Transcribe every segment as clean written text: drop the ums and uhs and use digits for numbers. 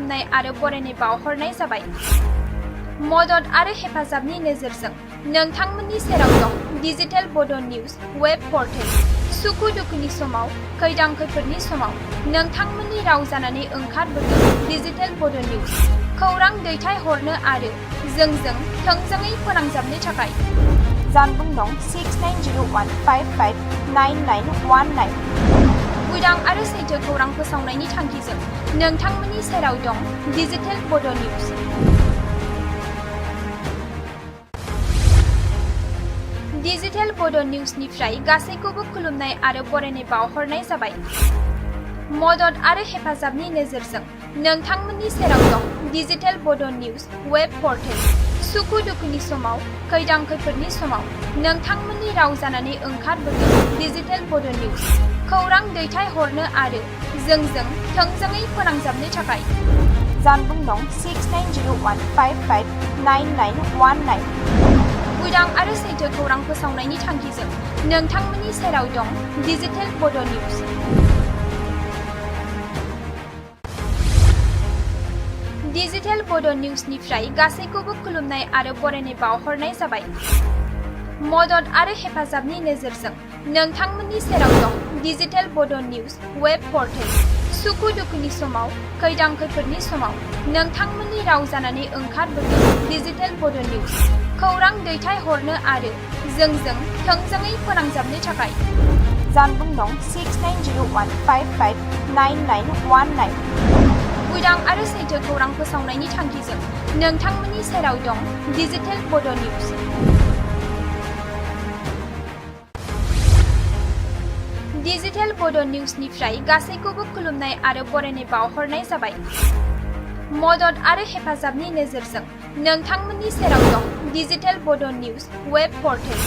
खुलुमनाय आरो बरायनाय बावहरनाय जाबाय। मदद आरो हेफाजाबनि नोजोरजों नोंथांमोननि सेराव दं डिजिटेल बड' निउज वेब पर्टेल। सुखु दुखुनि समाव, खैदां खैफोदनि समाव नोंथांमोननि राव जानानै ओंखारबोदों डिजिटेल बड' निउज। खौरां दैथायहरनो आरो जोंजों थोंजोङै फोनांजाबनो थाखाय जानबुं दं 6901559919। उदां आरो सैथो खौरां फोसावनायनि थांखिजों नोंथांमोननि सेराव दं डिजिटेल बड' निउज। डिजिटेल बड' निउजनिफ्राय गासैखौबो खुलुमनाय आरो बरायनाय बावहरनाय जाबाय। मदद आरो हेफाजाबनि नोजोरजों नोंथांमोननि सेराव दं डिजिटेल बड' निउज वेब पर्टेल। सुखु दुखुनि समाव, खैदां खैफोदनि समाव नोंथांमोननि राव जानानै ओंखारबोदों डिजिटेल बड' निउज। खौरां दैथायहरनो आरो जोंजों थोंजोङै फोनांजाबनो थाखाय जानबुं दं 6901559919। उदां आरो सैथो खौरां फोसावनायनि थांखिजों नोंथांमोननि सेराव दं डिजिटेल बड' निउज। डिजिटेल बड' निउजनिफ्राय गासैखौबो खुलुमनाय आरो बरायनाय बावहरनाय जाबाय। मदद आरो हेफाजाबनि नोजोरजों नोंथांमोननि सेराव दं डिजिटेल बड' निउज वेब पर्टेल। सुखु दुखुनि समाव, खैदां खैफोदनि समाव नोंथांमोननि राव जानानै ओंखारबोदों डिजिटेल बड' निउज। खौरां दैथायहरनो आरो जोंजों थोंजोङै फोनांजाबनो थाखाय जानबुं दं 6901559919। उदां आरो सैथो खौरां फोसावनायनि थांखिजों नोंथांमोननि सेराव दं डिजिटेल बड' निउज। डिजिटेल बड' निउजनिफ्राय गासैखौबो खुलुमनाय आरो बरायनाय बावहरनाय जाबाय। मदद आरो हेफाजाबनि नोजोरजों नोंथांमोननि सेराव दं डिजिटेल बड' निउज वेब पर्टेल।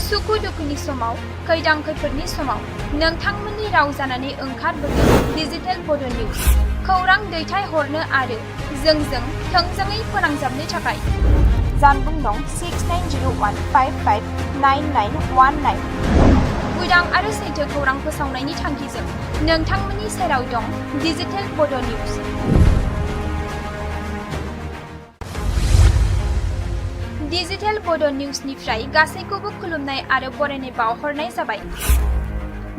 सुखु दुखुनि समाव, खैदां खैफोदनि समाव नोंथांमोननि राव जानानै ओंखारबोदों डिजिटेल बड' निउज। खौरां दैथायहरनो आरो जोंजों थोंजोङै फोनांजाबनो थाखाय जानबुं दं 6901559919। उदां आरो सैथो खौरां फोसावनायनि थांखिजों नोंथांमोननि सेराव दं डिजिटेल बड' निउज। डिजिटेल बड' निउजनिफ्राय गासैखौबो खुलुमनाय आरो बरायनाय बावहरनाय जाबाय।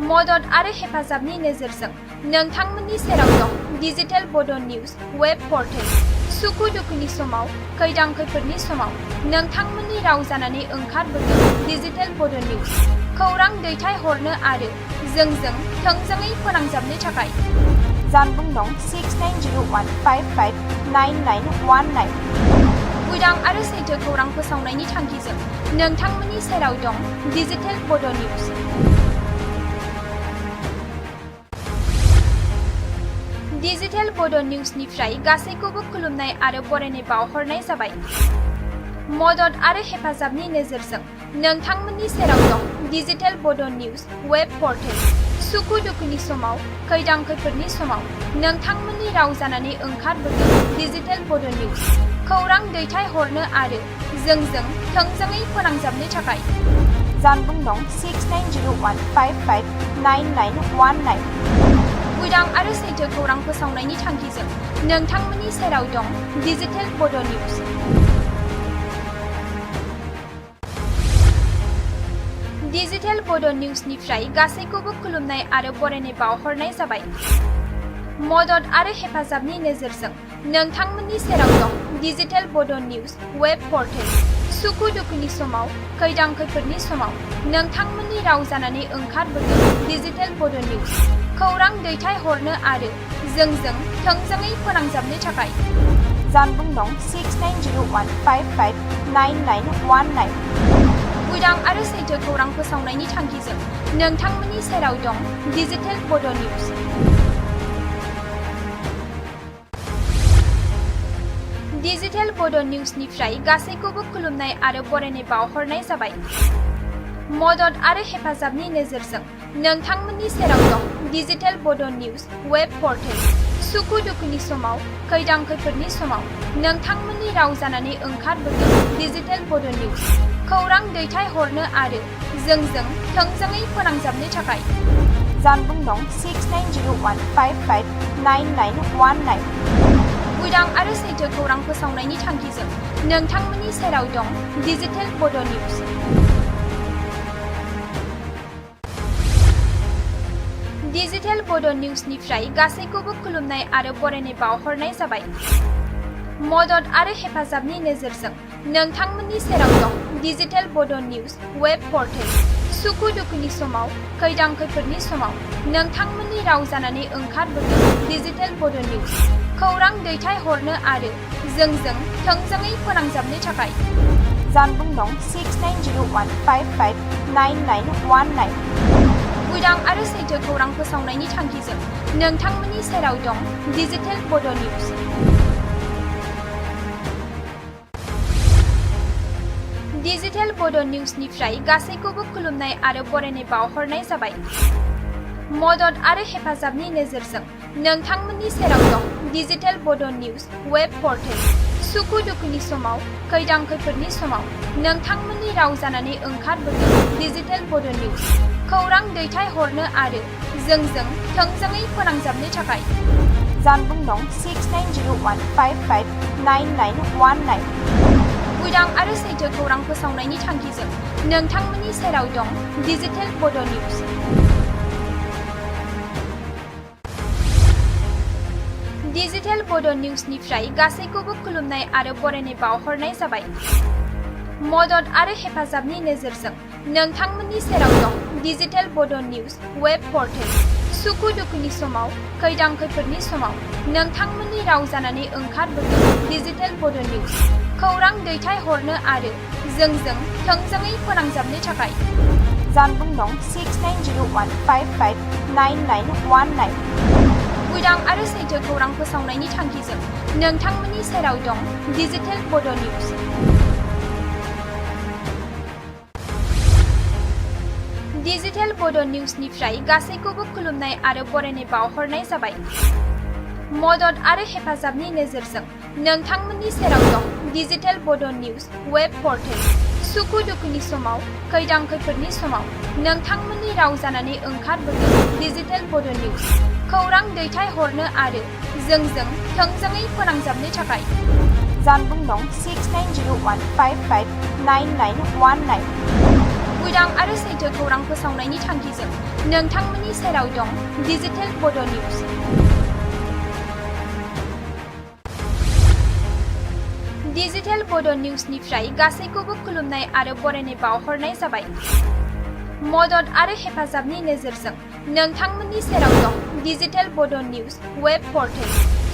मदद आरो हेफाजाबनि नोजोरजों नोंथांमोननि सेराव दं डिजिटेल बड' निउज वेब पर्टेल। सुखु दुखुनि समाव, खैदां खैफोदनि समाव नोंथांमोननि राव जानानै ओंखारबोदों डिजिटेल बड' निउज। खौरां दैथायहरनो आरो जोंजों थोंजोङै फोनांजाबनो थाखाय जानबुं दं 6901559919। उदां आरो सैथो खौरां फोसावनायनि थांखिजों नोंथांमोननि सेराव दं डिजिटेल बड' निउज। डिजिटेल बड' निउजनिफ्राय गासैखौबो खुलुमनाय आरो बरायनाय बावहरनाय जाबाय। मदद आरो हेफाजाबनि नोजोरजों नोंथांमोननि सेराव दं डिजिटेल बड' निउज वेब पर्टेल। सुखु दुखुनि समाव, खैदां खैफोदनि समाव नोंथांमोननि राव जानानै ओंखारबोदों डिजिटेल बड' निउज। खौरां दैथायहरनो आरो जोंजों थोंजोङै फोनांजाबनो थाखाय जानबुं दं 6901559919। उदां आरो सैथो खौरां फोसावनायनि थांखिजों नोंथांमोननि सेराव दं डिजिटेल बड' निउज। डिजिटेल बड' निउजनिफ्राय गासैखौबो खुलुमनाय आरो बरायनाय बावहरनाय जाबाय। मदद आरो हेफाजाबनि नोजोरजों नोंथांमोननि सेराव दं डिजिटेल बड' निउज वेब पर्टेल। सुखु दुखुनि समाव, खैदां खैफोदनि समाव नोंथांमोननि राव जानानै ओंखारबोदों डिजिटेल बड' निउज। खौरां दैथायहरनो आरो जोंजों थोंजोङै फोनांजाबनो थाखाय जानबुं दं 6901559919। उदां आरो सैथो खौरां फोसावनायनि थांखिजों नोंथांमोननि सेराव दं डिजिटेल बड' निउज। डिजिटेल बड' निउजनिफ्राय गासैखौबो खुलुमनाय आरो बरायनाय बावहरनाय जाबाय। मदद आरो हेफाजाबनि नोजोरजों नोंथांमोननि सेराव दं डिजिटेल बड' निउज वेब पर्टेल। सुखु दुखुनि समाव, खैदां खैफोदनि समाव नोंथांमोननि राव जानानै ओंखारबोदों डिजिटेल बड' निउज। खौरां दैथायहरनो आरो जोंजों थोंजोङै फोनांजाबनो थाखाय जानबुं दं 6901559919। उदां आरो सैथो खौरां फोसावनायनि थांखिजों नोंथांमोननि सेराव दं डिजिटेल बड' निउज। डिजिटेल बड' निउजनिफ्राय गासैखौबो खुलुमनाय आरो बरायनाय बावहरनाय जाबाय। मदद आरो हेफाजाबनि नोजोरजों नोंथांमोननि सेराव दं डिजिटेल बड' निउज वेब पर्टेल। सुखु दुखुनि समाव, खैदां खैफोदनि समाव नोंथांमोननि राव जानानै ओंखारबोदों डिजिटेल बड' निउज। खौरां दैथायहरनो आरो जोंजों थोंजोङै फोनांजाबनो थाखाय जानबुं नं 6901559919। उदां आरो सैथो खौरां फोसावनायनि थांखिजों नोंथांमोननि सेराव दं डिजिटेल बड' निउज। डिजिटेल बड' निउजनिफ्राय गासैखौबो खुलुमनाय आरो बरायनाय बावहरनाय जाबाय। मदद आरो हेफाजाबनि नोजोरजों नोंथांमोननि सेराव दं डिजिटेल बड' निउज वेब पर्टेल। सुखु दुखुनि समाव, खैदां खैफोदनि समाव नोंथांमोननि राव जानानै ओंखारबोदों डिजिटेल बड' निउज। खौरां दैथायहरनो आरो जोंजों थोंजोङै फोनांजाबनो थाखाय जानबुं नं 6901559919। उदां आरो सैथो खौरां फोसावनायनि थांखिजों नोंथांमोननि सेराव दं डिजिटेल बड' निउज। डिजिटेल बड' निउजनिफ्राय गासैखौबो खुलुमनाय आरो बरायनाय बावहरनाय जाबाय। मदद आरो हेफाजाबनि नोजोरजों नोंथांमोननि सेराव दं डिजिटेल बड' निउज वेब पर्टेल। सुखु दुखुनि समाव, खैदां खैफोदनि समाव नोंथांमोननि राव जानानै ओंखारबोदों डिजिटेल बड' निउज। खौरां दैथायहरनो आरो जोंजों थोंजोङै फोनांजाबनो थाखाय जानबुं नं 6901559919। उदां आरो सैथो खौरां फोसावनायनि थांखिजों नोंथांमोननि सेराव दं डिजिटेल बड' निउज। डिजिटेल बड' निउजनिफ्राय गासैखौबो खुलुमनाय आरो बरायनाय बावहरनाय जाबाय। मदद आरो हेफाजाबनि नोजोरजों नोंथांमोननि सेराव दं डिजिटेल बड' निउज वेब पर्टेल। सुखु दुखुनि समाव, खैदां खैफोदनि समाव नोंथांमोननि राव जानानै ओंखारबोदों डिजिटेल बड' निउज। खौरां दैथायहरनो आरो जोंजों थोंजोङै फोनांजाबनो थाखाय जानबुं नं 6901559919। उदां आरो सैथो खौरां फोसावनायनि थांखिजों नोंथांमोननि सेराव दं डिजिटेल बड' निउज। डिजिटेल बड' निउजनिफ्राय गासैखौबो खुलुमनाय आरो बरायनाय बावहरनाय जाबाय। मदद आरो हेफाजाबनि नोजोरजों नोंथांमोननि सेराव दं डिजिटेल बड' निउज वेब पर्टेल।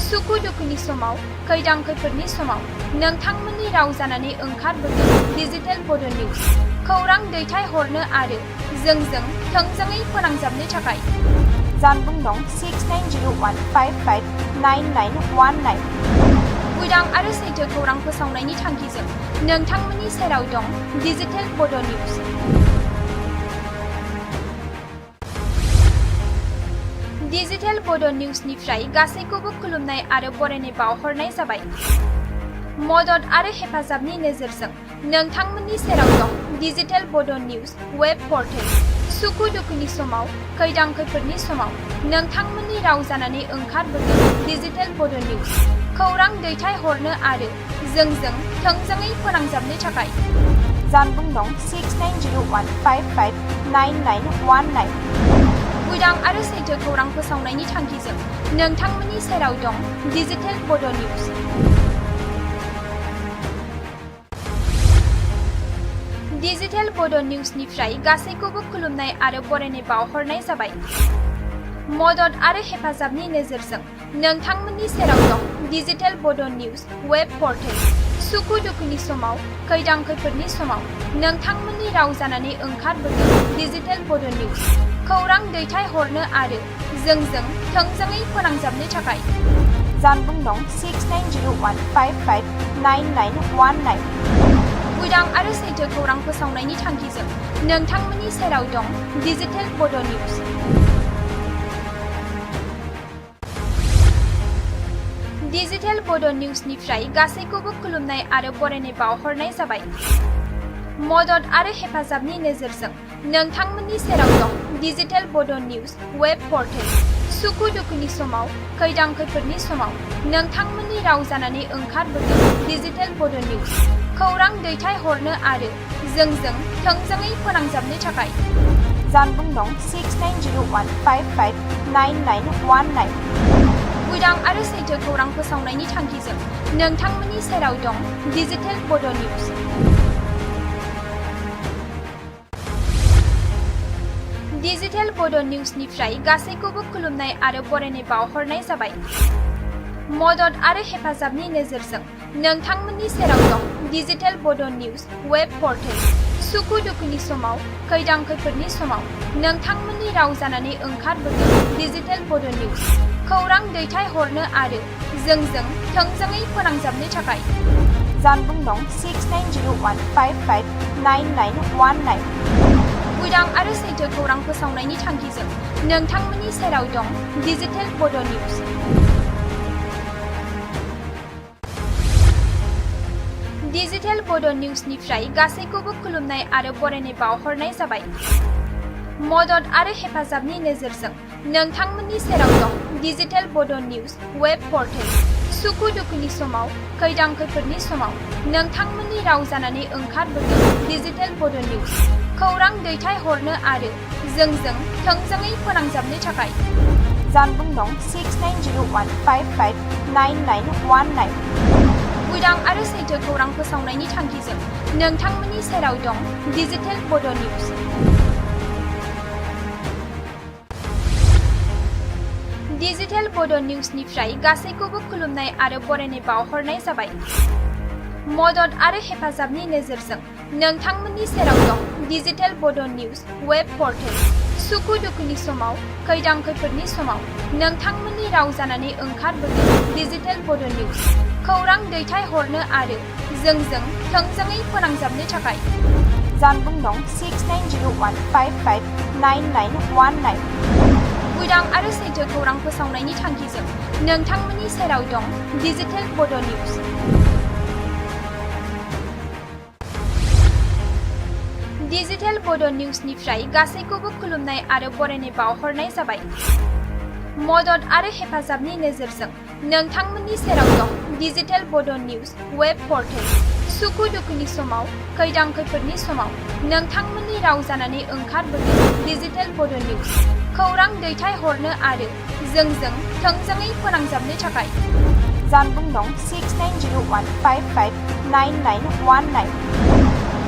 सुखु दुखुनि समाव, खैदां खैफोदनि समाव नोंथांमोननि राव जानानै ओंखारबोदों डिजिटेल बड' निउज। खौरां दैथायहरनो आरो जोंजों थोंजोङै फोनांजाबनो थाखाय जानबुं नं 6901559919। उदां आरो सैथो खौरां फोसावनायनि थांखिजों नोंथांमोननि सेराव दं डिजिटेल बड' निउज। डिजिटेल बड' निउजनिफ्राय गासैखौबो खुलुमनाय आरो बरायनाय बावहरनाय जाबाय। मदद आरो हेफाजाबनि नोजोरजों नोंथांमोननि सेराव दं डिजिटेल बड' निउज वेब पर्टेल। सुखु दुखुनि समाव, खैदां खैफोदनि समाव नोंथांमोननि राव जानानै ओंखारबोदों डिजिटेल बड' निउज। खौरां दैथायहरनो आरो जोंजों थोंजोङै फोनांजाबनो थाखाय जानबुं नं 6901559919। उदां आरो सैथो खौरां फोसावनायनि थांखिजों नोंथांमोननि सेराव दं डिजिटेल बड' निउज। डिजिटेल बड' निउजनिफ्राय गासैखौबो खुलुमनाय आरो बरायनाय बावहरनाय जाबाय। मदद आरो हेफाजाबनि नोजोरजों नोंथांमोननि सेराव दं डिजिटेल बड' निउज वेब पर्टेल। सुखु दुखुनि समाव, खैदां खैफोदनि समाव नोंथांमोननि राव जानानै ओंखारबोदों डिजिटेल बड' निउज। खौरां दैथायहरनो आरो जोंजों थोंजोङै फोनांजाबनो थाखाय जानबुं नं 6901559919। उदां आरो सैथो खौरां फोसावनायनि थांखिजों नोंथांमोननि सेराव दं डिजिटेल बड' निउज। डिजिटेल बड' निउजनिफ्राय गासैखौबो खुलुमनाय आरो बरायनाय बावहरनाय जाबाय। मदद आरो हेफाजाबनि नोजोरजों नोंथांमोननि सेराव दं डिजिटेल बड' निउज वेब पर्टेल। सुखु दुखुनि समाव, खैदां खैफोदनि समाव नोंथांमोननि राव जानानै ओंखारबोदों डिजिटेल बड' निउज। खौरां दैथायहरनो आरो जोंजों थोंजोङै फोनांजाबनो थाखाय जानबुं नं 6901559919। उदां आरो सैथो खौरां फोसावनायनि थांखिजों नोंथांमोननि सेराव दं डिजिटेल बड' निउज। डिजिटेल बड' निउजनिफ्राय गासैखौबो खुलुमनाय आरो बरायनाय बावहरनाय जाबाय। मदद आरो हेफाजाबनि नोजोरजों नोंथांमोननि सेराव दं डिजिटेल बड' निउज वेब पर्टेल। सुखु दुखुनि समाव, खैदां खैफोदनि समाव नोंथांमोननि राव जानानै ओंखारबोदों डिजिटेल बड' निउज। खौरां दैथायहरनो आरो जोंजों थोंजोङै फोनांजाबनो थाखाय जानबुं नं 6901559919। उदां आरो सैथो खौरां फोसावनायनि थांखिजों नोंथांमोननि सेराव दं डिजिटेल बड' निउज। डिजिटेल बड' निउजनिफ्राय गासैखौबो खुलुमनाय आरो बरायनाय बावहरनाय जाबाय। मदद आरो हेफाजाबनि नोजोरजों नोंथांमोननि सेराव दं डिजिटेल बड' निउज वेब पर्टेल। सुखु दुखुनि समाव, खैदां खैफोदनि समाव नोंथांमोननि राव जानानै ओंखारबोदों डिजिटेल बड' निउज। खौरां दैथायहरनो आरो जोंजों थोंजोङै फोनांजाबनो थाखाय जानबुं नं 6901559919। उदां आरो सैथो खौरां फोसावनायनि थांखिजों नोंथांमोननि सेराव दं डिजिटेल बड' निउज। डिजिटेल बड' निउजनिफ्राय गासैखौबो खुलुमनाय आरो बरायनाय बावहरनाय जाबाय। मदद आरो हेफाजाबनि नोजोरजों नोंथांमोननि सेराव दं डिजिटेल बड' निउज वेब पर्टेल। सुखु दुखुनि समाव, खैदां खैफोदनि समाव नोंथांमोननि राव जानानै ओंखारबोदों डिजिटेल बड' निउज। खौरां दैथायहरनो आरो जोंजों थोंजोङै फोनांजाबनो थाखाय जानबुं नं 6901559919। उदां आरो सैथो खौरां फोसावनायनि थांखिजों नोंथांमोननि सेराव दं डिजिटेल बड' निउज। डिजिटेल बड' निउजनिफ्राय गासैखौबो खुलुमनाय आरो बरायनाय बावहरनाय जाबाय। मदद आरो हेफाजाबनि नोजोरजों नोंथांमोननि सेराव दं डिजिटेल बड' निउज वेब पर्टेल। सुखु दुखुनि समाव, खैदां खैफोदनि समाव नोंथांमोननि राव जानानै ओंखारबोदों डिजिटेल बड' निउज। खौरां दैथायहरनो आरो जोंजों थोंजोङै फोनांजाबनो थाखाय जानबुं नं 6901559919।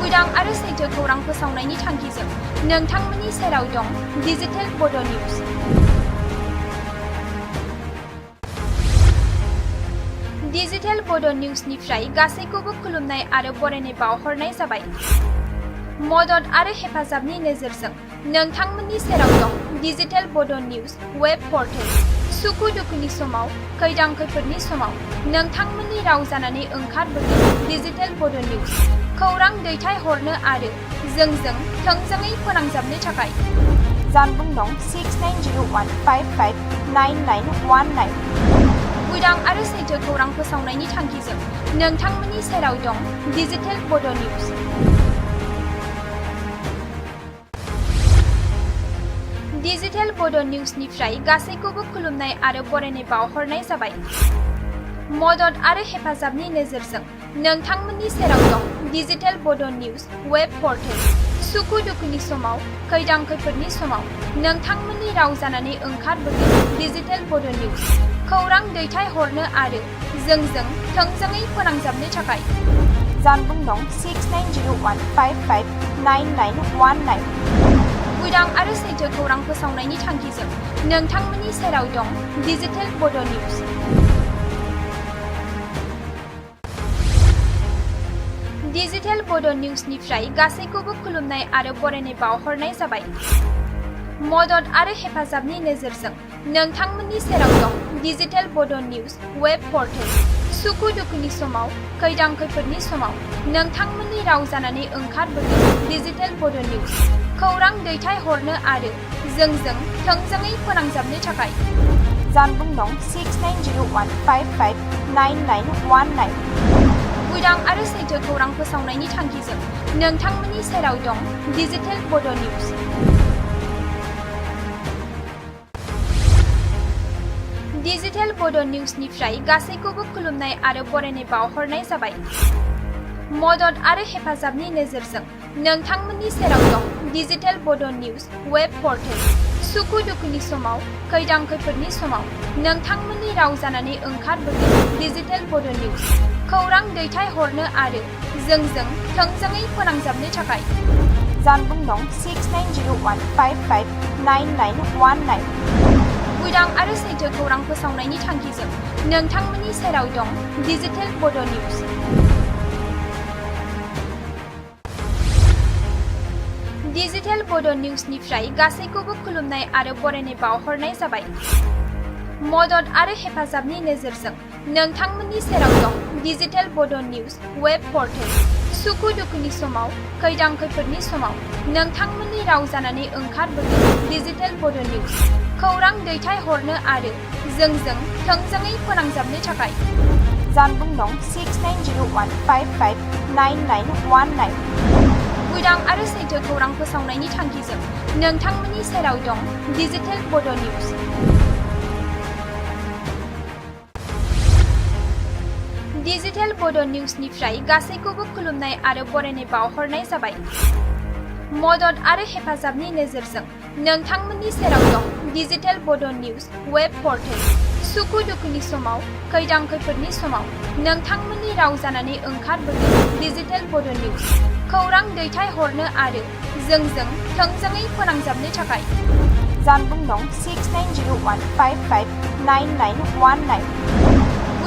उदां आरो सैथो खौरां फोसावनायनि थांखिजों नोंथांमोननि सेराव दं डिजिटेल बड' निउज। डिजिटेल बड' निउजनिफ्राय गासैखौबो खुलुमनाय आरो बरायनाय बावहरनाय जाबाय। मदद आरो हेफाजाबनि नोजोरजों नोंथांमोननि सेराव दं डिजिटेल बड' निउज वेब पर्टेल। सुखु दुखुनि समाव, खैदां खैफोदनि समाव नोंथांमोननि राव जानानै ओंखारबोदों डिजिटेल बड' निउज। खौरां दैथायहरनो आरो जोंजों थोंजोङै फोनांजाबनो थाखाय जानबुं नं 6901559919। उदां आरो सैथो खौरां फोसावनायनि थांखिजों नोंथांमोननि सेराव दं डिजिटेल बड' निउज। डिजिटेल बड' निउजनिफ्राय गासैखौबो खुलुमनाय आरो बरायनाय बावहरनाय जाबाय। मदद आरो हेफाजाबनि नोजोरजों नोंथांमोननि सेराव दं डिजिटेल बड' निउज वेब पर्टेल। सुखु दुखुनि समाव, खैदां खैफोदनि समाव नोंथांमोननि राव जानानै ओंखारबोदों डिजिटेल बड' निउज। खौरां दैथायहरनो आरो जोंजों थोंजोङै फोनांजाबनो थाखाय जानबुं नं 6901559919। उदां आरो सैथो खौरां फोसावनायनि थांखिजों नोंथांमोननि सेराव दं डिजिटेल बड' निउज। डिजिटेल बड' निउजनिफ्राय गासैखौबो खुलुमनाय आरो बरायनाय बावहरनाय जाबाय। मदद आरो हेफाजाबनि नोजोरजों नोंथांमोननि सेराव दं डिजिटेल बड' निउज वेब पर्टेल। सुखु दुखुनि समाव, खैदां खैफोदनि समाव नोंथांमोननि राव जानानै ओंखारबोदों डिजिटेल बड' निउज। खौरां दैथायहरनो आरो जोंजों थोंजोङै फोनांजाबनो थाखाय जानबुं नं 6901559919। उदां आरो सैथो खौरां फोसावनायनि थांखिजों नोंथांमोननि सेराव दं डिजिटेल बड' निउज। डिजिटेल बड' निउसनिफ्राय गासैखौबो खुलुमनाय आरो बरायनाय बावहरनाय जाबाय। मदद आरो हेफाजाबनि नोजोरजों नोंथांमोननि सेराव दं डिजिटेल बड' निउस वेब पर्टेल। सुखु दुखुनि समाव, खैदां खैफोदनि समाव नोंथांमोननि राव जानानै ओंखारबोगोन डिजिटेल बड' निउस। खौरां दैथायहरनो आरो जोंजों थोंजोङै फोनांजाबनो थाखाय जानबुं नं 6901559919। उदां आरो सैथो खौरां फोसावनायनि थांखिजों नोंथांमोननि सेराव दं डिजिटेल बड' निउस। डिजिटेल बड' निउसनिफ्राय गासैखौबो खुलुमनाय आरो बरायनाय बावहरनाय जाबाय। मदद आरो हेफाजाबनि नोजोरजों नोंथांमोननि सेराव दं डिजिटेल बड' निउस वेब पर्टेल। सुखु दुखुनि समाव, खैदां खैफोदनि समाव नोंथांमोननि राव जानानै ओंखारबोगोन डिजिटेल बड' निउस। खौरां दैथायहरनो आरो जोंजों थोंजोङै फोनांजाबनो थाखाय जानबुं नं 6901559919। उदां आरो सैथो खौरां फोसावनायनि थांखिजों नोंथांमोननि सेराव दं डिजिटेल बड' निउस। डिजिटेल बड' निउसनिफ्राय गासैखौबो खुलुमनाय आरो बरायनाय बावहरनाय जाबाय। मदद आरो हेफाजाबनि नोजोरजों नोंथांमोननि सेराव दं डिजिटेल बड' निउस वेब पर्टेल। सुखु दुखुनि समाव, खैदां खैफोदनि समाव नोंथांमोननि राव जानानै ओंखारबोगोन डिजिटेल बड' निउस। खौरां दैथायहरनो आरो जोंजों थोंजोङै फोनांजाबनो थाखाय जानबुं नं 6901559919।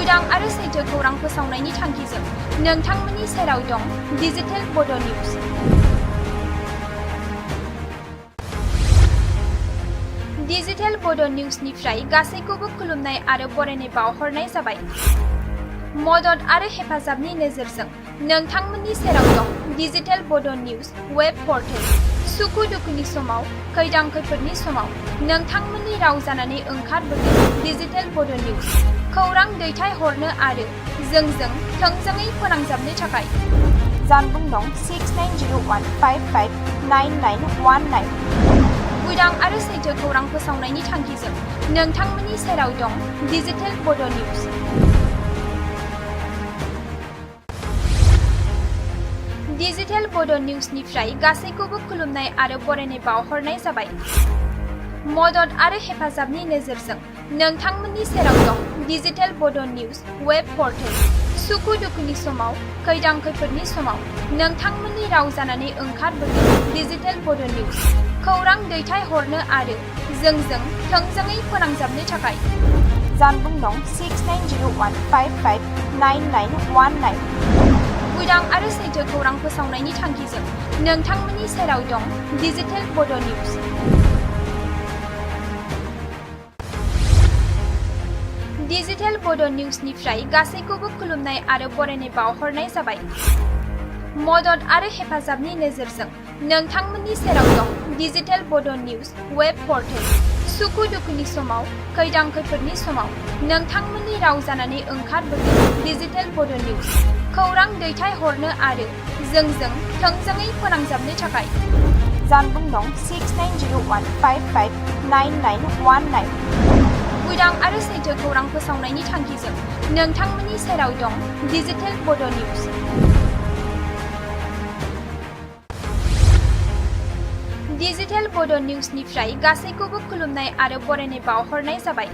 उदां आरो सैथो खौरां फोसावनायनि थांखिजों नोंथांमोननि सेराव दं डिजिटेल बड' निउस। डिजिटेल बड' निउसनिफ्राय गासैखौबो खुलुमनाय आरो बरायनाय बावहरनाय जाबाय। मदद आरो हेफाजाबनि नोजोरजों नोंथांमोननि सेराव दं डिजिटेल बड' निउस वेब पर्टेल। सुखु दुखुनि समाव, खैदां खैफोदनि समाव नोंथांमोननि राव जानानै ओंखारबोगोन डिजिटेल बड' निउस। खौरां दैथायहरनो आरो जोंजों थोंजोङै फोनांजाबनो थाखाय जानबुं नं 6901559919। उदां आरो सैथो खौरां फोसावनायनि थांखिजों नोंथांमोननि सेराव दं डिजिटेल बड' निउस। डिजिटेल बड' निउसनिफ्राय गासैखौबो खुलुमनाय आरो बरायनाय बावहरनाय जाबाय। मदद आरो हेफाजाबनि नोजोरजों नोंथांमोननि सेराव दं डिजिटेल बड' निउस वेब पर्टेल। सुखु दुखुनि समाव, खैदां खैफोदनि समाव नोंथांमोननि राव जानानै ओंखारबोगोन डिजिटेल बड' निउस। खौरां दैथायहरनो आरो जोंजों थोंजोङै फोनांजाबनो थाखाय जानबुं नं 6901559919। उदां आरो सैथो खौरां फोसावनायनि थांखिजों नोंथांमोननि सेराव दं डिजिटेल बड' निउस। डिजिटेल बड' निउसनिफ्राय गासैखौबो खुलुमनाय आरो बरायनाय बावहरनाय जाबाय। मदद आरो हेफाजाबनि नोजोरजों नोंथांमोननि सेराव दं डिजिटेल बड' निउस वेब पर्टेल। सुखु दुखुनि समाव, खैदां खैफोदनि समाव नोंथांमोननि राव जानानै ओंखारबोगोन डिजिटेल बड' निउस। खौरां दैथायहरनो आरो जोंजों थोंजोङै फोनांजाबनो थाखाय जानबुं नं 6901559919। उदां आरो सैथो खौरां फोसावनायनि थांखिजों नोंथांमोननि सेराव दं डिजिटेल बड' निउस। डिजिटेल बड' निउसनिफ्राय गासैखौबो खुलुमनाय आरो बरायनाय बावहरनाय जाबाय।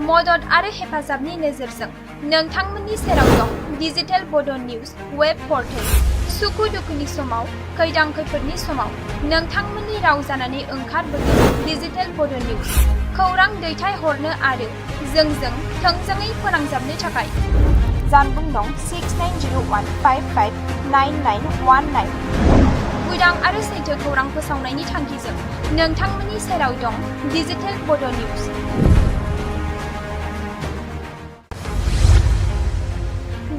मदद आरो हेफाजाबनि नोजोरजों नोंथांमोननि सेराव दं डिजिटेल बड' निउस वेब पर्टेल। सुखु दुखुनि समाव, खैदां खैफोदनि समाव नोंथांमोननि राव जानानै ओंखारबोगोन डिजिटेल बड' निउस। खौरां दैथायहरनो आरो जोंजों थोंजोङै फोनांजाबनो थाखाय जानबुं नं 6901559919। उदां आरो सैथो खौरां फोसावनायनि थांखिजों नोंथांमोननि सेराव दं डिजिटेल बड' निउस।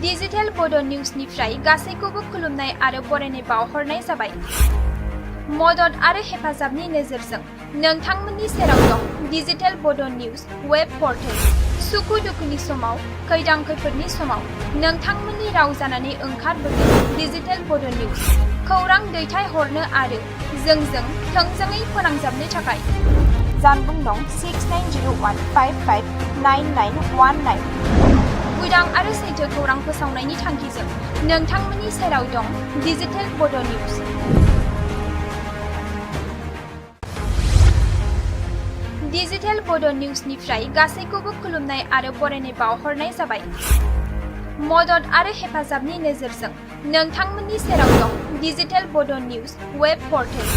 डिजिटेल बड' निउसनिफ्राय गासैखौबो खुलुमनाय आरो बरायनाय बावहरनाय जाबाय। मदद आरो हेफाजाबनि नोजोरजों नोंथांमोननि सेराव दं डिजिटेल बड' निउस वेब पर्टेल। सुखु दुखुनि समाव, खैदां खैफोदनि समाव नोंथांमोननि राव जानानै ओंखारबोगोन डिजिटेल बड' निउस। खौरां दैथायहरनो आरो जोंजों थोंजोङै फोनांजाबनो थाखाय जानबुं दं 6901559919। उदां आरो सैथो खौरां फोसावनायनि थांखिजों नोंथांमोननि सेराव दं डिजिटेल बड' निउज। डिजिटेल बड' निउजनिफ्राय गासैखौबो खुलुमनाय आरो बरायनाय बावहरनाय जाबाय। मदद आरो हेफाजाबनि नोजोरजों नोंथांमोननि सेराव दं डिजिटेल बड' निउज वेब पर्टेल।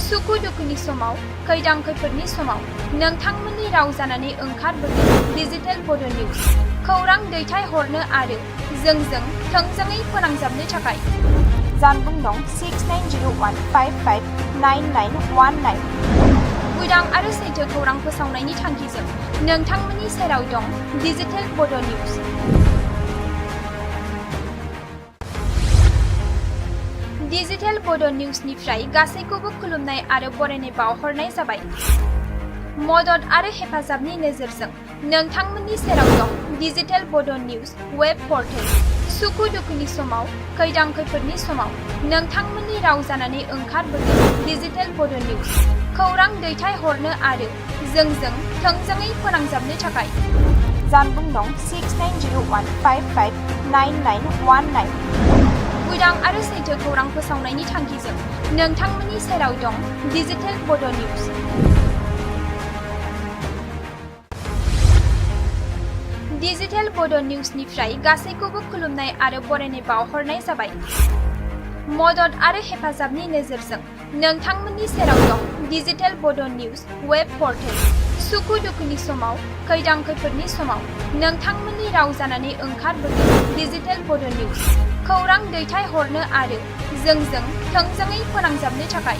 सुखु दुखुनि समाव, खैदां खैफोदनि समाव नोंथांमोननि राव जानानै ओंखारबोदों डिजिटेल बड' निउज। खौरां दैथायहरनो आरो जोंजों थोंजोङै फोनांजाबनो थाखाय जानबुं दं 6901559919। उदां आरो सैथो खौरां फोसावनायनि थांखिजों नोंथांमोननि सेराव दं डिजिटेल बड' निउज। डिजिटेल बड' निउजनिफ्राय गासैखौबो खुलुमनाय आरो बरायनाय बावहरनाय जाबाय। मदद आरो हेफाजाबनि नोजोरजों नोंथांमोननि सेराव दं डिजिटेल बड' निउज वेब पर्टेल। सुखु दुखुनि समाव, खैदां खैफोदनि समाव नोंथांमोननि राव जानानै ओंखारबोदों डिजिटेल बड' निउज। खौरां दैथायहरनो आरो जोंजों थोंजोङै फोनांजाबनो थाखाय जानबुं दं 6901559919। उदां आरो सैथो खौरां फोसावनायनि थांखिजों नोंथांमोननि सेराव दं डिजिटेल बड' निउज। डिजिटेल बड' निउजनिफ्राय गासैखौबो खुलुमनाय आरो बरायनाय बावहरनाय जाबाय। मदद आरो हेफाजाबनि नोजोरजों नोंथांमोननि सेराव दं डिजिटेल बड' निउज वेब पर्टेल। सुखु दुखुनि समाव, खैदां खैफोदनि समाव नोंथांमोननि राव जानानै ओंखारबोदों डिजिटेल बड' निउज। खौरां दैथायहरनो आरो जोंजों थोंजोङै फोनांजाबनो थाखाय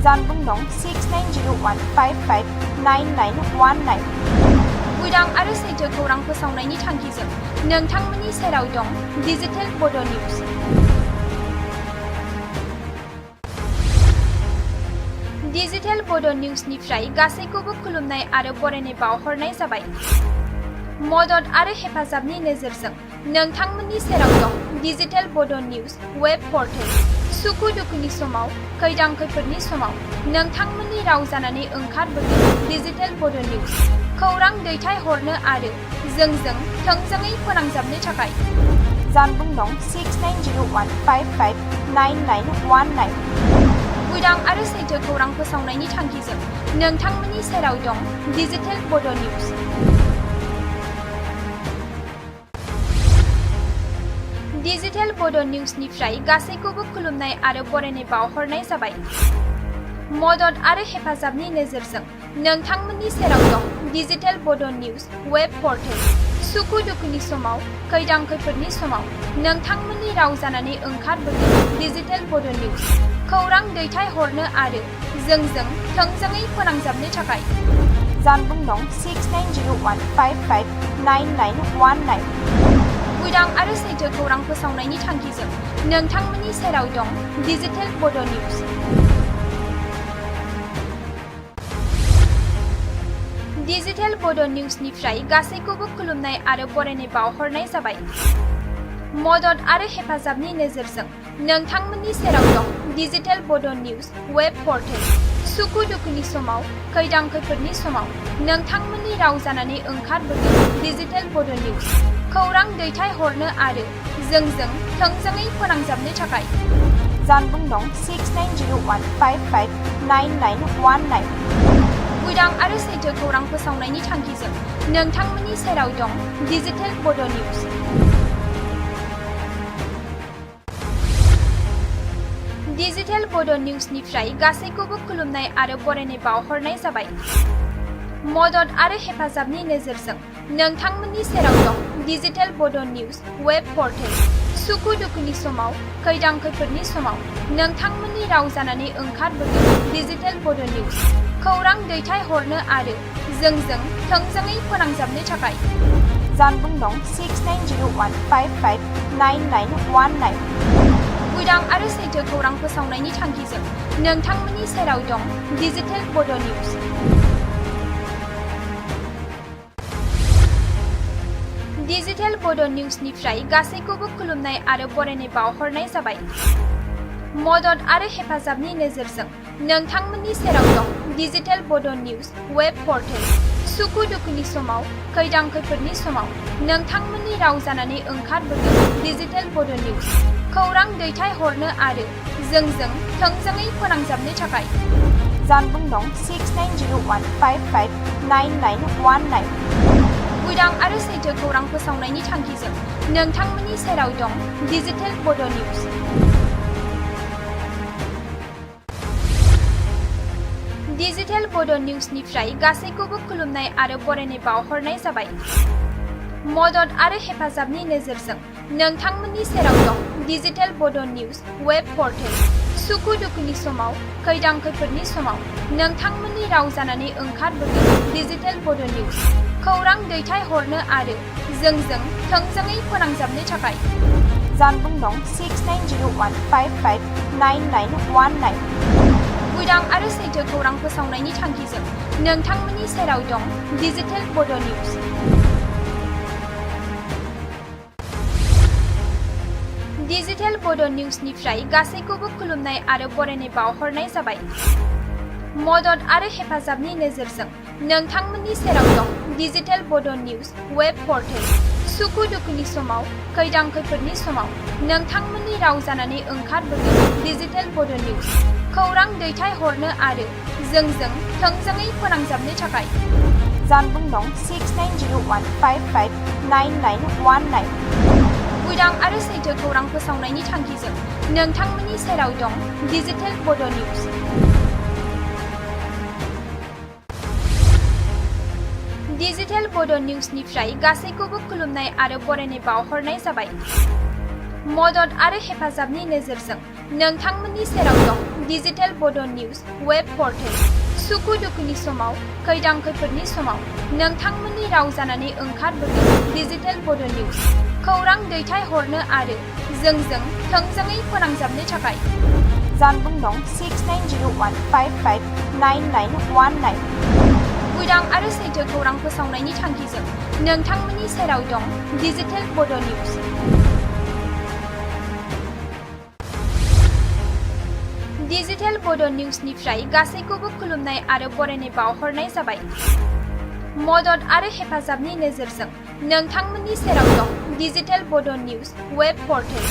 जानबुं दं 6901559919। उदां आरो सैथो खौरां फोसावनायनि थांखिजों नोंथांमोननि सेराव दं डिजिटेल बड' निउज। डिजिटेल बड' निउजनिफ्राय गासैखौबो खुलुमनाय आरो बरायनाय बावहरनाय जाबाय। मदद आरो हेफाजाबनि नोजोरजों नोंथांमोननि सेराव दं डिजिटेल बड' निउज वेब पर्टेल। सुखु दुखुनि समाव, खैदां खैफोदनि समाव नोंथांमोननि राव जानानै ओंखारबोदों डिजिटेल बड' निउज। खौरां दैथायहरनो आरो जोंजों थोंजोङै फोनांजाबनो थाखाय जानबुं दं 6901559919। उदां आरो सैथो खौरां फोसावनायनि थांखिजों नोंथांमोननि सेराव दं डिजिटेल बड' निउज। डिजिटेल बड' निउजनिफ्राय गासैखौबो खुलुमनाय आरो बरायनाय बावहरनाय जाबाय। मदद आरो हेफाजाबनि नोजोरजों नोंथांमोननि सेराव दं डिजिटेल बड' निउज वेब पर्टेल। सुखु दुखुनि समाव, खैदां खैफोदनि समाव नोंथांमोननि राव जानानै ओंखारबोदों डिजिटेल बड' निउज। खौरां दैथायहरनो आरो जोंजों थोंजोङै फोनांजाबनो थाखाय जानबुं दं 6901559919। उदां आरो सैथो खौरां फोसावनायनि थांखिजों नोंथांमोननि सेराव दं डिजिटेल बड' निउज। डिजिटेल बड' निउजनिफ्राय गासैखौबो खुलुमनाय आरो बरायनाय बावहरनाय जाबाय। मदद आरो हेफाजाबनि नोजोरजों नोंथांमोननि सेराव दं डिजिटेल बड' निउज वेब पर्टेल। सुखु दुखुनि समाव, खैदां खैफोदनि समाव नोंथांमोननि राव जानानै ओंखारबोदों डिजिटेल बड' निउज। खौरां दैथायहरनो आरो जोंजों थोंजोङै फोनांजाबनो थाखाय जानबुं दं 6901559919। उदां आरो सैथो खौरां फोसावनायनि थांखिजों नोंथांमोननि सेराव दं डिजिटेल बड' निउज। डिजिटेल बड' निउजनिफ्राय गासैखौबो खुलुमनाय आरो बरायनाय बावहरनाय जाबाय। मदद आरो हेफाजाबनि नोजोरजों नोंथांमोननि सेराव दं डिजिटेल बड' निउज वेब पर्टेल। सुखु दुखुनि समाव, खैदां खैफोदनि समाव नोंथांमोननि राव जानानै ओंखारबोदों डिजिटेल बड' निउज। खौरां दैथायहरनो आरो जोंजों थोंजोङै फोनांजाबनो थाखाय जानबुं दं 6901559919। उदां आरो सैथो खौरां फोसावनायनि थांखिजों नोंथांमोननि सेराव दं डिजिटेल बड' निउज। डिजिटेल बड' निउजनिफ्राय गासैखौबो खुलुमनाय आरो बरायनाय बावहरनाय जाबाय। मदद आरो हेफाजाबनि नोजोरजों नोंथांमोननि सेराव दं डिजिटेल बड' निउज वेब पर्टेल। सुखु दुखुनि समाव, खैदां खैफोदनि समाव नोंथांमोननि राव जानानै ओंखारबोदों डिजिटेल बड' निउज। खौरां दैथायहरनो आरो जोंजों थोंजोङै फोनांजाबनो थाखाय जानबुं दं 6901559919। उदां आरो सैथो खौरां फोसावनायनि थांखिजों नोंथांमोननि सेराव दं डिजिटेल बड' निउज। डिजिटेल बड' निउजनिफ्राय गासैखौबो खुलुमनाय आरो बरायनाय बावहरनाय जाबाय। मदद आरो हेफाजाबनि नोजोरजों नोंथांमोननि सेराव दं डिजिटेल बड' निउज वेब पर्टेल। सुखु दुखुनि समाव, खैदां खैफोदनि समाव नोंथांमोननि राव जानानै ओंखारबोदों डिजिटेल बड' निउज। खौरां दैथायहरनो आरो जोंजों थोंजोङै फोनांजाबनो थाखाय जानबुं दं 6901559919। उदां आरो सैथो खौरां फोसावनायनि थांखिजों नोंथांमोननि सेराव दं डिजिटेल बड' निउज। डिजिटेल बड' निउजनिफ्राय गासैखौबो खुलुमनाय आरो बरायनाय बावहरनाय जाबाय। मदद आरो हेफाजाबनि नोजोरजों नोंथांमोननि सेराव दं डिजिटेल बड' निउज वेब पर्टेल। सुखु दुखुनि समाव, खैदां खैफोदनि समाव नोंथांमोननि राव जानानै ओंखारबोदों डिजिटेल बड' निउज। खौरां दैथायहरनो आरो जोंजों थोंजोङै फोनांजाबनो थाखाय जानबुं दं 6901559919। उदां आरो सैथो खौरां फोसावनायनि थांखिजों नोंथांमोननि सेराव दं डिजिटेल बड' निउज। डिजिटेल बड' निउजनिफ्राय गासैखौबो खुलुमनाय आरो बरायनाय बावहरनाय जाबाय। मदद आरो हेफाजाबनि नोजोरजों नोंथांमोननि सेराव दं डिजिटेल बड' निउज वेब पर्टेल। सुखु दुखुनि समाव, खैदां खैफोदनि समाव नोंथांमोननि राव जानानै ओंखारबोदों डिजिटेल बड' निउज। खौरां दैथायहरनो आरो जोंजों थोंजोङै फोनांजाबनो थाखाय जानबुं दं 6901559919। उदां आरो सैथो खौरां फोसावनायनि थांखिजों नोंथांमोननि सेराव दं डिजिटेल बड' निउज। डिजिटेल बड' निउजनिफ्राय गासैखौबो खुलुमनाय आरो बरायनाय बावहरनाय जाबाय। मदद आरो हेफाजाबनि नोजोरजों नोंथांमोननि सेराव दं डिजिटेल बड' निउज वेब पर्टेल।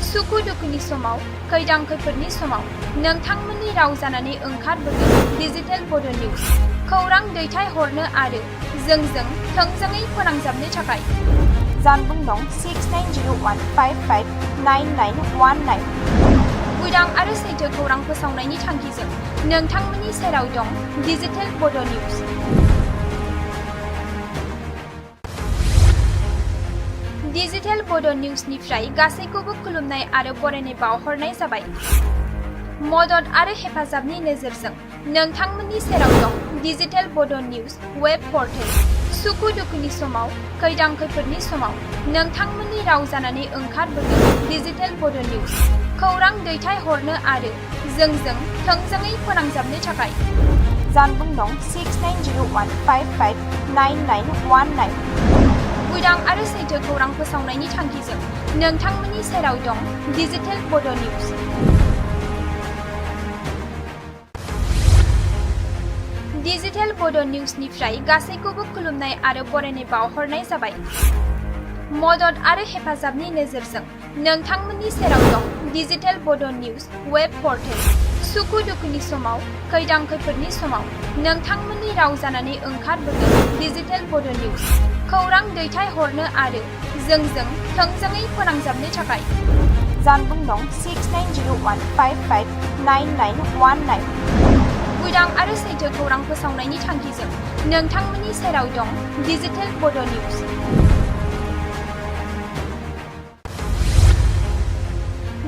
सुखु दुखुनि समाव, खैदां खैफोदनि समाव नोंथांमोननि राव जानानै ओंखारबोदों डिजिटेल बड' निउज। खौरां दैथायहरनो आरो जोंजों थोंजोङै फोनांजाबनो थाखाय जानबुं दं 6901559919। उदां आरो सैथो खौरां फोसावनायनि थांखिजों नोंथांमोननि सेराव दं डिजिटेल बड' निउज। डिजिटेल बड' निउजनिफ्राय गासैखौबो खुलुमनाय आरो बरायनाय बावहरनाय जाबाय। मदद आरो हेफाजाबनि नोजोरजों नोंथांमोननि सेराव दं डिजिटेल बड' निउज वेब पर्टेल। सुखु दुखुनि समाव, खैदां खैफोदनि समाव नोंथांमोननि राव जानानै ओंखारबोदों डिजिटेल बड' निउज। खौरां दैथायहरनो आरो जोंजों थोंजोङै फोनांजाबनो थाखाय जानबुं दं 6901559919। उदां आरो सैथो खौरां फोसावनायनि थांखिजों नोंथांमोननि सेराव दं डिजिटेल बड' निउज। डिजिटेल बड' निउजनिफ्राय गासैखौबो खुलुमनाय आरो बरायनाय बावहरनाय जाबाय। मदद आरो हेफाजाबनि नोजोरजों नोंथांमोननि सेराव दं डिजिटेल बड' निउज वेब पर्टेल। सुखु दुखुनि समाव, खैदां खैफोदनि समाव नोंथांमोननि राव जानानै ओंखारबोदों डिजिटेल बड' निउज। खौरां दैथायहरनो आरो जोंजों थोंजोङै फोनांजाबनो थाखाय जानबुं दं 6901559919। उदां आरो सैथो खौरां फोसावनायनि थांखिजों नोंथांमोननि सेराव दं डिजिटेल बड' निउज।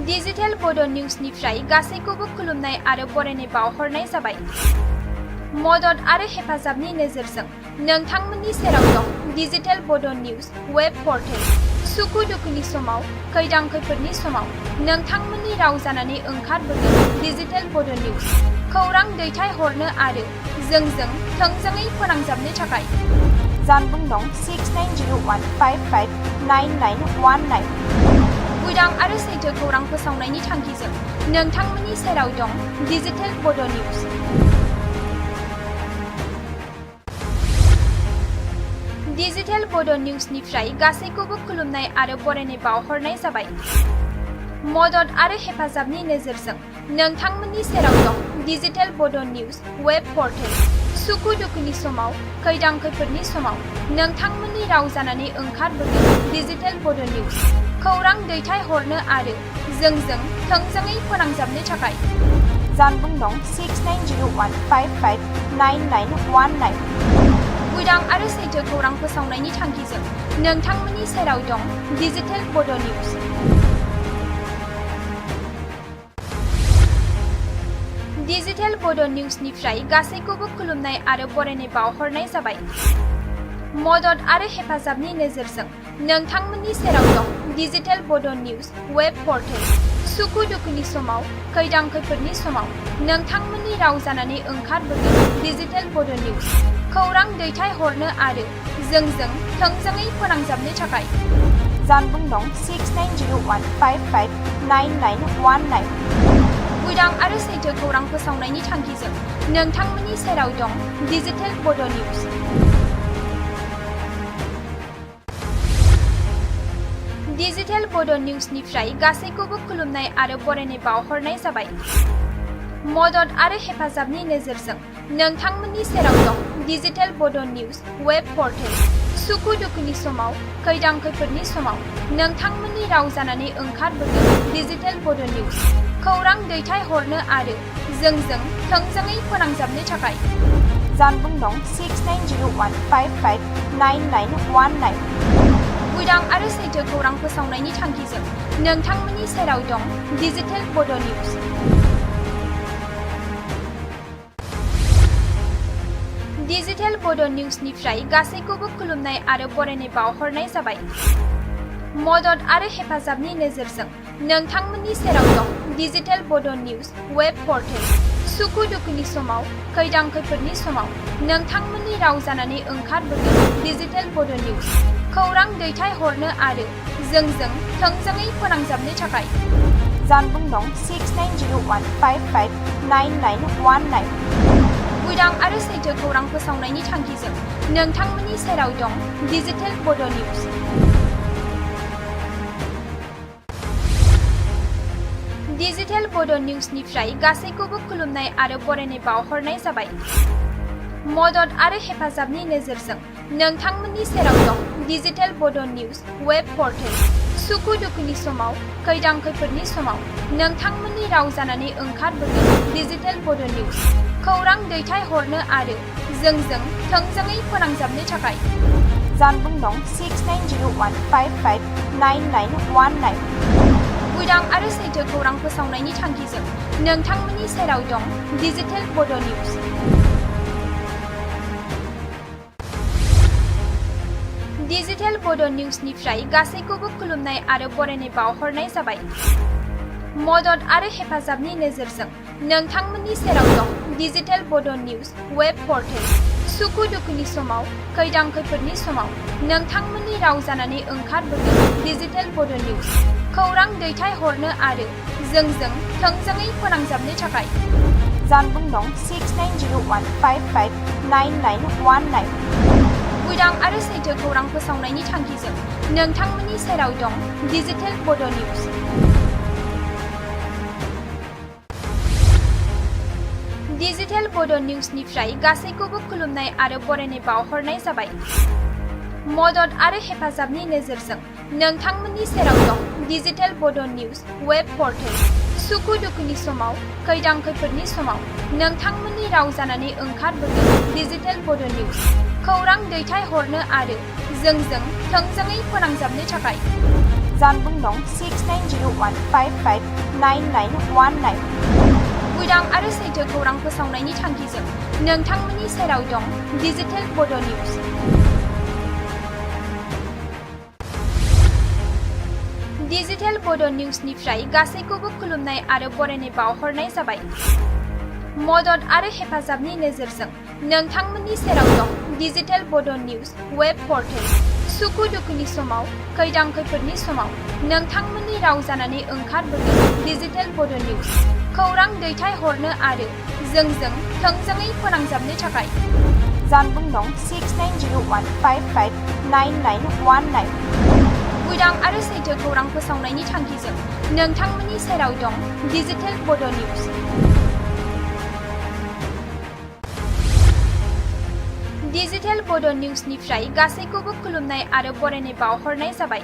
डिजिटेल बड' निउजनिफ्राय गासैखौबो खुलुमनाय आरो बरायनाय बावहरनाय जाबाय। मदद आरो हेफाजाबनि नोजोरजों नोंथांमोननि सेराव दं डिजिटेल बड' निउज वेब पर्टेल। सुखु दुखुनि समाव, खैदां खैफोदनि समाव नोंथांमोननि राव जानानै ओंखारबोदों डिजिटेल बड' निउज। खौरां दैथायहरनो आरो जोंजों थोंजोङै फोनांजाबनो थाखाय जानबुं दं 6901559919। उदां आरो सैथो खौरां फोसावनायनि थांखिजों नोंथांमोननि सेराव दं डिजिटेल बड' निउज। डिजिटेल बड' निउसनिफ्राय गासैखौबो खुलुमनाय आरो बरायनाय बावहरनाय जाबाय। मदद आरो हेफाजाबनि नोजोरजों नोंथांमोननि सेराव दं डिजिटेल बड' निउस वेब पर्टेल। सुखु दुखुनि समाव, खैदां खैफोदनि समाव नोंथांमोननि राव जानानै ओंखारबोगोन डिजिटेल बड' निउस। खौरां दैथायहरनो आरो जोंजों थोंजोङै फोनांजाबनो थाखाय जानबुं दं 6901559919। उदां आरो सैथो खौरां फोसावनायनि थांखिजों नोंथांमोननि सेराव दं डिजिटेल बड' निउस। डिजिटेल बड' निउसनिफ्राय गासैखौबो खुलुमनाय आरो बरायनाय बावहरनाय जाबाय। मदद आरो हेफाजाबनि नोजोरजों नोंथांमोननि सेराव दं डिजिटेल बड' निउस वेब पर्टेल। सुखु दुखुनि समाव, खैदां खैफोदनि समाव नोंथांमोननि राव जानानै ओंखारबोगोन डिजिटेल बड' निउस। खौरां दैथायहरनो आरो जोंजों थोंजोङै फोनांजाबनो थाखाय जानबुं दं 6901559919। उदां आरो सैथो खौरां फोसावनायनि थांखिजों नोंथांमोननि सेराव दं डिजिटेल बड' निउस। डिजिटेल बड' निउसनिफ्राय गासैखौबो खुलुमनाय आरो बरायनाय बावहरनाय जाबाय। मदद आरो हेफाजाबनि नोजोरजों नोंथांमोननि सेराव दं डिजिटेल बड' निउस वेब पर्टेल। सुखु दुखुनि समाव, खैदां खैफोदनि समाव नोंथांमोननि राव जानानै ओंखारबोगोन डिजिटेल बड' निउस। खौरां दैथायहरनो आरो जोंजों थोंजोङै फोनांजाबनो थाखाय जानबुं दं 6901559919। उदां आरो सैथो खौरां फोसावनायनि थांखिजों नोंथांमोननि सेराव दं डिजिटेल बड' निउस। डिजिटेल बड' निउसनिफ्राय गासैखौबो खुलुमनाय आरो बरायनाय बावहरनाय जाबाय। मदद आरो हेफाजाबनि नोजोरजों नोंथांमोननि सेराव दं डिजिटेल बड' निउस वेब पर्टेल। सुखु दुखुनि समाव, खैदां खैफोदनि समाव नोंथांमोननि राव जानानै ओंखारबोगोन डिजिटेल बड' निउस। खौरां दैथायहरनो आरो जोंजों थोंजोङै फोनांजाबनो थाखाय जानबुं दं 6901559919। उदां आरो सैथो खौरां फोसावनायनि थांखिजों नोंथांमोननि सेराव दं डिजिटेल बड' निउस। डिजिटेल बड' निउसनिफ्राय गासैखौबो खुलुमनाय आरो बरायनाय बावहरनाय जाबाय। मदद आरो हेफाजाबनि नोजोरजों नोंथांमोननि सेराव दं डिजिटेल बड' निउस वेब पर्टेल। सुखु दुखुनि समाव, खैदां खैफोदनि समाव नोंथांमोननि राव जानानै ओंखारबोगोन डिजिटेल बड' निउस। खौरां दैथायहरनो आरो जोंजों थोंजोङै फोनांजाबनो थाखाय जानबुं दं 6901559919। उदां आरो सैथो खौरां फोसावनायनि थांखिजों नोंथांमोननि सेराव दं डिजिटेल बड' निउस। डिजिटेल बड' निउसनिफ्राय गासैखौबो खुलुमनाय आरो बरायनाय बावहरनाय जाबाय। मदद आरो हेफाजाबनि नोजोरजों नोंथांमोननि सेराव दं डिजिटेल बड' निउस वेब पर्टेल। सुखु दुखुनि समाव, खैदां खैफोदनि समाव नोंथांमोननि राव जानानै ओंखारबोगोन डिजिटेल बड' निउस। खौरां दैथायहरनो आरो जोंजों थोंजोङै फोनांजाबनो थाखाय जानबुं दं 6901559919। उदां आरो सैथो खौरां फोसावनायनि थांखिजों नोंथांमोननि सेराव दं डिजिटेल बड' निउस। डिजिटेल बड' निउसनिफ्राय गासैखौबो खुलुमनाय आरो बरायनाय बावहरनाय जाबाय। मदद आरो हेफाजाबनि नोजोरजों नोंथांमोननि सेराव दं डिजिटेल बड' निउस वेब पर्टेल। सुखु दुखुनि समाव, खैदां खैफोदनि समाव नोंथांमोननि राव जानानै ओंखारबोगोन डिजिटेल बड' निउस। खौरां दैथायहरनो आरो जोंजों थोंजोङै फोनांजाबनो थाखाय जानबुं दं 6901559919। उदां आरो सैथो खौरां फोसावनायनि थांखिजों नोंथांमोननि सेराव दं डिजिटेल बड' निउस। डिजिटेल बड' निउसनिफ्राय गासैखौबो खुलुमनाय आरो बरायनाय बावहरनाय जाबाय। मदद आरो हेफाजाबनि नोजोरजों नोंथांमोननि सेराव दं डिजिटेल बड' निउस वेब पर्टेल। सुखु दुखुनि समाव, खैदां खैफोदनि समाव नोंथांमोननि राव जानानै ओंखारबोगोन डिजिटेल बड' निउस। खौरां दैथायहरनो आरो जोंजों थोंजोङै फोनांजाबनो थाखाय जानबुं नं 6901559919। उदां आरो सैथो खौरां फोसावनायनि थांखिजों नोंथांमोननि सेराव दं डिजिटेल बड' निउज। डिजिटेल बड' निउजनिफ्राय गासैखौबो खुलुमनाय आरो बरायनाय बावहरनाय जाबाय।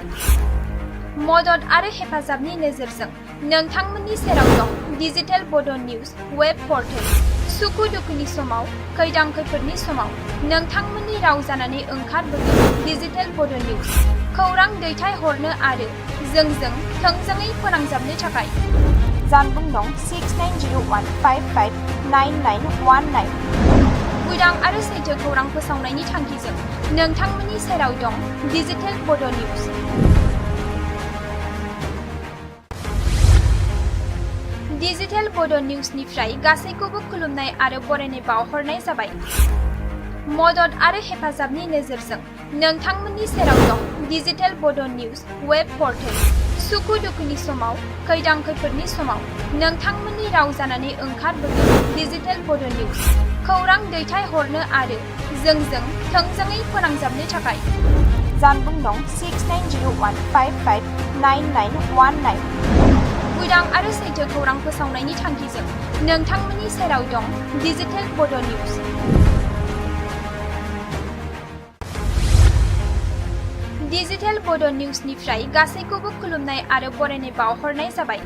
मदद आरो हेफाजाबनि नोजोरजों नोंथांमोननि सेराव दं डिजिटेल बड' निउज वेब पर्टेल। सुखु दुखुनि समाव, खैदां खैफोदनि समाव नोंथांमोननि राव जानानै ओंखारबोगोन डिजिटेल बड' निउज। खौरां दैथायहरनो आरो जोंजों थोंजोङै फोनांजाबनो थाखाय जानबुं नं 6901559919। उदां आरो सैथो खौरां फोसावनायनि थांखिजों नोंथांमोननि सेराव दं डिजिटेल बड' निउज। डिजिटेल बड' निउजनिफ्राय गासैखौबो खुलुमनाय आरो बरायनाय बावहरनाय जाबाय। मदद आरो हेफाजाबनि नोजोरजों नोंथांमोननि सेराव दं डिजिटेल बड' निउज वेब पर्टेल। सुखु दुखुनि समाव, खैदां खैफोदनि समाव नोंथांमोननि राव जानानै ओंखारबोगोन डिजिटेल बड' निउज। खौरां दैथायहरनो आरो जोंजों थोंजोङै फोनांजाबनो थाखाय जानबुं नं 6901559919। उदां आरो सैथो खौरां फोसावनायनि थांखिजों नोंथांमोननि सेराव दं डिजिटेल बड' निउज। डिजिटेल बड' निउजनिफ्राय गासैखौबो खुलुमनाय आरो बरायनाय बावहरनाय जाबाय।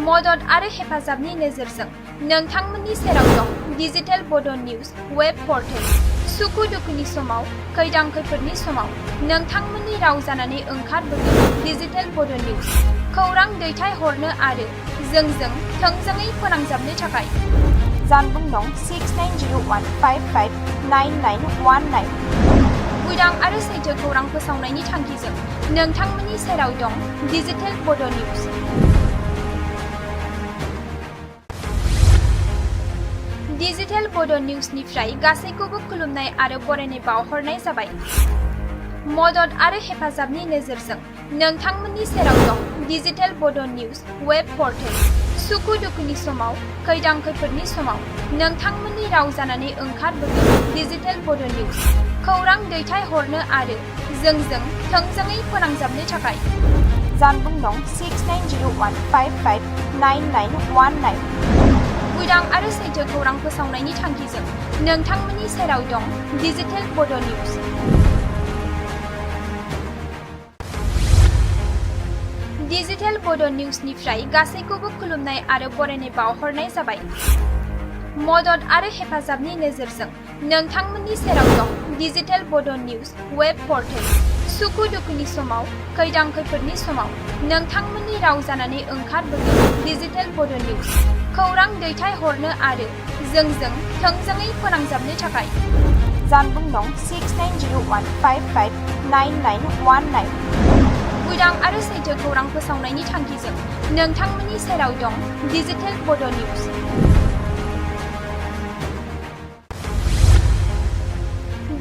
मदद आरो हेफाजाबनि नोजोरजों नोंथांमोननि सेराव दं डिजिटेल बड' निउज वेब पर्टेल। सुखु दुखुनि समाव, खैदां खैफोदनि समाव नोंथांमोननि राव जानानै ओंखारबोगोन डिजिटेल बड' निउज। खौरां दैथायहरनो आरो जोंजों थोंजोङै फोनांजाबनो थाखाय जानबुं नं 6901559919। उदां आरो सैथो खौरां फोसावनायनि थांखिजों नोंथांमोननि सेराव दं डिजिटेल बड' निउज। डिजिटेल बड' निउजनिफ्राय गासैखौबो खुलुमनाय आरो बरायनाय बावहरनाय जाबाय। मदद आरो हेफाजाबनि नोजोरजों नोंथांमोननि सेराव दं डिजिटेल बड' निउज वेब पर्टेल। सुखु दुखुनि समाव, खैदां खैफोदनि समाव नोंथांमोननि राव जानानै ओंखारबोगोन डिजिटेल बड' निउज। खौरां दैथायहरनो आरो जोंजों थोंजोङै फोनांजाबनो थाखाय जानबुं नं 6901559919। उदां आरो सैथो खौरां फोसावनायनि थांखिजों नोंथांमोननि सेराव दं डिजिटेल बड' निउज। डिजिटेल बड' निउजनिफ्राय गासैखौबो खुलुमनाय आरो बरायनाय बावहरनाय जाबाय। मदद आरो हेफाजाबनि नोजोरजों नोंथांमोननि सेराव दं डिजिटेल बड' निउज वेब पर्टेल। सुखु दुखुनि समाव, खैदां खैफोदनि समाव नोंथांमोननि राव जानानै ओंखारबोगोन डिजिटेल बड' निउज। खौरां दैथायहरनो आरो जोंजों थोंजोङै फोनांजाबनो थाखाय जानबुं नं 6901559919। उदां आरो सैथो खौरां फोसावनायनि थांखिजों नोंथांमोननि सेराव दं डिजिटेल बड' निउज।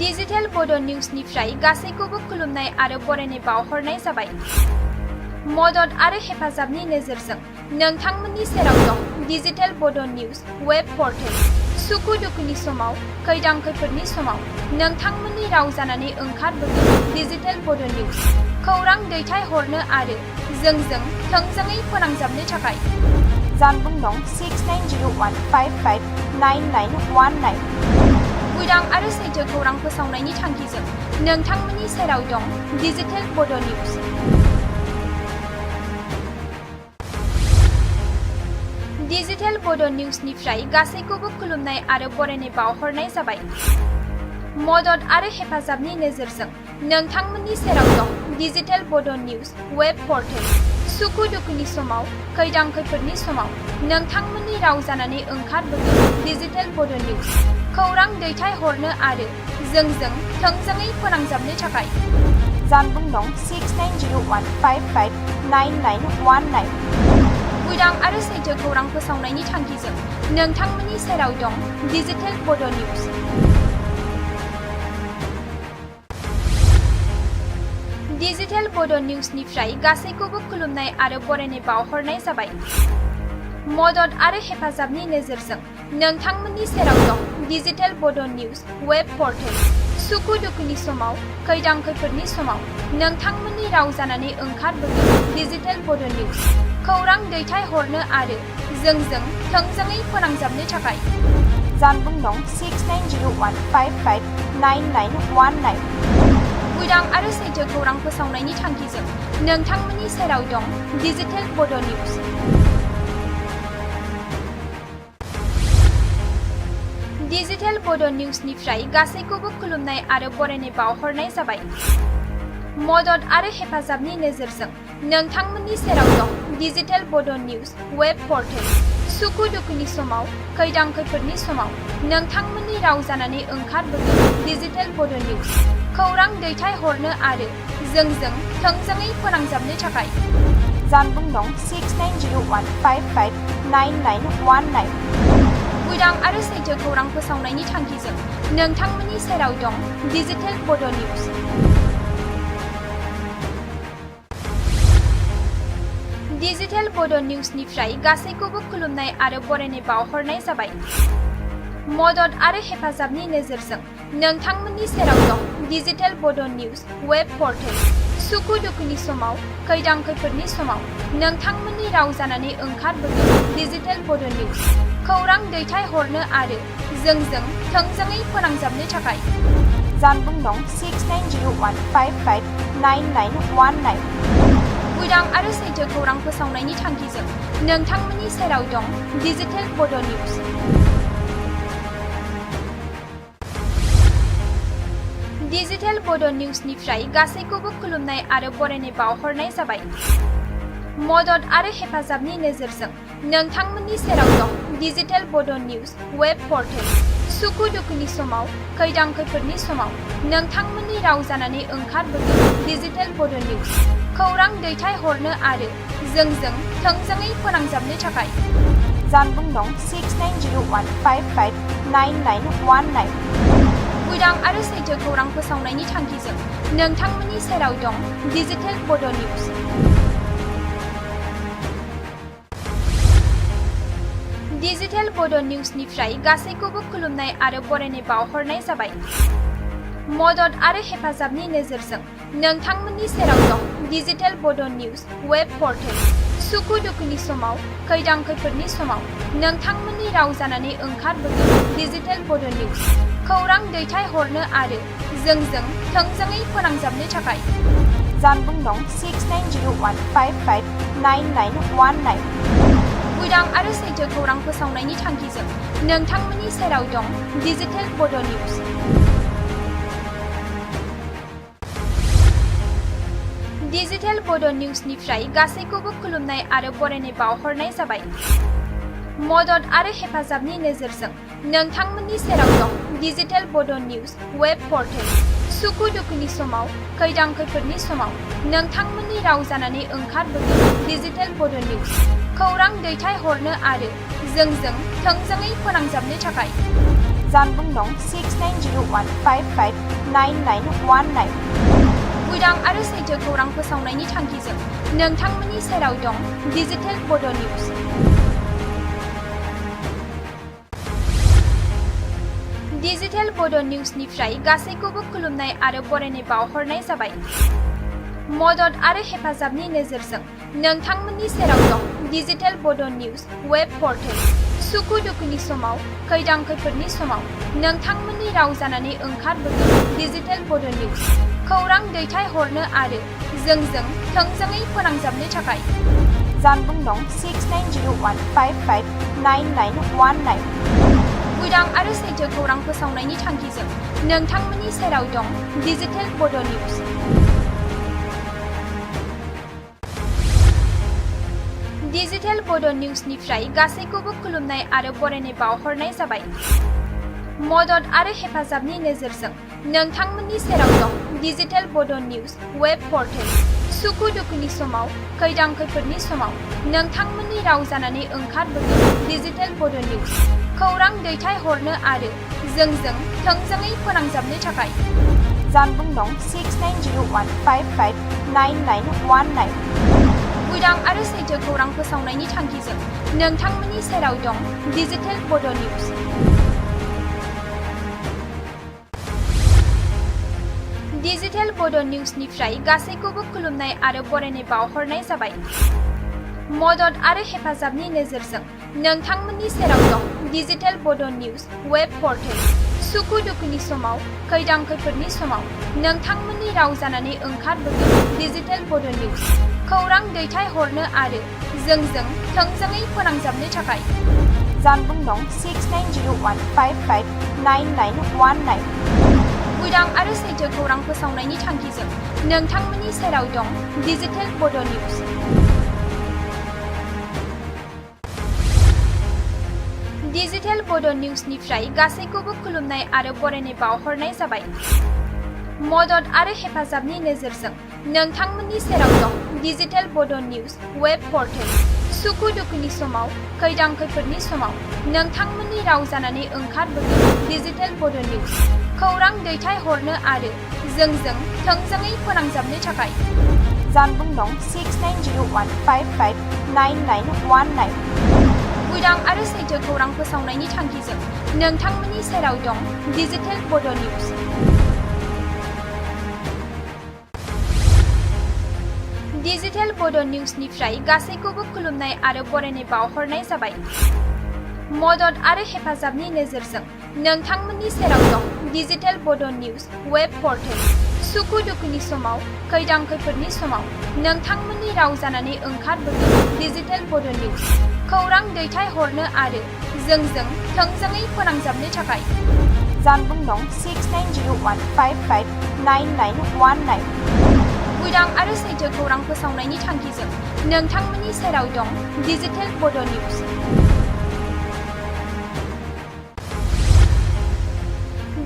डिजिटेल बड' निउजनिफ्राय गासैखौबो खुलुमनाय आरो बरायनाय बावहरनाय जाबाय। मदद आरो हेफाजाबनि नोजोरजों नोंथांमोननि सेराव दं डिजिटेल बड' निउज वेब पर्टेल। सुखु दुखुनि समाव, खैदां खैफोदनि समाव नोंथांमोननि राव जानानै ओंखारबोगोन डिजिटेल बड' निउज। खौरां दैथायहरनो आरो जोंजों थोंजोङै फोनांजाबनो थाखाय जानबुं नं 6901559919। उदां आरो सैथो खौरां फोसावनायनि थांखिजों नोंथांमोननि सेराव दं डिजिटेल बड' निउज। डिजिटेल बड' निउजनिफ्राय गासैखौबो खुलुमनाय आरो बरायनाय बावहरनाय जाबाय। मदद आरो हेफाजाबनि नोजोरजों नोंथांमोननि सेराव दं डिजिटेल बड' निउज वेब पर्टेल। सुखु दुखुनि समाव, खैदां खैफोदनि समाव नोंथांमोननि राव जानानै ओंखारबोगोन डिजिटेल बड' निउज। खौरां दैथायहरनो आरो जोंजों थोंजोङै फोनांजाबनो थाखाय जानबुं नं 6901559919। उदां आरो सैथो खौरां फोसावनायनि थांखिजों नोंथांमोननि सेराव दं डिजिटेल बड' निउज। डिजिटेल बड' निउजनिफ्राय गासैखौबो खुलुमनाय आरो बरायनाय बावहरनाय जाबाय। मदद आरो हेफाजाबनि नोजोरजों नोंथांमोननि सेराव दं डिजिटेल बड' निउज वेब पर्टेल। सुखु दुखुनि समाव, खैदां खैफोदनि समाव नोंथांमोननि राव जानानै ओंखारबोगोन डिजिटेल बड' निउज। खौरां दैथायहरनो आरो जोंजों थोंजोङै फोनांजाबनो थाखाय जानबुं नं 6901559919। उदां आरो सैथो खौरां फोसावनायनि थांखिजों नोंथांमोननि सेराव दं डिजिटेल बड' निउज। डिजिटेल बड' निउजनिफ्राय गासैखौबो खुलुमनाय आरो बरायनाय बावहरनाय जाबाय। मदद आरो हेफाजाबनि नोजोरजों नोंथांमोननि सेराव दं डिजिटेल बड' निउज वेब पर्टेल। सुखु दुखुनि समाव, खैदां खैफोदनि समाव नोंथांमोननि राव जानानै ओंखारबोगोन डिजिटेल बड' निउज। खौरां दैथायहरनो आरो जोंजों थोंजोङै फोनांजाबनो थाखाय जानबुं नं 6901559919। उदां आरो सैथो खौरां फोसावनायनि थांखिजों नोंथांमोननि सेराव दं डिजिटेल बड' निउज। डिजिटेल बड' निउजनिफ्राय गासैखौबो खुलुमनाय आरो बरायनाय बावहरनाय जाबाय। मदद आरो हेफाजाबनि नोजोरजों नोंथांमोननि सेराव दं डिजिटेल बड' निउज वेब पर्टेल। सुखु दुखुनि समाव, खैदां खैफोदनि समाव नोंथांमोननि राव जानानै ओंखारबोगोन डिजिटेल बड' निउज। खौरां दैथायहरनो आरो जोंजों थोंजोङै फोनांजाबनो थाखाय जानबुं नं 6901559919। उदां आरो सैथो खौरां फोसावनायनि थांखिजों नोंथांमोननि सेराव दं डिजिटेल बड' निउज। डिजिटेल बड' निउजनिफ्राय गासैखौबो खुलुमनाय आरो बरायनाय बावहरनाय जाबाय। मदद आरो हेफाजाबनि नोजोरजों नोंथांमोननि सेराव दं डिजिटेल बड' निउज वेब पर्टेल। सुखु दुखुनि समाव, खैदां खैफोदनि समाव नोंथांमोननि राव जानानै ओंखारबोगोन डिजिटेल बड' निउज। खौरां दैथायहरनो आरो जोंजों थोंजोङै फोनांजाबनो थाखाय जानबुं नं 6901559919। उदां आरो सैथो खौरां फोसावनायनि थांखिजों नोंथांमोननि सेराव दं डिजिटेल बड' निउज। डिजिटेल बड' निउजनिफ्राय गासैखौबो खुलुमनाय आरो बरायनाय बावहरनाय जाबाय। मदद आरो हेफाजाबनि नोजोरजों नोंथांमोननि सेराव दं डिजिटेल बड' निउज वेब पर्टेल। सुखु दुखुनि समाव, खैदां खैफोदनि समाव नोंथांमोननि राव जानानै ओंखारबोगोन डिजिटेल बड' निउज। खौरां दैथायहरनो आरो जोंजों थोंजोङै फोनांजाबनो थाखाय जानबुं नं 6901559919। उदां आरो सैथो खौरां फोसावनायनि थांखिजों नोंथांमोननि सेराव दं डिजिटेल बड' निउज। डिजिटेल बड' निउजनिफ्राय गासैखौबो खुलुमनाय आरो बरायनाय बावहरनाय जाबाय। मदद आरो हेफाजाबनि नोजोरजों नोंथांमोननि सेराव दं डिजिटेल बड' निउज वेब पर्टेल। सुखु दुखुनि समाव, खैदां खैफोदनि समाव नोंथांमोननि राव जानानै ओंखारबोगोन डिजिटेल बड' निउज। खौरां दैथायहरनो आरो जोंजों थोंजोङै फोनांजाबनो थाखाय जानबुं नं 6901559919। उदां आरो सैथो खौरां फोसावनायनि थांखिजों नोंथांमोननि सेराव दं डिजिटेल बड' निउज। डिजिटेल बड' निउजनिफ्राय गासैखौबो खुलुमनाय आरो बरायनाय बावहरनाय जाबाय। मदद आरो हेफाजाबनि नोजोरजों नोंथांमोननि सेराव दं डिजिटेल बड' निउज वेब पर्टेल। सुखु दुखुनि समाव, खैदां खैफोदनि समाव नोंथांमोननि राव जानानै ओंखारबोगोन डिजिटेल बड' निउज। खौरां दैथायहरनो आरो जोंजों थोंजोङै फोनांजाबनो थाखाय जानबुं नं 6901559919। उदां आरो सैथो खौरां फोसावनायनि थांखिजों नोंथांमोननि सेराव दं डिजिटेल बड' निउज। डिजिटेल बड' निउजनिफ्राय गासैखौबो खुलुमनाय आरो बरायनाय बावहरनाय जाबाय। मदद आरो हेफाजाबनि नोजोरजों नोंथांमोननि सेराव दं डिजिटेल बड' निउज वेब पर्टेल। सुखु दुखुनि समाव, खैदां खैफोदनि समाव नोंथांमोननि राव जानानै ओंखारबोगोन डिजिटेल बड' निउज। खौरां दैथायहरनो आरो जोंजों थोंजोङै फोनांजाबनो थाखाय जानबुं नं 6901559919। उदां आरो सैथो खौरां फोसावनायनि थांखिजों नोंथांमोननि सेराव दं डिजिटेल बड' निउज। डिजिटेल बड' निउजनिफ्राय गासैखौबो खुलुमनाय आरो बरायनाय बावहरनाय जाबाय। मदद आरो हेफाजाबनि नोजोरजों नोंथांमोननि सेराव दं डिजिटेल बड' निउज वेब पर्टेल। सुखु दुखुनि समाव, खैदां खैफोदनि समाव नोंथांमोननि राव जानानै ओंखारबोगोन डिजिटेल बड' निउज। खौरां दैथायहरनो आरो जोंजों थोंजोङै फोनांजाबनो थाखाय जानबुं नं 6901559919। उदां आरो सैथो खौरां फोसावनायनि थांखिजों नोंथांमोननि सेराव दं डिजिटेल बड' निउज। डिजिटेल बड' निउजनिफ्राय गासैखौबो खुलुमनाय आरो बरायनाय बावहरनाय जाबाय। मदद आरो हेफाजाबनि नोजोरजों नोंथांमोननि सेराव दं डिजिटेल बड' निउज वेब पर्टेल। सुखु दुखुनि समाव, खैदां खैफोदनि समाव नोंथांमोननि राव जानानै ओंखारबोगोन डिजिटेल बड' निउज। खौरां दैथायहरनो आरो जोंजों थोंजोङै फोनांजाबनो थाखाय जानबुं नं 6901559919। उदां आरो सैथो खौरां फोसावनायनि थांखिजों नोंथांमोननि सेराव दं डिजिटेल बड' निउज। डिजिटेल बड' निउजनिफ्राय गासैखौबो खुलुमनाय आरो बरायनाय बावहरनाय जाबाय। मदद आरो हेफाजाबनि नोजोरजों नोंथांमोननि सेराव दं डिजिटेल बड' निउज वेब पर्टेल। सुखु दुखुनि समाव, खैदां खैफोदनि समाव नोंथांमोननि राव जानानै ओंखारबोगोन डिजिटेल बड' निउज। खौरां दैथायहरनो आरो जोंजों थोंजोङै फोनांजाबनो थाखाय जानबुं नं 6901559919। उदां आरो सैथो खौरां फोसावनायनि थांखिजों नोंथांमोननि सेराव दं डिजिटेल बड' निउज।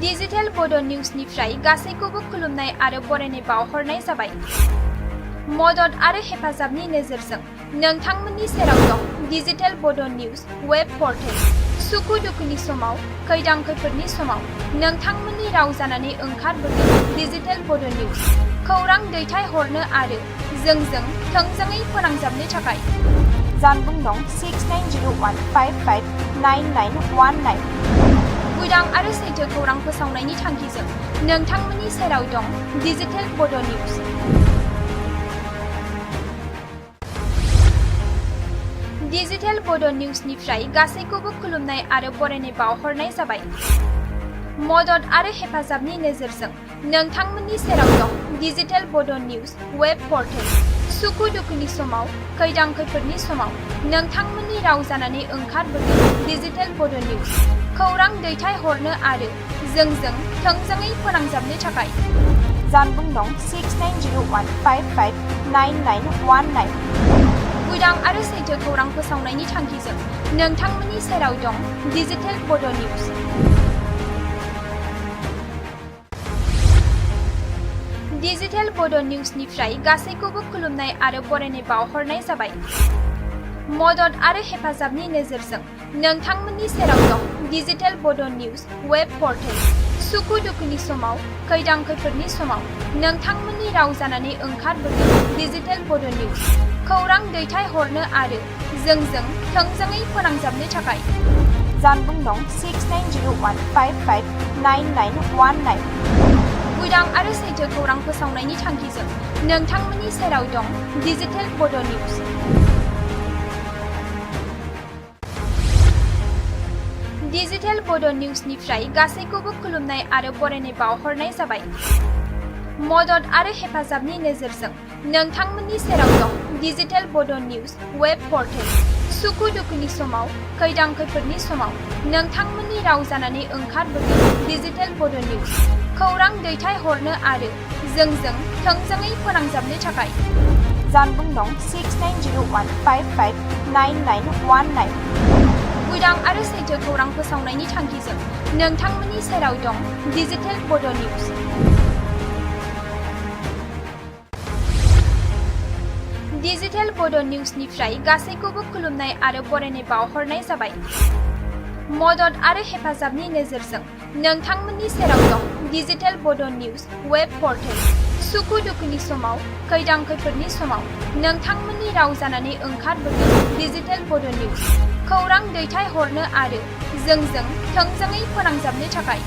डिजिटेल बड' निउजनिफ्राय गासैखौबो खुलुमनाय आरो बरायनाय बावहरनाय जाबाय। मदद आरो हेफाजाबनि नोजोरजों नोंथांमोननि सेराव दं डिजिटेल बड' निउज वेब पर्टेल। सुखु दुखुनि समाव, खैदां खैफोदनि समाव नोंथांमोननि राव जानानै ओंखारबोगोन डिजिटेल बड' निउज। खौरां दैथायहरनो आरो जोंजों थोंजोङै फोनांजाबनो थाखाय जानबुं नं 6901559919। उदां आरो सैथो खौरां फोसावनायनि थांखिजों नोंथांमोननि सेराव दं डिजिटेल बड' निउज। डिजिटेल बड' निउजनिफ्राय गासैखौबो खुलुमनाय आरो बरायनाय बावहरनाय जाबाय। मदद आरो हेफाजाबनि नोजोरजों नोंथांमोननि सेराव दं डिजिटेल बड' निउज वेब पर्टेल। सुखु दुखुनि समाव, खैदां खैफोदनि समाव नोंथांमोननि राव जानानै ओंखारबोगोन डिजिटेल बड' निउज। खौरां दैथायहरनो आरो जोंजों थोंजोङै फोनांजाबनो थाखाय जानबुं नं 6901559919। उदां आरो सैथो खौरां फोसावनायनि थांखिजों नोंथांमोननि सेराव दं डिजिटेल बड' निउज। डिजिटेल बड' निउजनिफ्राय गासैखौबो खुलुमनाय आरो बरायनाय बावहरनाय जाबाय। मदद आरो हेफाजाबनि नोजोरजों नोंथांमोननि सेराव दं डिजिटेल बड' निउज वेब पर्टेल। सुखु दुखुनि समाव, खैदां खैफोदनि समाव नोंथांमोननि राव जानानै ओंखारबोगोन डिजिटेल बड' निउज। खौरां दैथायहरनो आरो जोंजों थोंजोङै फोनांजाबनो थाखाय जानबुं नं 6901559919। उदां आरो सैथो खौरां फोसावनायनि थांखिजों नोंथांमोननि सेराव दं डिजिटेल बड' निउज। डिजिटेल बड' निउजनिफ्राय गासैखौबो खुलुमनाय आरो बरायनाय बावहरनाय जाबाय। मदद आरो हेफाजाबनि नोजोरजों नोंथांमोननि सेराव दं डिजिटेल बड' निउज वेब पर्टेल। सुखु दुखुनि समाव, खैदां खैफोदनि समाव नोंथांमोननि राव जानानै ओंखारबोगोन डिजिटेल बड' निउज। खौरां दैथायहरनो आरो जोंजों थोंजोङै फोनांजाबनो थाखाय जानबुं नं 6901559919। उदां आरो सैथो खौरां फोसावनायनि थांखिजों नोंथांमोननि सेराव दं डिजिटेल बड' निउज। डिजिटेल बड' निउजनिफ्राय गासैखौबो खुलुमनाय आरो बरायनाय बावहरनाय जाबाय। मदद आरो हेफाजाबनि नोजोरजों नोंथांमोननि सेराव दं डिजिटेल बड' निउज वेब पर्टेल। सुखु दुखुनि समाव खैदां खैफोदनि समाव नोंथांमोननि राव जानानै ओंखारबोदों डिजिटेल बड' निउज खौरां दैथायहरनो आरो जोंजों थोंजोङै फोनांजाबनो थाखाय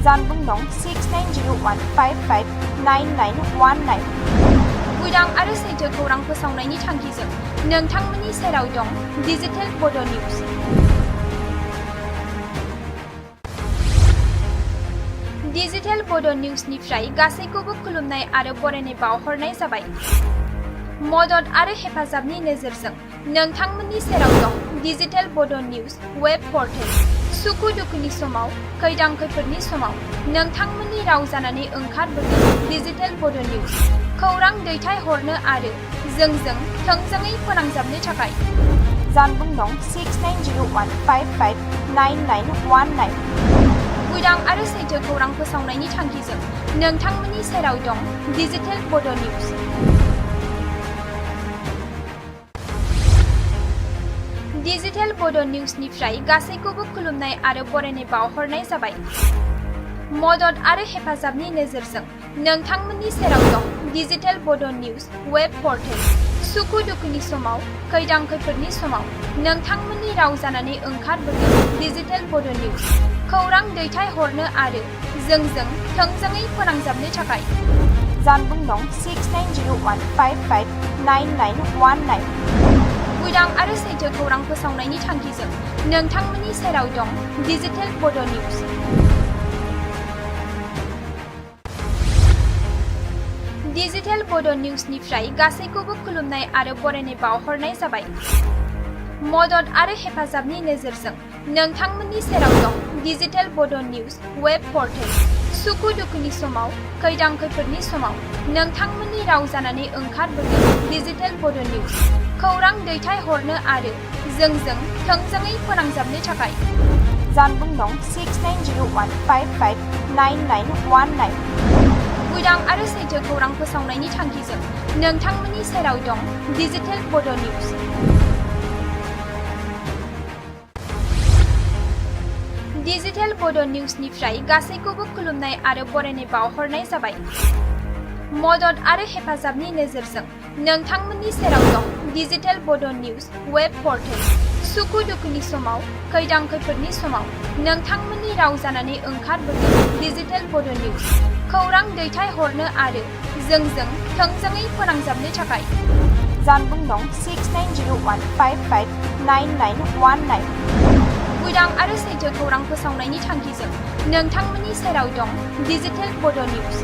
जानबुं नं 6901559919 उदां आरो सैथो खौरां फोसावनायनि थांखिजों नोंथांमोननि सेराव दं डिजिटेल बड' निउज। डिजिटेल बड' निउजनिफ्राय गासैखौबो खुलुमनाय आरो बरायनाय बावहरनाय जाबाय। मदद आरो हेफाजाबनि नोजोरजों नोंथांमोननि सेराव दं डिजिटेल बड' निउज वेब पर्टेल सुखु दुखुनि समाव खैदां खैफोदनि समाव नोंथांमोननि राव जानानै ओंखारबोदों डिजिटेल बड' निउज खौरां दैथायहरनो आरो जोंजों थोंजोङै फोनांजाबनो थाखाय जानबुं नं 6901559919 उदां आरो सैथो खौरां फोसावनायनि थांखिजों नोंथांमोननि सेराव दं डिजिटेल बड' निउज। डिजिटेल बड' निउजनिफ्राय गासैखौबो खुलुमनाय आरो बरायनाय बावहरनाय जाबाय। मदद आरो हेफाजाबनि नोजोरजों नोंथांमोननि सेराव दं डिजिटेल बड' निउज वेब पर्टेल सुखु दुखुनि समाव खैदां खैफोदनि समाव नोंथांमोननि राव जानानै ओंखारबोदों डिजिटेल बड' निउज खौरां दैथायहरनो आरो जोंजों थोंजोङै फोनांजाबनो थाखाय जानबुं नं 6901559919 उदां आरो सैथो खौरां फोसावनायनि थांखिजों नोंथांमोननि सेराव दं डिजिटेल बड' निउज। डिजिटेल बड' निउजनिफ्राय गासैखौबो खुलुमनाय आरो बरायनाय बावहरनाय जाबाय। मदद आरो हेफाजाबनि नोजोरजों नोंथांमोननि सेराव दं डिजिटेल बड' निउज वेब पर्टेल सुखु दुखुनि समाव खैदां खैफोदनि समाव नोंथांमोननि राव जानानै ओंखारबोदों डिजिटेल बड' निउज खौरां दैथायहरनो आरो जोंजों थोंजोङै फोनांजाबनो थाखाय जानबुं नं 6901559919 उदां आरो सैथो खौरां फोसावनायनि थांखिजों नोंथांमोननि सेराव दं डिजिटेल बड' निउज। डिजिटेल बड' निउजनिफ्राय गासैखौबो खुलुमनाय आरो बरायनाय बावहरनाय जाबाय। मदद आरो हेफाजाबनि नोजोरजों नोंथांमोननि सेराव दं डिजिटेल बड' निउज वेब पर्टेल सुखु दुखुनि समाव खैदां खैफोदनि समाव नोंथांमोननि राव जानानै ओंखारबोदों डिजिटेल बड' निउज खौरां दैथायहरनो आरो जोंजों थोंजोङै फोनांजाबनो थाखाय जानबुं नं 6901559919 उदां आरो सैथो खौरां फोसावनायनि थांखिजों नोंथांमोननि सेराव दं डिजिटेल बड' निउज।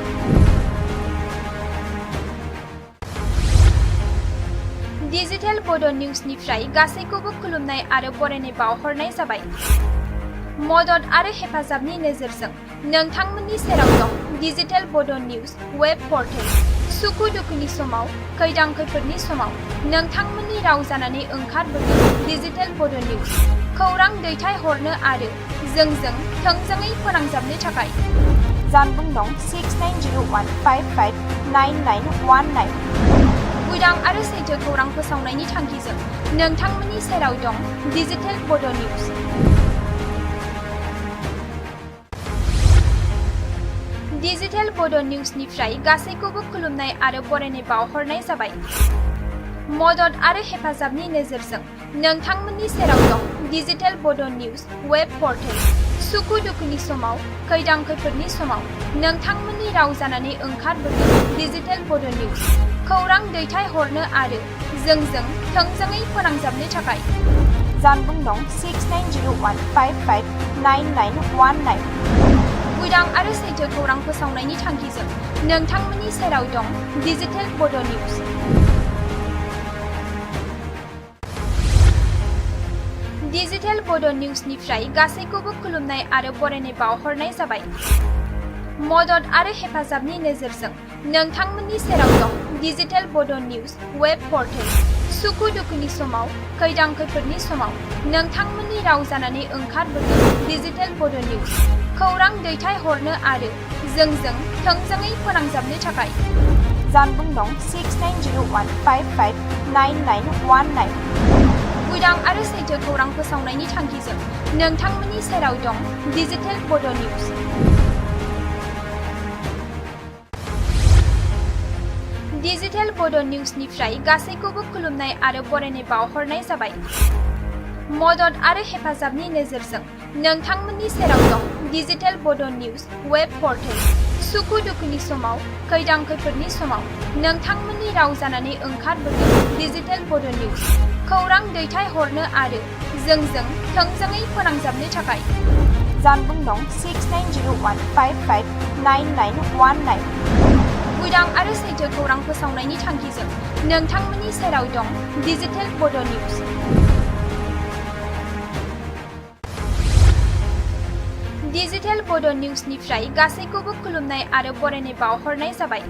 डिजिटेल बड' निउजनिफ्राय गासैखौबो खुलुमनाय आरो बरायनाय बावहरनाय जाबाय। मदद आरो हेफाजाबनि नोजोरजों नोंथांमोननि सेराव दं डिजिटेल बड' निउज वेब पर्टेल सुखु दुखुनि समाव खैदां खैफोदनि समाव नोंथांमोननि राव जानानै ओंखारबोदों डिजिटेल बड' निउज खौरां दैथायहरनो आरो जोंजों थोंजोङै फोनांजाबनो थाखाय जानबुं नं 6901559919 उदां आरो सैथो खौरां फोसावनायनि थांखिजों नोंथांमोननि सेराव दं डिजिटेल बड' निउज। डिजिटेल बड' निउजनिफ्राय गासैखौबो खुलुमनाय आरो बरायनाय बावहरनाय जाबाय। मदद आरो हेफाजाबनि नोजोरजों नोंथांमोननि सेराव दं डिजिटेल बड' निउज वेब पर्टेल सुखु दुखुनि समाव खैदां खैफोदनि समाव नोंथांमोननि राव जानानै ओंखारबोदों डिजिटेल बड' निउज खौरां दैथायहरनो आरो जोंजों थोंजोङै फोनांजाबनो थाखाय जानबुं नं 6901559919 उदां आरो सैथो खौरां फोसावनायनि थांखिजों नोंथांमोननि सेराव दं डिजिटेल बड' निउज। डिजिटेल बड' निउजनिफ्राय गासैखौबो खुलुमनाय आरो बरायनाय बावहरनाय जाबाय। मदद आरो हेफाजाबनि नोजोरजों नोंथांमोननि सेराव दं डिजिटेल बड' निउज वेब पर्टेल सुखु दुखुनि समाव खैदां खैफोदनि समाव नोंथांमोननि राव जानानै ओंखारबोदों डिजिटेल बड' निउज खौरां दैथायहरनो आरो जोंजों थोंजोङै फोनांजाबनो थाखाय जानबुं नं 6901559919 उदां आरो सैथो खौरां फोसावनायनि थांखिजों नोंथांमोननि सेराव दं डिजिटेल बड' निउज। डिजिटेल बड' निउसनिफ्राय गासैखौबो खुलुमनाय आरो बरायनाय बावहरनाय जाबाय। मदद आरो हेफाजाबनि नोजोरजों नोंथांमोननि सेराव दं डिजिटेल बड' निउस वेब पर्टेल। सुखु दुखुनि समाव, खैदां खैफोदनि समाव नोंथांमोननि राव जानानै ओंखारबोदों डिजिटेल बड' निउस। खौरां दैथायहरनो आरो जोंजों थोंजोङै फोनांजाबनो थाखाय जानबुं दं 6901559919। उदां आरो सैथो खौरां फोसावनायनि थांखिजों नोंथांमोननि सेराव दं डिजिटेल बड' निउस। डिजिटेल बड' निउसनिफ्राय गासैखौबो खुलुमनाय आरो बरायनाय बावहरनाय जाबाय।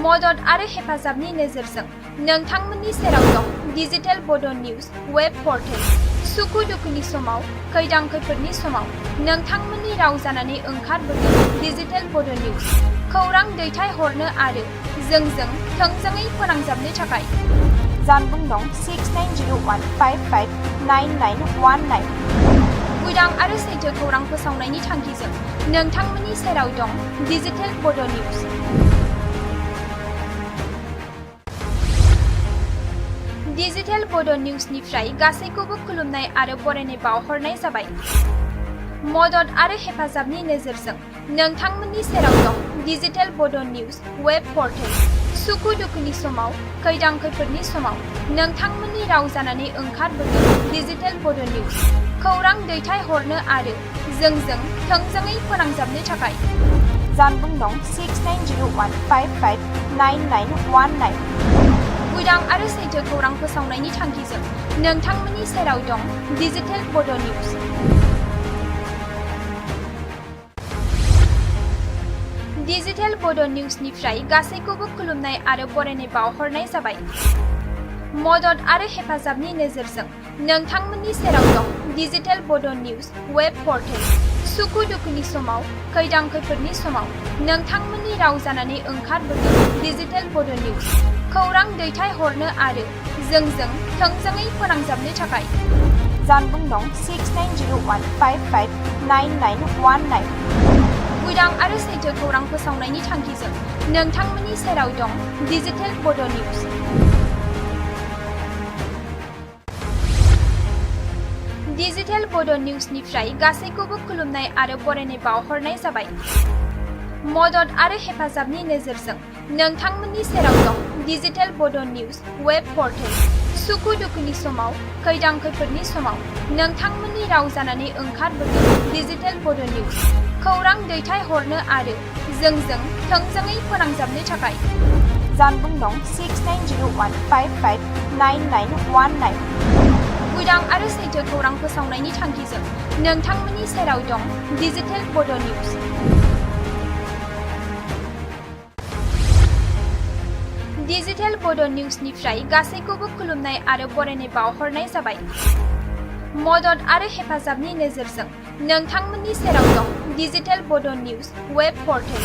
मदद आरो हेफाजाबनि नोजोरजों नोंथांमोननि सेराव दं डिजिटेल बड' निउस वेब पर्टेल। सुखु दुखुनि समाव, खैदां खैफोदनि समाव नोंथांमोननि राव जानानै ओंखारबोदों डिजिटेल बड' निउस। खौरां दैथायहरनो आरो जोंजों थोंजोङै फोनांजाबनो थाखाय जानबुं दं 6901559919। उदां आरो सैथो खौरां फोसावनायनि थांखिजों नोंथांमोननि सेराव दं डिजिटेल बड' निउस। डिजिटेल बड' निउसनिफ्राय गासैखौबो खुलुमनाय आरो बरायनाय बावहरनाय जाबाय। मदद आरो हेफाजाबनि नोजोरजों नोंथांमोननि सेराव दं डिजिटेल बड' निउस वेब पर्टेल। सुखु दुखुनि समाव, खैदां खैफोदनि समाव नोंथांमोननि राव जानानै ओंखारबोदों डिजिटेल बड' निउस। खौरां दैथायहरनो आरो जोंजों थोंजोङै फोनांजाबनो थाखाय जानबुं दं 6901559919। उदां आरो सैथो खौरां फोसावनायनि थांखिजों नोंथांमोननि सेराव दं डिजिटेल बड' निउस। डिजिटेल बड' निउसनिफ्राय गासैखौबो खुलुमनाय आरो बरायनाय बावहरनाय जाबाय। मदद आरो हेफाजाबनि नोजोरजों नोंथांमोननि सेराव दं डिजिटेल बड' निउस वेब पर्टेल। सुखु दुखुनि समाव, खैदां खैफोदनि समाव नोंथांमोननि राव जानानै ओंखारबोदों डिजिटेल बड' निउस। खौरां दैथायहरनो आरो जोंजों थोंजोङै फोनांजाबनो थाखाय जानबुं दं 6901559919। उदां आरो सैथो खौरां फोसावनायनि थांखिजों नोंथांमोननि सेराव दं डिजिटेल बड' निउस। डिजिटेल बड' निउसनिफ्राय गासैखौबो खुलुमनाय आरो बरायनाय बावहरनाय जाबाय। मदद आरो हेफाजाबनि नोजोरजों नोंथांमोननि सेराव दं डिजिटेल बड' निउस वेब पर्टेल। सुखु दुखुनि समाव, खैदां खैफोदनि समाव नोंथांमोननि राव जानानै ओंखारबोदों डिजिटेल बड' निउस। खौरां दैथायहरनो आरो जोंजों थोंजोङै फोनांजाबनो थाखाय जानबुं दं 6901559919। उदां आरो सैथो खौरां फोसावनायनि थांखिजों नोंथांमोननि सेराव दं डिजिटेल बड' निउस। डिजिटेल बड' निउसनिफ्राय गासैखौबो खुलुमनाय आरो बरायनाय बावहरनाय जाबाय। मदद आरो हेफाजाबनि नोजोरजों नोंथांमोननि सेराव दं डिजिटेल बड' निउस वेब पर्टेल।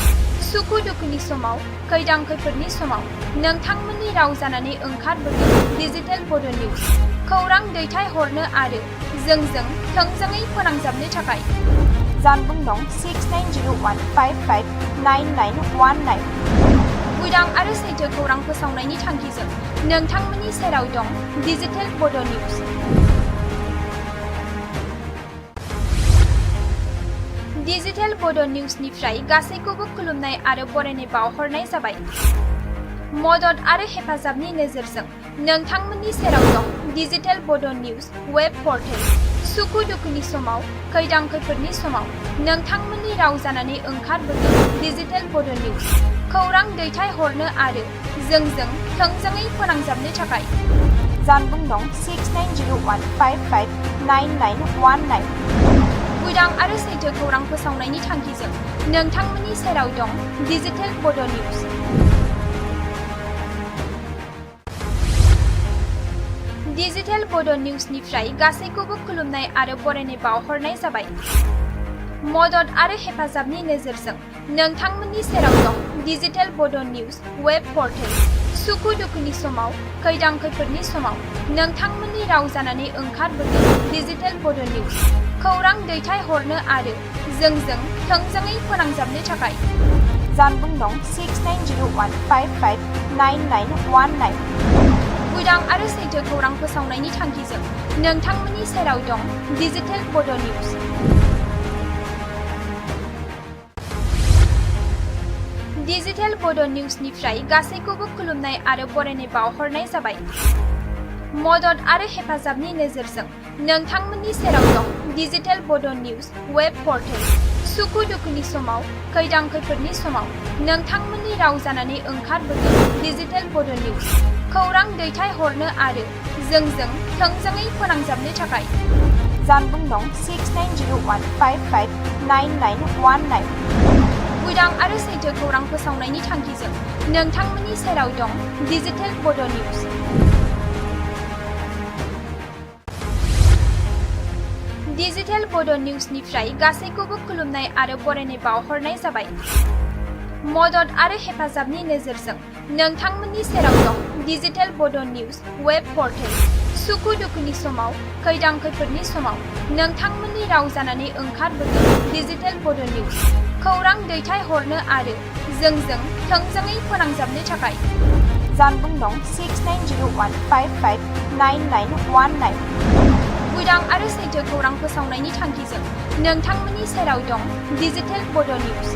सुखु दुखुनि समाव, खैदां खैफोदनि समाव नोंथांमोननि राव जानानै ओंखारबोदों डिजिटेल बड' निउस। खौरां दैथायहरनो आरो जोंजों थोंजोङै फोनांजाबनो थाखाय जानबुं दं 6901559919। उदां आरो सैथो खौरां फोसावनायनि थांखिजों नोंथांमोननि सेराव दं डिजिटेल बड' निउस। डिजिटेल बड' निउसनिफ्राय गासैखौबो खुलुमनाय आरो बरायनाय बावहरनाय जाबाय। मदद आरो हेफाजाबनि नोजोरजों नोंथांमोननि सेराव दं डिजिटेल बड' निउस वेब पर्टेल। सुखु दुखुनि समाव, खैदां खैफोदनि समाव नोंथांमोननि राव जानानै ओंखारबोदों डिजिटेल बड' निउस। खौरां दैथायहरनो आरो जोंजों थोंजोङै फोनांजाबनो थाखाय जानबुं दं 6901559919। उदां आरो सैथो खौरां फोसावनायनि थांखिजों नोंथांमोननि सेराव दं डिजिटेल बड' निउस। डिजिटेल बड' निउसनिफ्राय गासैखौबो खुलुमनाय आरो बरायनाय बावहरनाय जाबाय। मदद आरो हेफाजाबनि नोजोरजों नोंथांमोननि सेराव दं डिजिटेल बड' निउस वेब पर्टेल। सुखु दुखुनि समाव, खैदां खैफोदनि समाव नोंथांमोननि राव जानानै ओंखारबोदों डिजिटेल बड' निउस। खौरां दैथायहरनो आरो जोंजों थोंजोङै फोनांजाबनो थाखाय जानबुं दं 690155 9919 उदां आरो सैथो खौरां फोसावनायनि थांखिजों नोंथांमोननि सेराव दं डिजिटेल बड' निउज। डिजिटेल बड' निउजनिफ्राय गासैखौबो खुलुमनाय आरो बरायनाय बावहरनाय जाबाय। मदद आरो हेफाजाबनि नोजोरजों नोंथांमोननि सेराव दं डिजिटेल बड' निउज वेब पर्टेल। सुखु दुखुनि समाव, खैदां खैफोदनि समाव नोंथांमोननि राव जानानै ओंखारबोगोन डिजिटेल बड' निउज। खौरां दैथायहरनो आरो जोंजों थोंजोङै फोनांजाबनो थाखाय जानबुं दं 6901559919। उदां आरो सैथो खौरां फोसावनायनि थांखिजों नोंथांमोननि सेराव दं डिजिटेल बड' निउज। डिजिटेल बड' निउजनिफ्राय गासैखौबो खुलुमनाय आरो बरायनाय बावहरनाय जाबाय। मदद आरो हेफाजाबनि नोजोरजों नोंथांमोननि सेराव दं डिजिटेल बड' निउज वेब पर्टेल। सुखु दुखुनि समाव, खैदां खैफोदनि समाव नोंथांमोननि राव जानानै ओंखारबोगोन डिजिटेल बड' निउज। खौरां दैथायहरनो आरो जोंजों थोंजोङै फोनांजाबनो थाखाय जानबुं दं 6901559919। उदां आरो सैथो खौरां फोसावनायनि थांखिजों नोंथांमोननि सेराव दं डिजिटेल बड' निउज।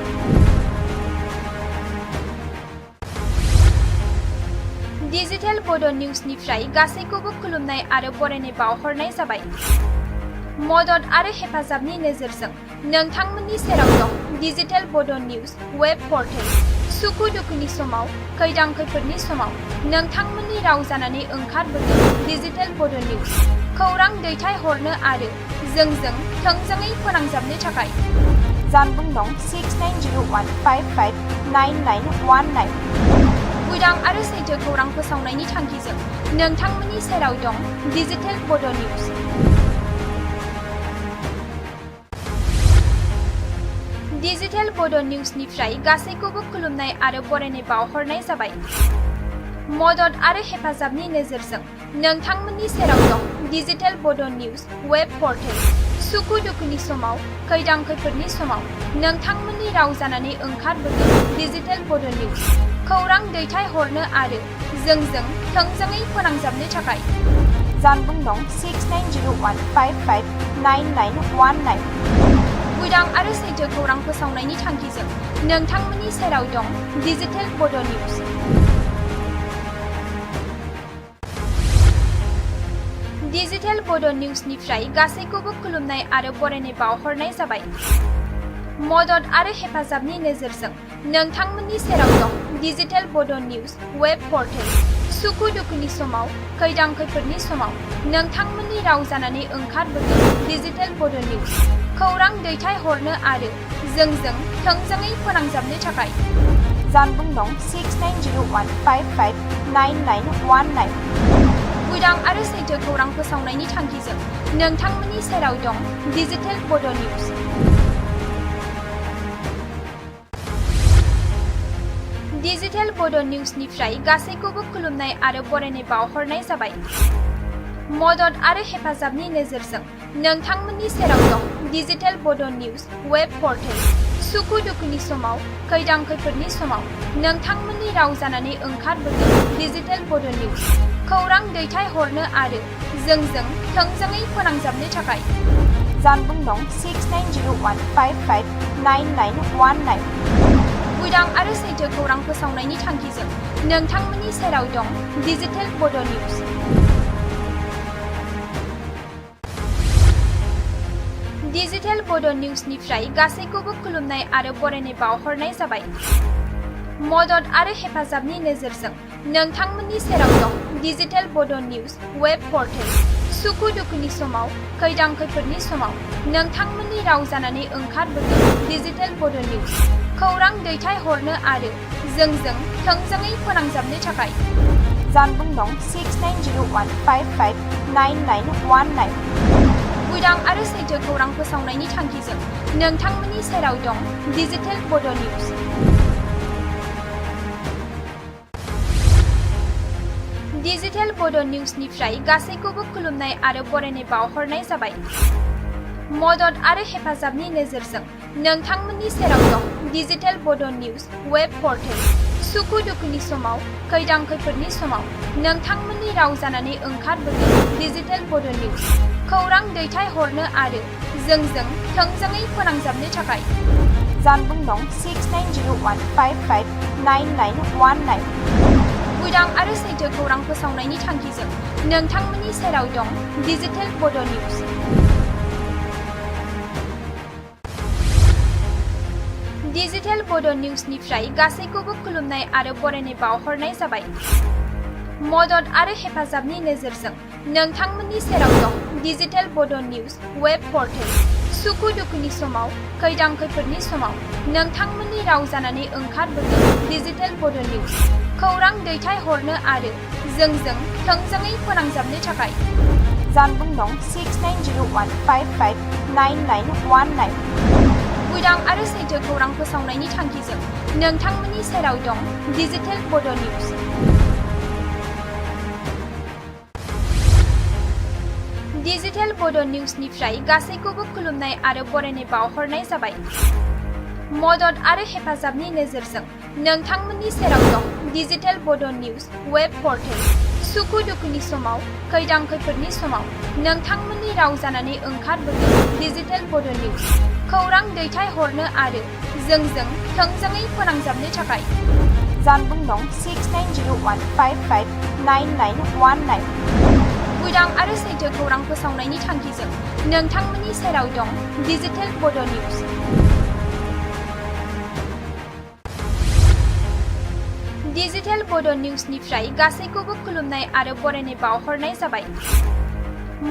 डिजिटेल बड' निउजनिफ्राय गासैखौबो खुलुमनाय आरो बरायनाय बावहरनाय जाबाय। मदद आरो हेफाजाबनि नोजोरजों नोंथांमोननि सेराव दं डिजिटेल बड' निउज वेब पर्टेल। सुखु दुखुनि समाव, खैदां खैफोदनि समाव नोंथांमोननि राव जानानै ओंखारबोगोन डिजिटेल बड' निउज। खौरां दैथायहरनो आरो जोंजों थोंजोङै फोनांजाबनो थाखाय जानबुं दं 6901559919। उदां आरो सैथो खौरां फोसावनायनि थांखिजों नोंथांमोननि सेराव दं डिजिटेल बड' निउज। डिजिटेल बड' निउजनिफ्राय गासैखौबो खुलुमनाय आरो बरायनाय बावहरनाय जाबाय। मदद आरो हेफाजाबनि नोजोरजों नोंथांमोननि सेराव दं डिजिटेल बड' निउज वेब पर्टेल। सुखु दुखुनि समाव, खैदां खैफोदनि समाव नोंथांमोननि राव जानानै ओंखारबोगोन डिजिटेल बड' निउज। खौरां दैथायहरनो आरो जोंजों थोंजोङै फोनांजाबनो थाखाय जानबुं दं 6901559919। उदां आरो सैथो खौरां फोसावनायनि थांखिजों नोंथांमोननि सेराव दं डिजिटेल बड' निउज। डिजिटेल बड' निउजनिफ्राय गासैखौबो खुलुमनाय आरो बरायनाय बावहरनाय जाबाय। मदद आरो हेफाजाबनि नोजोरजों नोंथांमोननि सेराव दं डिजिटेल बड' निउज वेब पर्टेल। सुखु दुखुनि समाव, खैदां खैफोदनि समाव नोंथांमोननि राव जानानै ओंखारबोगोन डिजिटेल बड' निउज। खौरां दैथायहरनो आरो जोंजों थोंजोङै फोनांजाबनो थाखाय जानबुं दं 6901559919। उदां आरो सैथो खौरां फोसावनायनि थांखिजों नोंथांमोननि सेराव दं डिजिटेल बड' निउज। डिजिटेल बड' निउजनिफ्राय गासैखौबो खुलुमनाय आरो बरायनाय बावहरनाय जाबाय। मदद आरो हेफाजाबनि नोजोरजों नोंथांमोननि सेराव दं डिजिटेल बड' निउज वेब पर्टेल। सुखु दुखुनि समाव, खैदां खैफोदनि समाव नोंथांमोननि राव जानानै ओंखारबोगोन डिजिटेल बड' निउज। खौरां दैथायहरनो आरो जोंजों थोंजोङै फोनांजाबनो थाखाय जानबुं दं 6901559919। उदां आरो सैथो खौरां फोसावनायनि थांखिजों नोंथांमोननि सेराव दं डिजिटेल बड' निउज। डिजिटेल बड' निउजनिफ्राय गासैखौबो खुलुमनाय आरो बरायनाय बावहरनाय जाबाय। मदद आरो हेफाजाबनि नोजोरजों नोंथांमोननि सेराव दं डिजिटेल बड' निउज वेब पर्टेल। सुखु दुखुनि समाव, खैदां खैफोदनि समाव नोंथांमोननि राव जानानै ओंखारबोगोन डिजिटेल बड' निउज। खौरां दैथायहरनो आरो जोंजों थोंजोङै फोनांजाबनो थाखाय जानबुं दं 6901559919। उदां आरो सैथो खौरां फोसावनायनि थांखिजों नोंथांमोननि सेराव दं डिजिटेल बड' निउज। डिजिटेल बड' निउजनिफ्राय गासैखौबो खुलुमनाय आरो बरायनाय बावहरनाय जाबाय। मदद आरो हेफाजाबनि नोजोरजों नोंथांमोननि सेराव दं डिजिटेल बड' निउज वेब पर्टेल। सुखु दुखुनि समाव, खैदां खैफोदनि समाव नोंथांमोननि राव जानानै ओंखारबोदों डिजिटेल बड' निउज। खौरां दैथायहरनो आरो जोंजों थोंजोङै फोनांजाबनो थाखाय जानबुं नं 6901559919। उदां आरो सैथो खौरां फोसावनायनि थांखिजों नोंथांमोननि सेराव दं डिजिटेल बड' निउज। डिजिटेल बड' निउजनिफ्राय गासैखौबो खुलुमनाय आरो बरायनाय बावहरनाय जाबाय। मदद आरो हेफाजाबनि नोजोरजों नोंथांमोननि सेराव दं डिजिटेल बड' निउज वेब पर्टेल। सुखु दुखुनि समाव, खैदां खैफोदनि समाव नोंथांमोननि राव जानानै ओंखारबोदों डिजिटेल बड' निउज। खौरां दैथायहरनो आरो जोंजों थोंजोङै फोनांजाबनो थाखाय जानबुं नं 6901559919। उदां आरो सैथो खौरां फोसावनायनि थांखिजों नोंथांमोननि सेराव दं डिजिटेल बड' निउज। डिजिटेल बड' निउजनिफ्राय गासैखौबो खुलुमनाय आरो बरायनाय बावहरनाय जाबाय। मदद आरो हेफाजाबनि नोजोरजों नोंथांमोननि सेराव दं डिजिटेल बड' निउज वेब पर्टेल। सुखु दुखुनि समाव, खैदां खैफोदनि समाव नोंथांमोननि राव जानानै ओंखारबोदों डिजिटेल बड' निउज। खौरां दैथायहरनो आरो जोंजों थोंजोङै फोनांजाबनो थाखाय जानबुं नं 6901559919। उदां आरो सैथो खौरां फोसावनायनि थांखिजों नोंथांमोननि सेराव दं डिजिटेल बड' निउज। डिजिटेल बड' निउजनिफ्राय गासैखौबो खुलुमनाय आरो बरायनाय बावहरनाय जाबाय।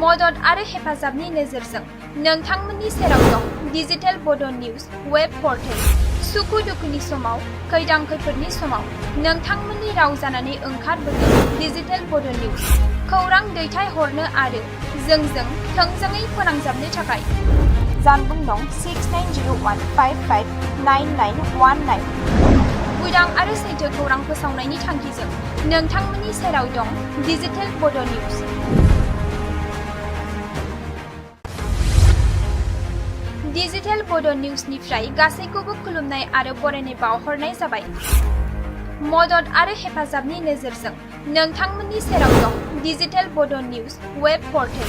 मदद आरो हेफाजाबनि नोजोरजों नोंथांमोननि सेराव दं डिजिटेल बड' निउज वेब पर्टेल। सुखु दुखुनि समाव, खैदां खैफोदनि समाव नोंथांमोननि राव जानानै ओंखारबोदों डिजिटेल बड' निउज। खौरां दैथायहरनो आरो जोंजों थोंजोङै फोनांजाबनो थाखाय जानबुं नं 6901559919। उदां आरो सैथो खौरां फोसावनायनि थांखिजों नोंथांमोननि सेराव दं डिजिटेल बड' निउज। डिजिटेल बड' निउजनिफ्राय गासैखौबो खुलुमनाय आरो बरायनाय बावहरनाय जाबाय। मदद आरो हेफाजाबनि नोजोरजों नोंथांमोननि सेराव दं डिजिटेल बड' निउज वेब पर्टेल।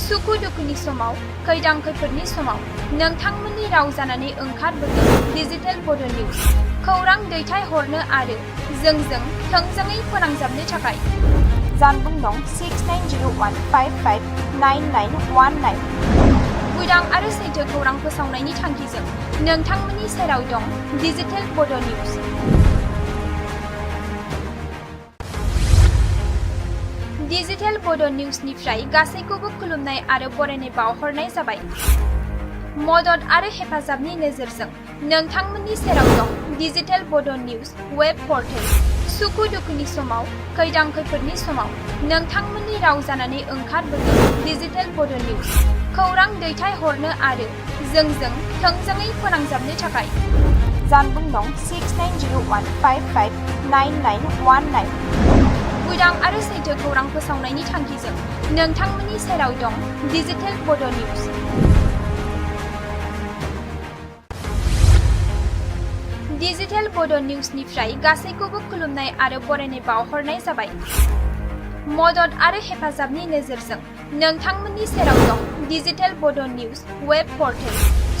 सुखु दुखुनि समाव, खैदां खैफोदनि समाव नोंथांमोननि राव जानानै ओंखारबोदों डिजिटेल बड' निउज। खौरां दैथायहरनो आरो जोंजों थोंजोङै फोनांजाबनो थाखाय जानबुं नं 6901559919। उदां आरो सैथो खौरां फोसावनायनि थांखिजों नोंथांमोननि सेराव दं डिजिटेल बड' निउज। डिजिटेल बड' निउजनिफ्राय गासैखौबो खुलुमनाय आरो बरायनाय बावहरनाय जाबाय। मदद आरो हेफाजाबनि नोजोरजों नोंथांमोननि सेराव दं डिजिटेल बड' निउज वेब पर्टेल। सुखु दुखुनि समाव, खैदां खैफोदनि समाव नोंथांमोननि राव जानानै ओंखारबोदों डिजिटेल बड' निउज। खौरां दैथायहरनो आरो जोंजों थोंजोङै फोनांजाबनो थाखाय जानबुं नं 6901559919। उदां आरो सैथो खौरां फोसावनायनि थांखिजों नोंथांमोननि सेराव दं डिजिटेल बड' निउज। डिजिटेल बड' निउजनिफ्राय गासैखौबो खुलुमनाय आरो बरायनाय बावहरनाय जाबाय। मदद आरो हेफाजाबनि नोजोरजों नोंथांमोननि सेराव दं डिजिटेल बड' निउज वेब पर्टेल।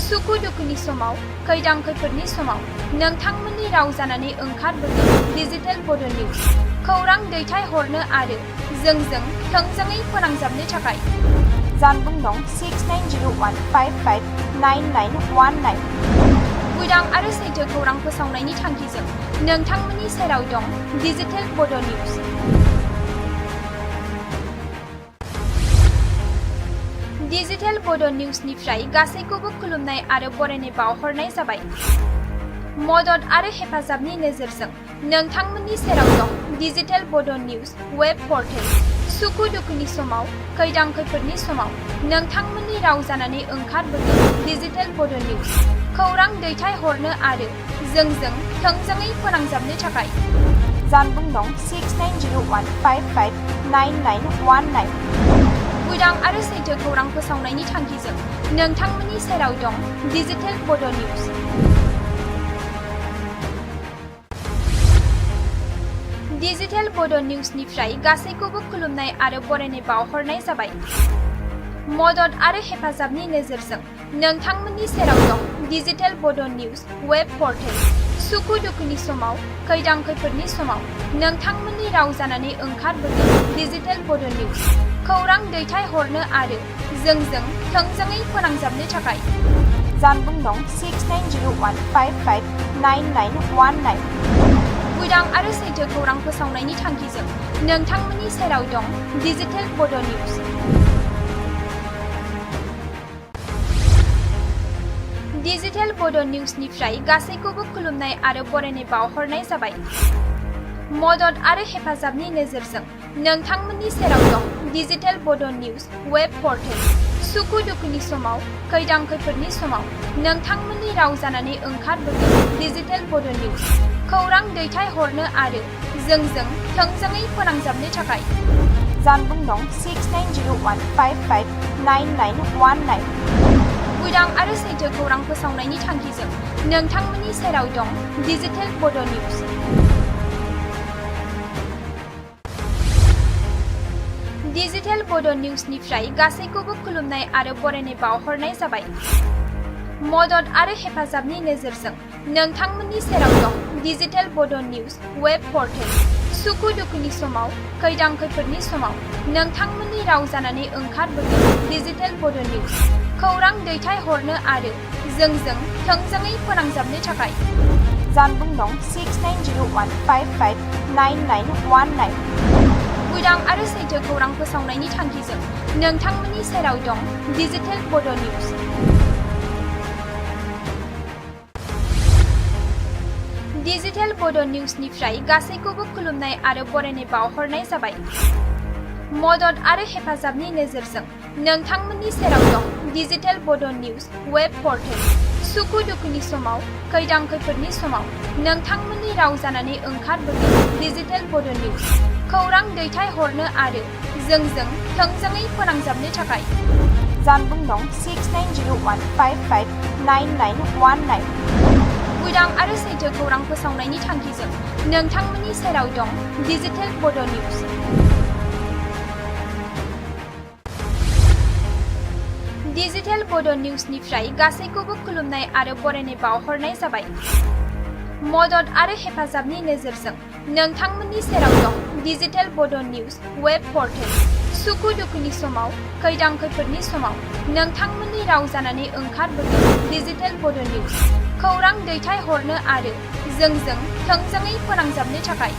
सुखु दुखुनि समाव, खैदां खैफोदनि समाव नोंथांमोननि राव जानानै ओंखारबोदों डिजिटेल बड' निउज। खौरां दैथायहरनो आरो जोंजों थोंजोङै फोनांजाबनो थाखाय जानबुं नं 6901559919। उदां आरो सैथो खौरां फोसावनायनि थांखिजों नोंथांमोननि सेराव दं डिजिटेल बड' निउज। डिजिटेल बड' निउजनिफ्राय गासैखौबो खुलुमनाय आरो बरायनाय बावहरनाय जाबाय। मदद आरो हेफाजाबनि नोजोरजों नोंथांमोननि सेराव दं डिजिटेल बड' निउज वेब पर्टेल। सुखु दुखुनि समाव, खैदां खैफोदनि समाव नोंथांमोननि राव जानानै ओंखारबोदों डिजिटेल बड' निउज। खौरां दैथायहरनो आरो जोंजों थोंजोङै फोनांजाबनो थाखाय जानबुं नं 6901559919। उदां आरो सैथो खौरां फोसावनायनि थांखिजों नोंथांमोननि सेराव दं डिजिटेल बड' निउज। डिजिटेल बड' निउसनिफ्राय गासैखौबो खुलुमनाय आरो बरायनाय बावहरनाय जाबाय। मदद आरो हेफाजाबनि नोजोरजों नोंथांमोननि सेराव दं डिजिटेल बड' निउस वेब पर्टेल। सुखु दुखुनि समाव, खैदां खैफोदनि समाव नोंथांमोननि राव जानानै ओंखारबोदों डिजिटेल बड' निउस। खौरां दैथायहरनो आरो जोंजों थोंजोङै फोनांजाबनो थाखाय जानबुं नं 6901559919। उदां आरो सैथो खौरां फोसावनायनि थांखिजों नोंथांमोननि सेराव दं डिजिटेल बड' निउस। डिजिटेल बड' निउसनिफ्राय गासैखौबो खुलुमनाय आरो बरायनाय बावहरनाय जाबाय। मदद आरो हेफाजाबनि नोजोरजों नोंथांमोननि सेराव दं डिजिटेल बड' निउस वेब पर्टेल। सुखु दुखुनि समाव, खैदां खैफोदनि समाव नोंथांमोननि राव जानानै ओंखारबोदों डिजिटेल बड' निउस। खौरां दैथायहरनो आरो जोंजों थोंजोङै फोनांजाबनो थाखाय जानबुं नं 6901559919। उदां आरो सैथो खौरां फोसावनायनि थांखिजों नोंथांमोननि सेराव दं डिजिटेल बड' निउस। डिजिटेल बड' निउसनिफ्राय गासैखौबो खुलुमनाय आरो बरायनाय बावहरनाय जाबाय। मदद आरो हेफाजाबनि नोजोरजों नोंथांमोननि सेराव दं डिजिटेल बड' निउस वेब पर्टेल। सुखु दुखुनि समाव, खैदां खैफोदनि समाव नोंथांमोननि राव जानानै ओंखारबोदों डिजिटेल बड' निउस। खौरां दैथायहरनो आरो जोंजों थोंजोङै फोनांजाबनो थाखाय जानबुं नं 6901559919। उदां आरो सैथो खौरां फोसावनायनि थांखिजों नोंथांमोननि सेराव दं डिजिटेल बड' निउस। डिजिटेल बड' निउसनिफ्राय गासैखौबो खुलुमनाय आरो बरायनाय बावहरनाय जाबाय। मदद आरो हेफाजाबनि नोजोरजों नोंथांमोननि सेराव दं डिजिटेल बड' निउस वेब पर्टेल। सुखु दुखुनि समाव, खैदां खैफोदनि समाव नोंथांमोननि राव जानानै ओंखारबोदों डिजिटेल बड' निउस। खौरां दैथायहरनो आरो जोंजों थोंजोङै फोनांजाबनो थाखाय जानबुं नं 6901559919। उदां आरो सैथो खौरां फोसावनायनि थांखिजों नोंथांमोननि सेराव दं डिजिटेल बड' निउस। डिजिटेल बड' निउसनिफ्राय गासैखौबो खुलुमनाय आरो बरायनाय बावहरनाय जाबाय। मदद आरो हेफाजाबनि नोजोरजों नोंथांमोननि सेराव दं डिजिटेल बड' निउस वेब पर्टेल। सुखु दुखुनि समाव, खैदां खैफोदनि समाव नोंथांमोननि राव जानानै ओंखारबोदों डिजिटेल बड' निउस। खौरां दैथायहरनो आरो जोंजों थोंजोङै फोनांजाबनो थाखाय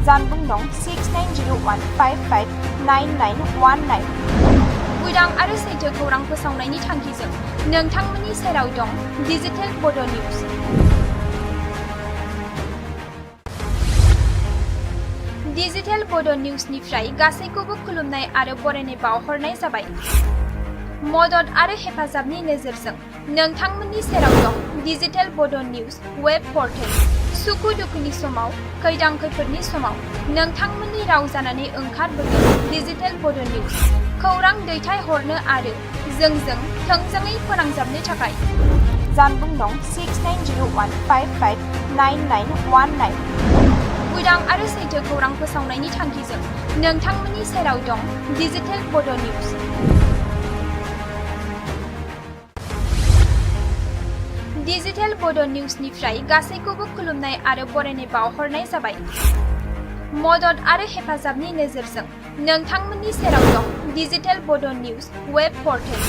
जानबुं नं 6901559919। उदां आरो सैथो खौरां फोसावनायनि थांखिजों नोंथांमोननि सेराव दं डिजिटेल बड' निउस। डिजिटेल बड' निउसनिफ्राय गासैखौबो खुलुमनाय आरो बरायनाय बावहरनाय जाबाय। मदद आरो हेफाजाबनि नोजोरजों नोंथांमोननि सेराव दं डिजिटेल बड' निउस वेब पर्टेल। सुखु दुखुनि समाव, खैदां खैफोदनि समाव नोंथांमोननि राव जानानै ओंखारबोदों डिजिटेल बड' निउस। खौरां दैथायहरनो आरो जोंजों थोंजोङै फोनांजाबनो थाखाय जानबुं नं 6901559919। उदां आरो सैथो खौरां फोसावनायनि थांखिजों नोंथांमोननि सेराव दं डिजिटेल बड' निउस। डिजिटेल बड' निउसनिफ्राय गासैखौबो खुलुमनाय आरो बरायनाय बावहरनाय जाबाय। मदद आरो हेफाजाबनि नोजोरजों नोंथांमोननि सेराव दं डिजिटेल बड' निउस वेब पर्टेल।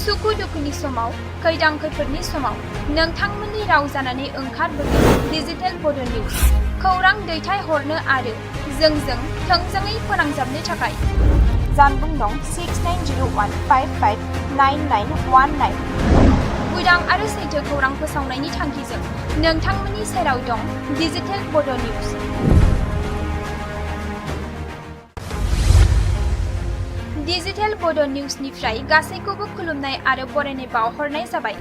सुखु दुखुनि समाव, खैदां खैफोदनि समाव नोंथांमोननि राव जानानै ओंखारबोदों डिजिटेल बड' निउस। खौरां दैथायहरनो आरो जोंजों थोंजोङै फोनांजाबनो थाखाय जानबुं नं 6901559919। उदां आरो सैथो खौरां फोसावनायनि थांखिजों नोंथांमोननि सेराव दं डिजिटेल बड' निउस। डिजिटेल बड' निउसनिफ्राय गासैखौबो खुलुमनाय आरो बरायनाय बावहरनाय जाबाय।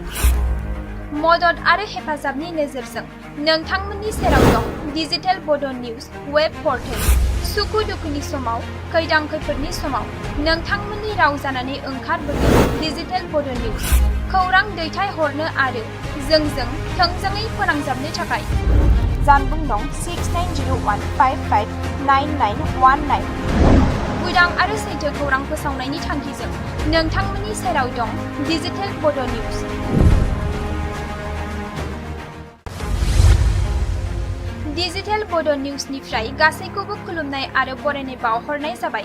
मदद आरो हेफाजाबनि नोजोरजों नोंथांमोननि सेराव दं डिजिटेल बड' निउस वेब पर्टेल। सुखु दुखुनि समाव, खैदां खैफोदनि समाव नोंथांमोननि राव जानानै ओंखारबोदों डिजिटेल बड' निउस। खौरां दैथायहरनो आरो जोंजों थोंजोङै फोनांजाबनो थाखाय जानबुं नं 690155 9919 उदां आरो सैथो खौरां फोसावनायनि थांखिजों नोंथांमोननि सेराव दं डिजिटेल बड' निउज। डिजिटेल बड' निउजनिफ्राय गासैखौबो खुलुमनाय आरो बरायनाय बावहरनाय जाबाय।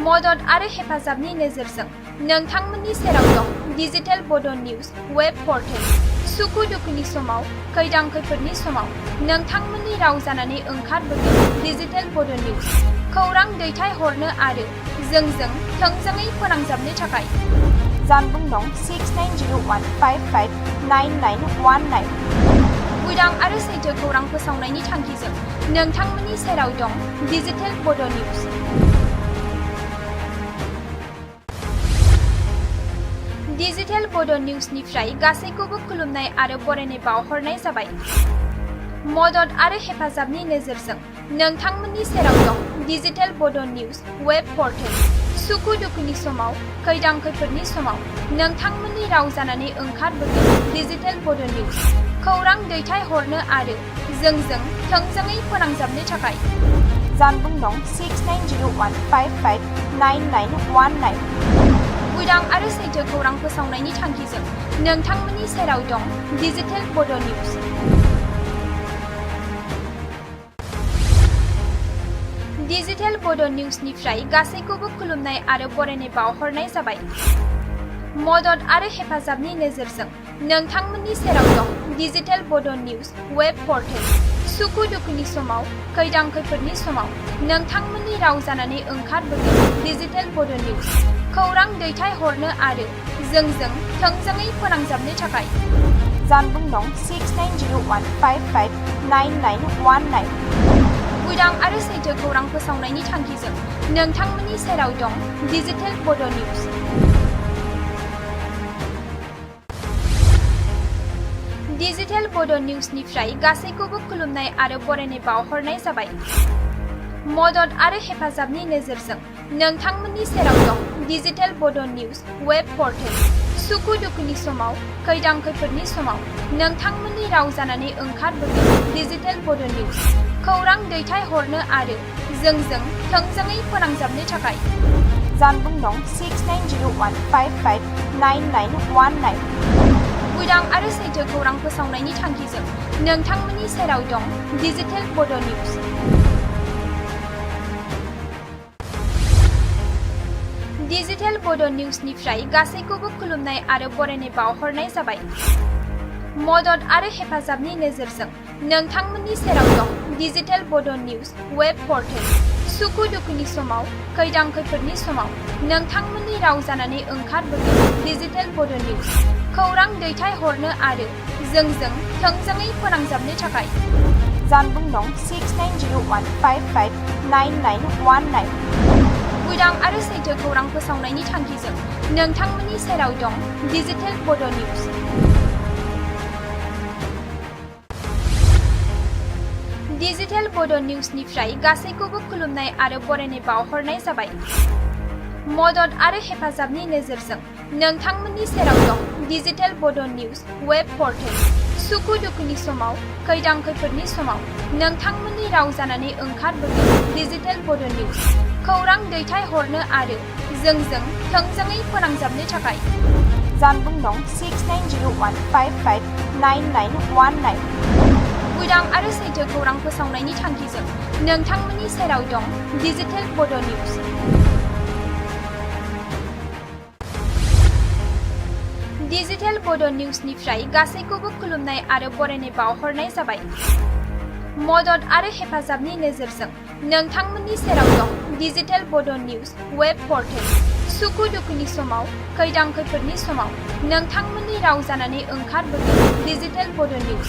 मदद आरो हेफाजाबनि नोजोरजों नोंथांमोननि सेराव दं डिजिटेल बड' निउज वेब पर्टेल। सुखु दुखुनि समाव, खैदां खैफोदनि समाव नोंथांमोननि राव जानानै ओंखारबोगोन डिजिटेल बड' निउज। खौरां दैथायहरनो आरो जोंजों थोंजोङै फोनांजाबनो थाखाय जानबुं नं 6901559919। उदां आरो सैथो खौरां फोसावनायनि थांखिजों नोंथांमोननि सेराव दं डिजिटेल बड' निउज। डिजिटेल बड' निउजनिफ्राय गासैखौबो खुलुमनाय आरो बरायनाय बावहरनाय जाबाय। मदद आरो हेफाजाबनि नोजोरजों नोंथांमोननि सेराव दं डिजिटेल बड' निउज वेब पर्टेल। सुखु दुखुनि समाव, खैदां खैफोदनि समाव नोंथांमोननि राव जानानै ओंखारबोगोन डिजिटेल बड' निउज। खौरां दैथायहरनो आरो जोंजों थोंजोङै फोनांजाबनो थाखाय जानबुं नं 6901559919। उदां आरो सैथो खौरां फोसावनायनि थांखिजों नोंथांमोननि सेराव दं डिजिटेल बड' निउज। डिजिटेल बड' निउजनिफ्राय गासैखौबो खुलुमनाय आरो बरायनाय बावहरनाय जाबाय। मदद आरो हेफाजाबनि नोजोरजों नोंथांमोननि सेराव दं डिजिटेल बड' निउज वेब पर्टेल। सुखु दुखुनि समाव, खैदां खैफोदनि समाव नोंथांमोननि राव जानानै ओंखारबोगोन डिजिटेल बड' निउज। खौरां दैथायहरनो आरो जोंजों थोंजोङै फोनांजाबनो थाखाय जानबुं नं 6901559919। उदां आरो सैथो खौरां फोसावनायनि थांखिजों नोंथांमोननि सेराव दं डिजिटेल बड' निउज। डिजिटेल बड' निउजनिफ्राय गासैखौबो खुलुमनाय आरो बरायनाय बावहरनाय जाबाय। मदद आरो हेफाजाबनि नोजोरजों नोंथांमोननि सेराव दं डिजिटेल बड' निउज वेब पर्टेल। सुखु दुखुनि समाव, खैदां खैफोदनि समाव नोंथांमोननि राव जानानै ओंखारबोगोन डिजिटेल बड' निउज। खौरां दैथायहरनो आरो जोंजों थोंजोङै फोनांजाबनो थाखाय जानबुं नं 6901559919। उदां आरो सैथो खौरां फोसावनायनि थांखिजों नोंथांमोननि सेराव दं डिजिटेल बड' निउज। डिजिटेल बड' निउजनिफ्राय गासैखौबो खुलुमनाय आरो बरायनाय बावहरनाय जाबाय। मदद आरो हेफाजाबनि नोजोरजों नोंथांमोननि सेराव दं डिजिटेल बड' निउज वेब पर्टेल। सुखु दुखुनि समाव, खैदां खैफोदनि समाव नोंथांमोननि राव जानानै ओंखारबोगोन डिजिटेल बड' निउज। खौरां दैथायहरनो आरो जोंजों थोंजोङै फोनांजाबनो थाखाय जानबुं नं 6901559919। उदां आरो सैथो खौरां फोसावनायनि थांखिजों नोंथांमोननि सेराव दं डिजिटेल बड' निउज। डिजिटेल बड' निउजनिफ्राय गासैखौबो खुलुमनाय आरो बरायनाय बावहरनाय जाबाय। मदद आरो हेफाजाबनि नोजोरजों नोंथांमोननि सेराव दं डिजिटेल बड' निउज वेब पर्टेल। सुखु दुखुनि समाव, खैदां खैफोदनि समाव नोंथांमोननि राव जानानै ओंखारबोगोन डिजिटेल बड' निउज। खौरां दैथायहरनो आरो जोंजों थोंजोङै फोनांजाबनो थाखाय जानबुं नं 6901559919। उदां आरो सैथो खौरां फोसावनायनि थांखिजों नोंथांमोननि सेराव दं डिजिटेल बड' निउज। डिजिटेल बड' निउजनिफ्राय गासैखौबो खुलुमनाय आरो बरायनाय बावहरनाय जाबाय। मदद आरो हेफाजाबनि नोजोरजों नोंथांमोननि सेराव दं डिजिटेल बड' निउज वेब पर्टेल। सुखु दुखुनि समाव, खैदां खैफोदनि समाव नोंथांमोननि राव जानानै ओंखारबोगोन डिजिटेल बड' निउज।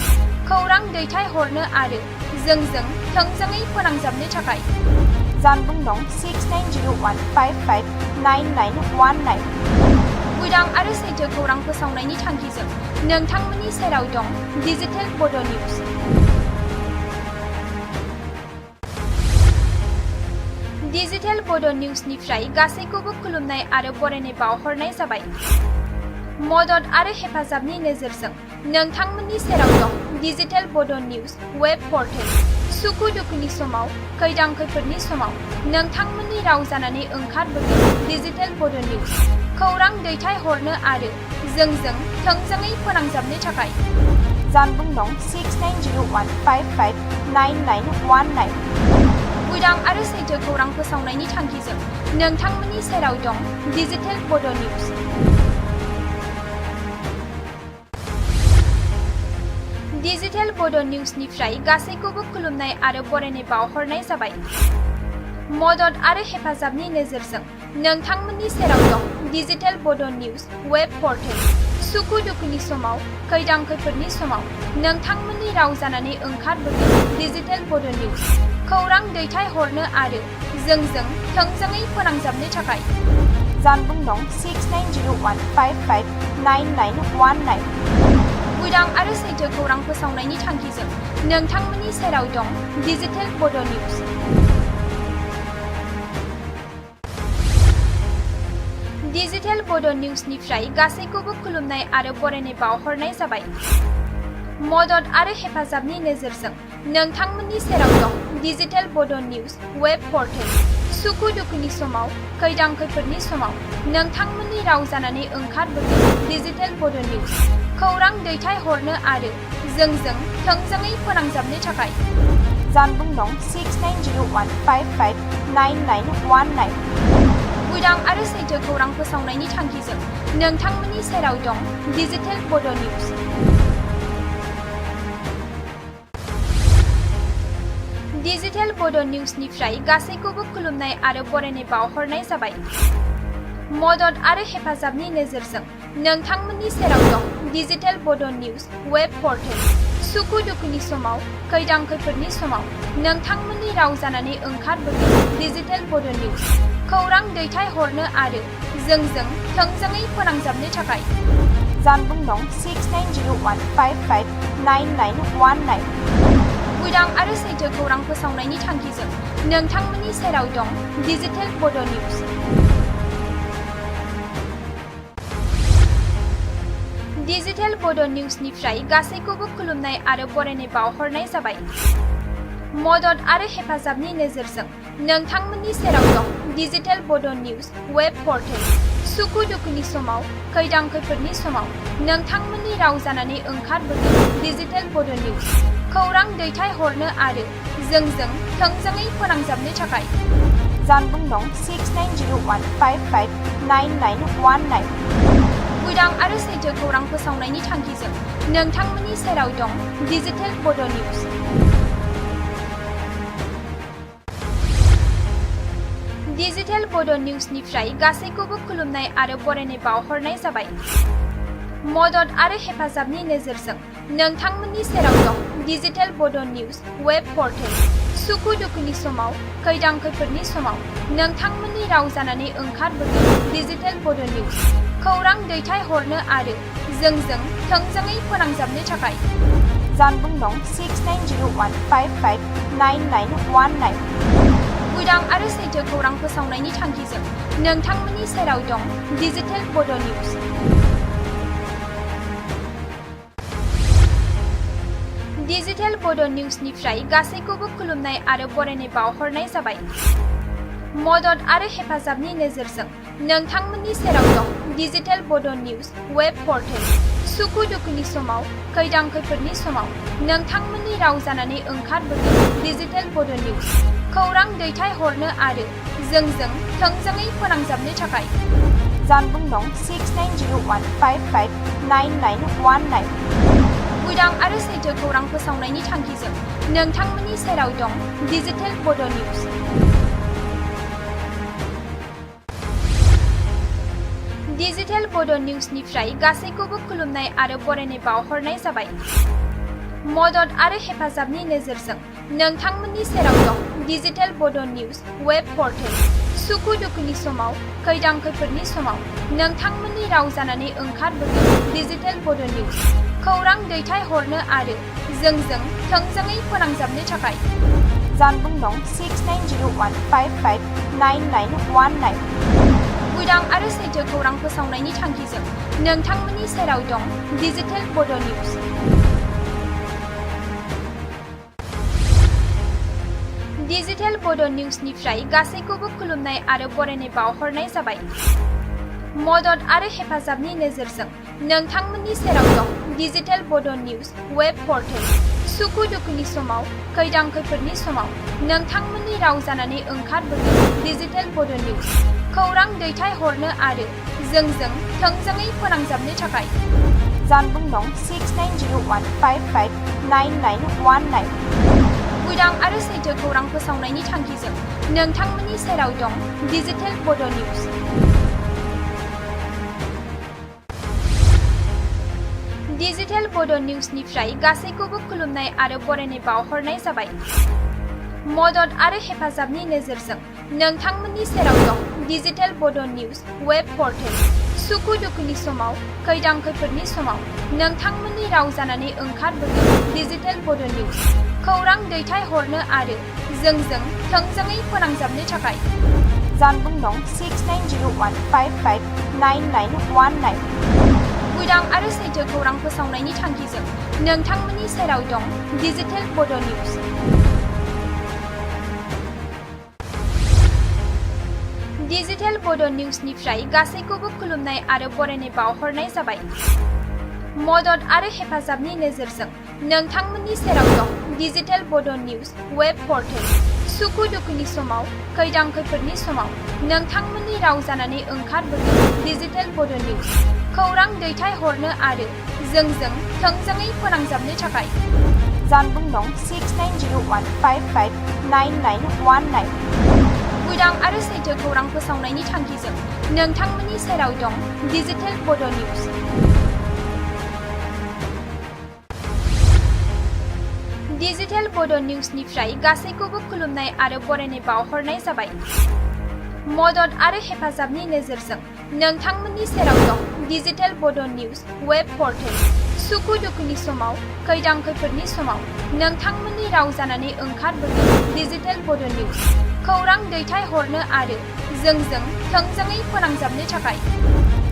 खौरां दैथायहरनो आरो जोंजों थोंजोङै फोनांजाबनो थाखाय जानबुं नं 6901559919। उदां आरो सैथो खौरां फोसावनायनि थांखिजों नोंथांमोननि सेराव दं डिजिटेल बड' निउज। डिजिटेल बड' निउजनिफ्राय गासैखौबो खुलुमनाय आरो बरायनाय बावहरनाय जाबाय। मदद आरो हेफाजाबनि नोजोरजों नोंथांमोननि सेराव दं डिजिटेल बड' निउज वेब पर्टेल। सुखु दुखुनि समाव, खैदां खैफोदनि समाव नोंथांमोननि राव जानानै ओंखारबोदों डिजिटेल बड' निउज। खौरां दैथायहरनो आरो जोंजों थोंजोङै फोनांजाबनो थाखाय जानबुं नं 6901559919। उदां आरो सैथो खौरां फोसावनायनि थांखिजों नोंथांमोननि सेराव दं डिजिटेल बड' निउज। डिजिटेल बड' निउजनिफ्राय गासैखौबो खुलुमनाय आरो बरायनाय बावहरनाय जाबाय। मदद आरो हेफाजाबनि नोजोरजों नोंथांमोननि सेराव दं डिजिटेल बड' निउज वेब पर्टेल। सुखु दुखुनि समाव, खैदां खैफोदनि समाव नोंथांमोननि राव जानानै ओंखारबोदों डिजिटेल बड' निउज। खौरां दैथायहरनो आरो जोंजों थोंजोङै फोनांजाबनो थाखाय जानबुं नं 6901559919। उदां आरो सैथो खौरां फोसावनायनि थांखिजों नोंथांमोननि सेराव दं डिजिटेल बड' निउज। डिजिटेल बड' निउजनिफ्राय गासैखौबो खुलुमनाय आरो बरायनाय बावहरनाय जाबाय। मदद आरो हेफाजाबनि नोजोरजों नोंथांमोननि सेराव दं डिजिटेल बड' निउज वेब पर्टेल। सुखु दुखुनि समाव, खैदां खैफोदनि समाव नोंथांमोननि राव जानानै ओंखारबोदों डिजिटेल बड' निउज। खौरां दैथायहरनो आरो जोंजों थोंजोङै फोनांजाबनो थाखाय जानबुं नं 6901559919। उदां आरो सैथो खौरां फोसावनायनि थांखिजों नोंथांमोननि सेराव दं डिजिटेल बड' निउज। डिजिटेल बड' निउजनिफ्राय गासैखौबो खुलुमनाय आरो बरायनाय बावहरनाय जाबाय। मदद आरो हेफाजाबनि नोजोरजों नोंथांमोननि सेराव दं डिजिटेल बड' निउज वेब पर्टेल। सुखु दुखुनि समाव, खैदां खैफोदनि समाव नोंथांमोननि राव जानानै ओंखारबोदों डिजिटेल बड' निउज। खौरां दैथायहरनो आरो जोंजों थोंजोङै फोनांजाबनो थाखाय जानबुं नं 6901559919। उदां आरो सैथो खौरां फोसावनायनि थांखिजों नोंथांमोननि सेराव दं डिजिटेल बड' निउज। डिजिटेल बड' निउजनिफ्राय गासैखौबो खुलुमनाय आरो बरायनाय बावहरनाय जाबाय। मदद आरो हेफाजाबनि नोजोरजों नोंथांमोननि सेराव दं डिजिटेल बड' निउज वेब पर्टेल। सुखु दुखुनि समाव, खैदां खैफोदनि समाव नोंथांमोननि राव जानानै ओंखारबोदों डिजिटेल बड' निउज। खौरां दैथायहरनो आरो जोंजों थोंजोङै फोनांजाबनो थाखाय जानबुं नं 6901559919। उदां आरो सैथो खौरां फोसावनायनि थांखिजों नोंथांमोननि सेराव दं डिजिटेल बड' निउज। डिजिटेल बड' निउजनिफ्राय गासैखौबो खुलुमनाय आरो बरायनाय बावहरनाय जाबाय। मदद आरो हेफाजाबनि नोजोरजों नोंथांमोननि सेराव दं डिजिटेल बड' निउज वेब पर्टेल। सुखु दुखुनि समाव, खैदां खैफोदनि समाव नोंथांमोननि राव जानानै ओंखारबोदों डिजिटेल बड' निउज। खौरां दैथायहरनो आरो जोंजों थोंजोङै फोनांजाबनो थाखाय जानबुं नं 6901559919। उदां आरो सैथो खौरां फोसावनायनि थांखिजों नोंथांमोननि सेराव दं डिजिटेल बड' निउज। डिजिटेल बड' निउजनिफ्राय गासैखौबो खुलुमनाय आरो बरायनाय बावहरनाय जाबाय। मदद आरो हेफाजाबनि नोजोरजों नोंथांमोननि सेराव दं डिजिटेल बड' निउज वेब पर्टेल। सुखु दुखुनि समाव, खैदां खैफोदनि समाव नोंथांमोननि राव जानानै ओंखारबोदों डिजिटेल बड' निउज। खौरां दैथायहरनो आरो जोंजों थोंजोङै फोनांजाबनो थाखाय जानबुं नं 6901559919। उदां आरो सैथो खौरां फोसावनायनि थांखिजों नोंथांमोननि सेराव दं डिजिटेल बड' निउज। डिजिटेल बड' निउजनिफ्राय गासैखौबो खुलुमनाय आरो बरायनाय बावहरनाय जाबाय। मदद आरो हेफाजाबनि नोजोरजों नोंथांमोननि सेराव दं डिजिटेल बड' निउज वेब पर्टेल। सुखु दुखुनि समाव, खैदां खैफोदनि समाव नोंथांमोननि राव जानानै ओंखारबोदों डिजिटेल बड' निउज। खौरां दैथायहरनो आरो जोंजों थोंजोङै फोनांजाबनो थाखाय जानबुं नं 6901559919। उदां आरो सैथो खौरां फोसावनायनि थांखिजों नोंथांमोननि सेराव दं डिजिटेल बड' निउज। डिजिटेल बड' निउसनिफ्राय गासैखौबो खुलुमनाय आरो बरायनाय बावहरनाय जाबाय। मदद आरो हेफाजाबनि नोजोरजों नोंथांमोननि सेराव दं डिजिटेल बड' निउस वेब पर्टेल। सुखु दुखुनि समाव, खैदां खैफोदनि समाव नोंथांमोननि राव जानानै ओंखारबोगोन डिजिटेल बड' निउस। खौरां दैथायहरनो आरो जोंजों थोंजोङै फोनांजाबनो थाखाय जानबुं नं 6901559919। उदां आरो सैथो खौरां फोसावनायनि थांखिजों नोंथांमोननि सेराव दं डिजिटेल बड' निउस। डिजिटेल बड' निउसनिफ्राय गासैखौबो खुलुमनाय आरो बरायनाय बावहरनाय जाबाय। मदद आरो हेफाजाबनि नोजोरजों नोंथांमोननि सेराव दं डिजिटेल बड' निउस वेब पर्टेल। सुखु दुखुनि समाव, खैदां खैफोदनि समाव नोंथांमोननि राव जानानै ओंखारबोगोन डिजिटेल बड' निउस। खौरां दैथायहरनो आरो जोंजों थोंजोङै फोनांजाबनो थाखाय जानबुं नं 6901559919। उदां आरो सैथो खौरां फोसावनायनि थांखिजों नोंथांमोननि सेराव दं डिजिटेल बड' निउस। डिजिटेल बड' निउसनिफ्राय गासैखौबो खुलुमनाय आरो बरायनाय बावहरनाय जाबाय। मदद आरो हेफाजाबनि नोजोरजों नोंथांमोननि सेराव दं डिजिटेल बड' निउस वेब पर्टेल। सुखु दुखुनि समाव, खैदां खैफोदनि समाव नोंथांमोननि राव जानानै ओंखारबोगोन डिजिटेल बड' निउस। खौरां दैथायहरनो आरो जोंजों थोंजोङै फोनांजाबनो थाखाय जानबुं नं 6901559919। उदां आरो सैथो खौरां फोसावनायनि थांखिजों नोंथांमोननि सेराव दं डिजिटेल बड' निउस। डिजिटेल बड' निउसनिफ्राय गासैखौबो खुलुमनाय आरो बरायनाय बावहरनाय जाबाय। मदद आरो हेफाजाबनि नोजोरजों नोंथांमोननि सेराव दं डिजिटेल बड' निउस वेब पर्टेल। सुखु दुखुनि समाव, खैदां खैफोदनि समाव नोंथांमोननि राव जानानै ओंखारबोगोन डिजिटेल बड' निउस। खौरां दैथायहरनो आरो जोंजों थोंजोङै फोनांजाबनो थाखाय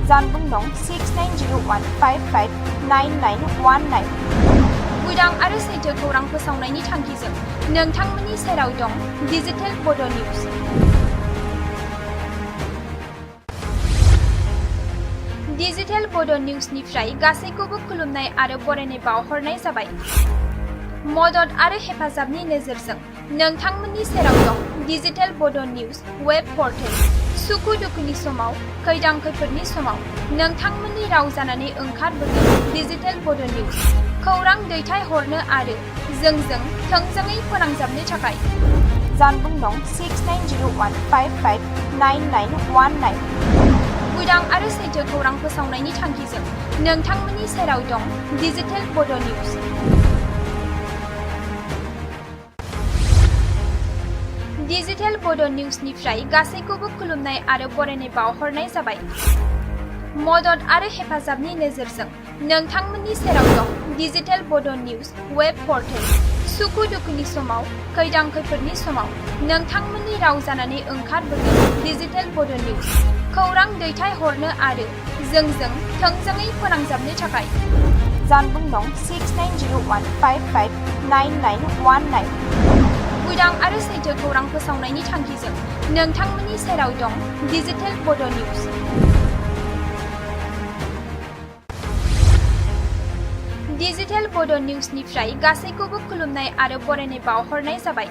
जानबुं नं 6901559919। उदां आरो सैथो खौरां फोसावनायनि थांखिजों नोंथांमोननि सेराव दं डिजिटेल बड' निउस। डिजिटेल बड' निउसनिफ्राय गासैखौबो खुलुमनाय आरो बरायनाय बावहरनाय जाबाय। मदद आरो हेफाजाबनि नोजोरजों नोंथांमोननि सेराव दं डिजिटेल बड' निउस वेब पर्टेल। सुखु दुखुनि समाव, खैदां खैफोदनि समाव नोंथांमोननि राव जानानै ओंखारबोगोन डिजिटेल बड' निउस। खौरां दैथायहरनो आरो जोंजों थोंजोङै फोनांजाबनो थाखाय जानबुं नं 6901559919। उदां आरो सैथो खौरां फोसावनायनि थांखिजों नोंथांमोननि सेराव दं डिजिटेल बड' निउस। डिजिटेल बड' निउसनिफ्राय गासैखौबो खुलुमनाय आरो बरायनाय बावहरनाय जाबाय। मदद आरो हेफाजाबनि नोजोरजों नोंथांमोननि सेराव दं डिजिटेल बड' निउस वेब पर्टेल। सुखु दुखुनि समाव, खैदां खैफोदनि समाव नोंथांमोननि राव जानानै ओंखारबोगोन डिजिटेल बड' निउस। खौरां दैथायहरनो आरो जोंजों थोंजोङै फोनांजाबनो थाखाय जानबुं नं 6901559919। उदां आरो सैथो खौरां फोसावनायनि थांखिजों नोंथांमोननि सेराव दं डिजिटेल बड' निउस। डिजिटेल बड' निउसनिफ्राय गासैखौबो खुलुमनाय आरो बरायनाय बावहरनाय जाबाय।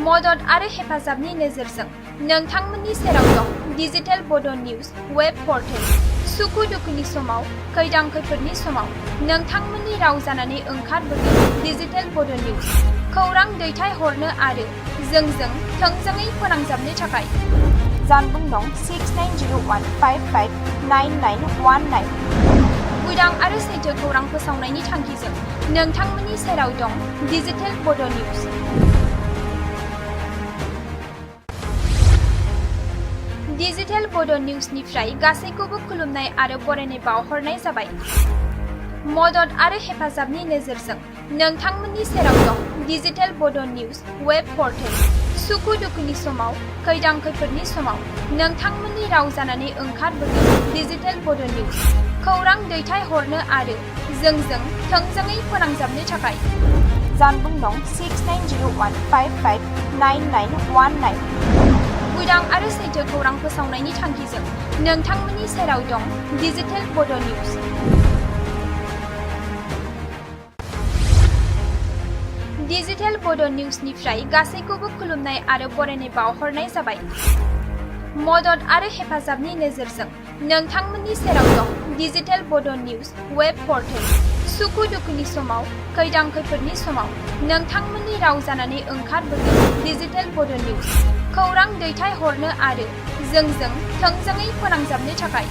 मदद आरो हेफाजाबनि नोजोरजों नोंथांमोननि सेराव दं डिजिटेल बड' निउस वेब पर्टेल। सुखु दुखुनि समाव, खैदां खैफोदनि समाव नोंथांमोननि राव जानानै ओंखारबोगोन डिजिटेल बड' निउस। खौरां दैथायहरनो आरो जोंजों थोंजोङै फोनांजाबनो थाखाय जानबुं नं 6901559919। उदां आरो सैथो खौरां फोसावनायनि थांखिजों नोंथांमोननि सेराव दं डिजिटेल बड' निउस। डिजिटेल बड' निउसनिफ्राय गासैखौबो खुलुमनाय आरो बरायनाय बावहरनाय जाबाय। मदद आरो हेफाजाबनि नोजोरजों नोंथांमोननि सेराव दं डिजिटेल बड' निउस वेब पर्टेल। सुखु दुखुनि समाव, खैदां खैफोदनि समाव नोंथांमोननि राव जानानै ओंखारबोगोन डिजिटेल बड' निउस। खौरां दैथायहरनो आरो जोंजों थोंजोङै फोनांजाबनो थाखाय जानबुं नं 6901559919। उदां आरो सैथो खौरां फोसावनायनि थांखिजों नोंथांमोननि सेराव दं डिजिटेल बड' निउज। डिजिटेल बड' निउजनिफ्राय गासैखौबो खुलुमनाय आरो बरायनाय बावहरनाय जाबाय। मदद आरो हेफाजाबनि नोजोरजों नोंथांमोननि सेराव दं डिजिटेल बड' निउज वेब पर्टेल। सुखु दुखुनि समाव, खैदां खैफोदनि समाव नोंथांमोननि राव जानानै ओंखारबोगोन डिजिटेल बड' निउज। खौरां दैथायहरनो आरो जोंजों थोंजोङै फोनांजाबनो थाखाय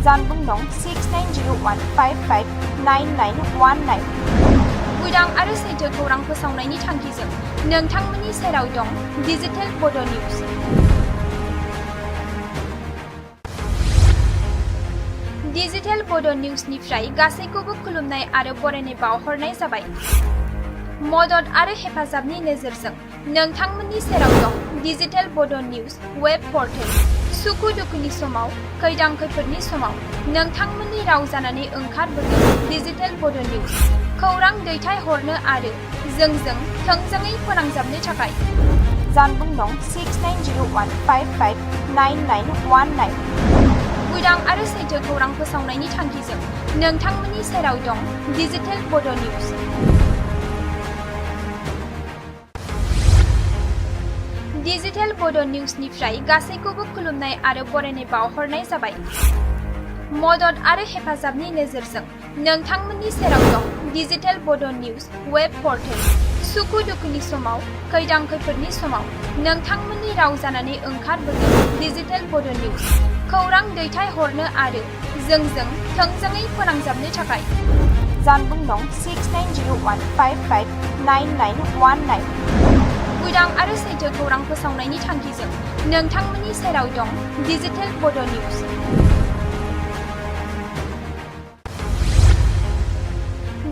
जानबुं नं 6901559919। उदां आरो सैथो खौरां फोसावनायनि थांखिजों नोंथांमोननि सेराव दं डिजिटेल बड' निउज। डिजिटेल बड' निउजनिफ्राय गासैखौबो खुलुमनाय आरो बरायनाय बावहरनाय जाबाय। मदद आरो हेफाजाबनि नोजोरजों नोंथांमोननि सेराव दं डिजिटेल बड' निउज वेब पर्टेल। सुखु दुखुनि समाव, खैदां खैफोदनि समाव नोंथांमोननि राव जानानै ओंखारबोगोन डिजिटेल बड' निउज। खौरां दैथायहरनो आरो जोंजों थोंजोङै फोनांजाबनो थाखाय जानबुं नं 6901559919। उदां आरो सैथो खौरां फोसावनायनि थांखिजों नोंथांमोननि सेराव दं डिजिटेल बड' निउज। डिजिटेल बड' निउजनिफ्राय गासैखौबो खुलुमनाय आरो बरायनाय बावहरनाय जाबाय। मदद आरो हेफाजाबनि नोजोरजों नोंथांमोननि सेराव दं डिजिटेल बड' निउज वेब पर्टेल। सुखु दुखुनि समाव, खैदां खैफोदनि समाव नोंथांमोननि राव जानानै ओंखारबोगोन डिजिटेल बड' निउज। खौरां दैथायहरनो आरो जोंजों थोंजोङै फोनांजाबनो थाखाय जानबुं नं 6901559919। उदां आरो सैथो खौरां फोसावनायनि थांखिजों नोंथांमोननि सेराव दं डिजिटेल बड' निउज।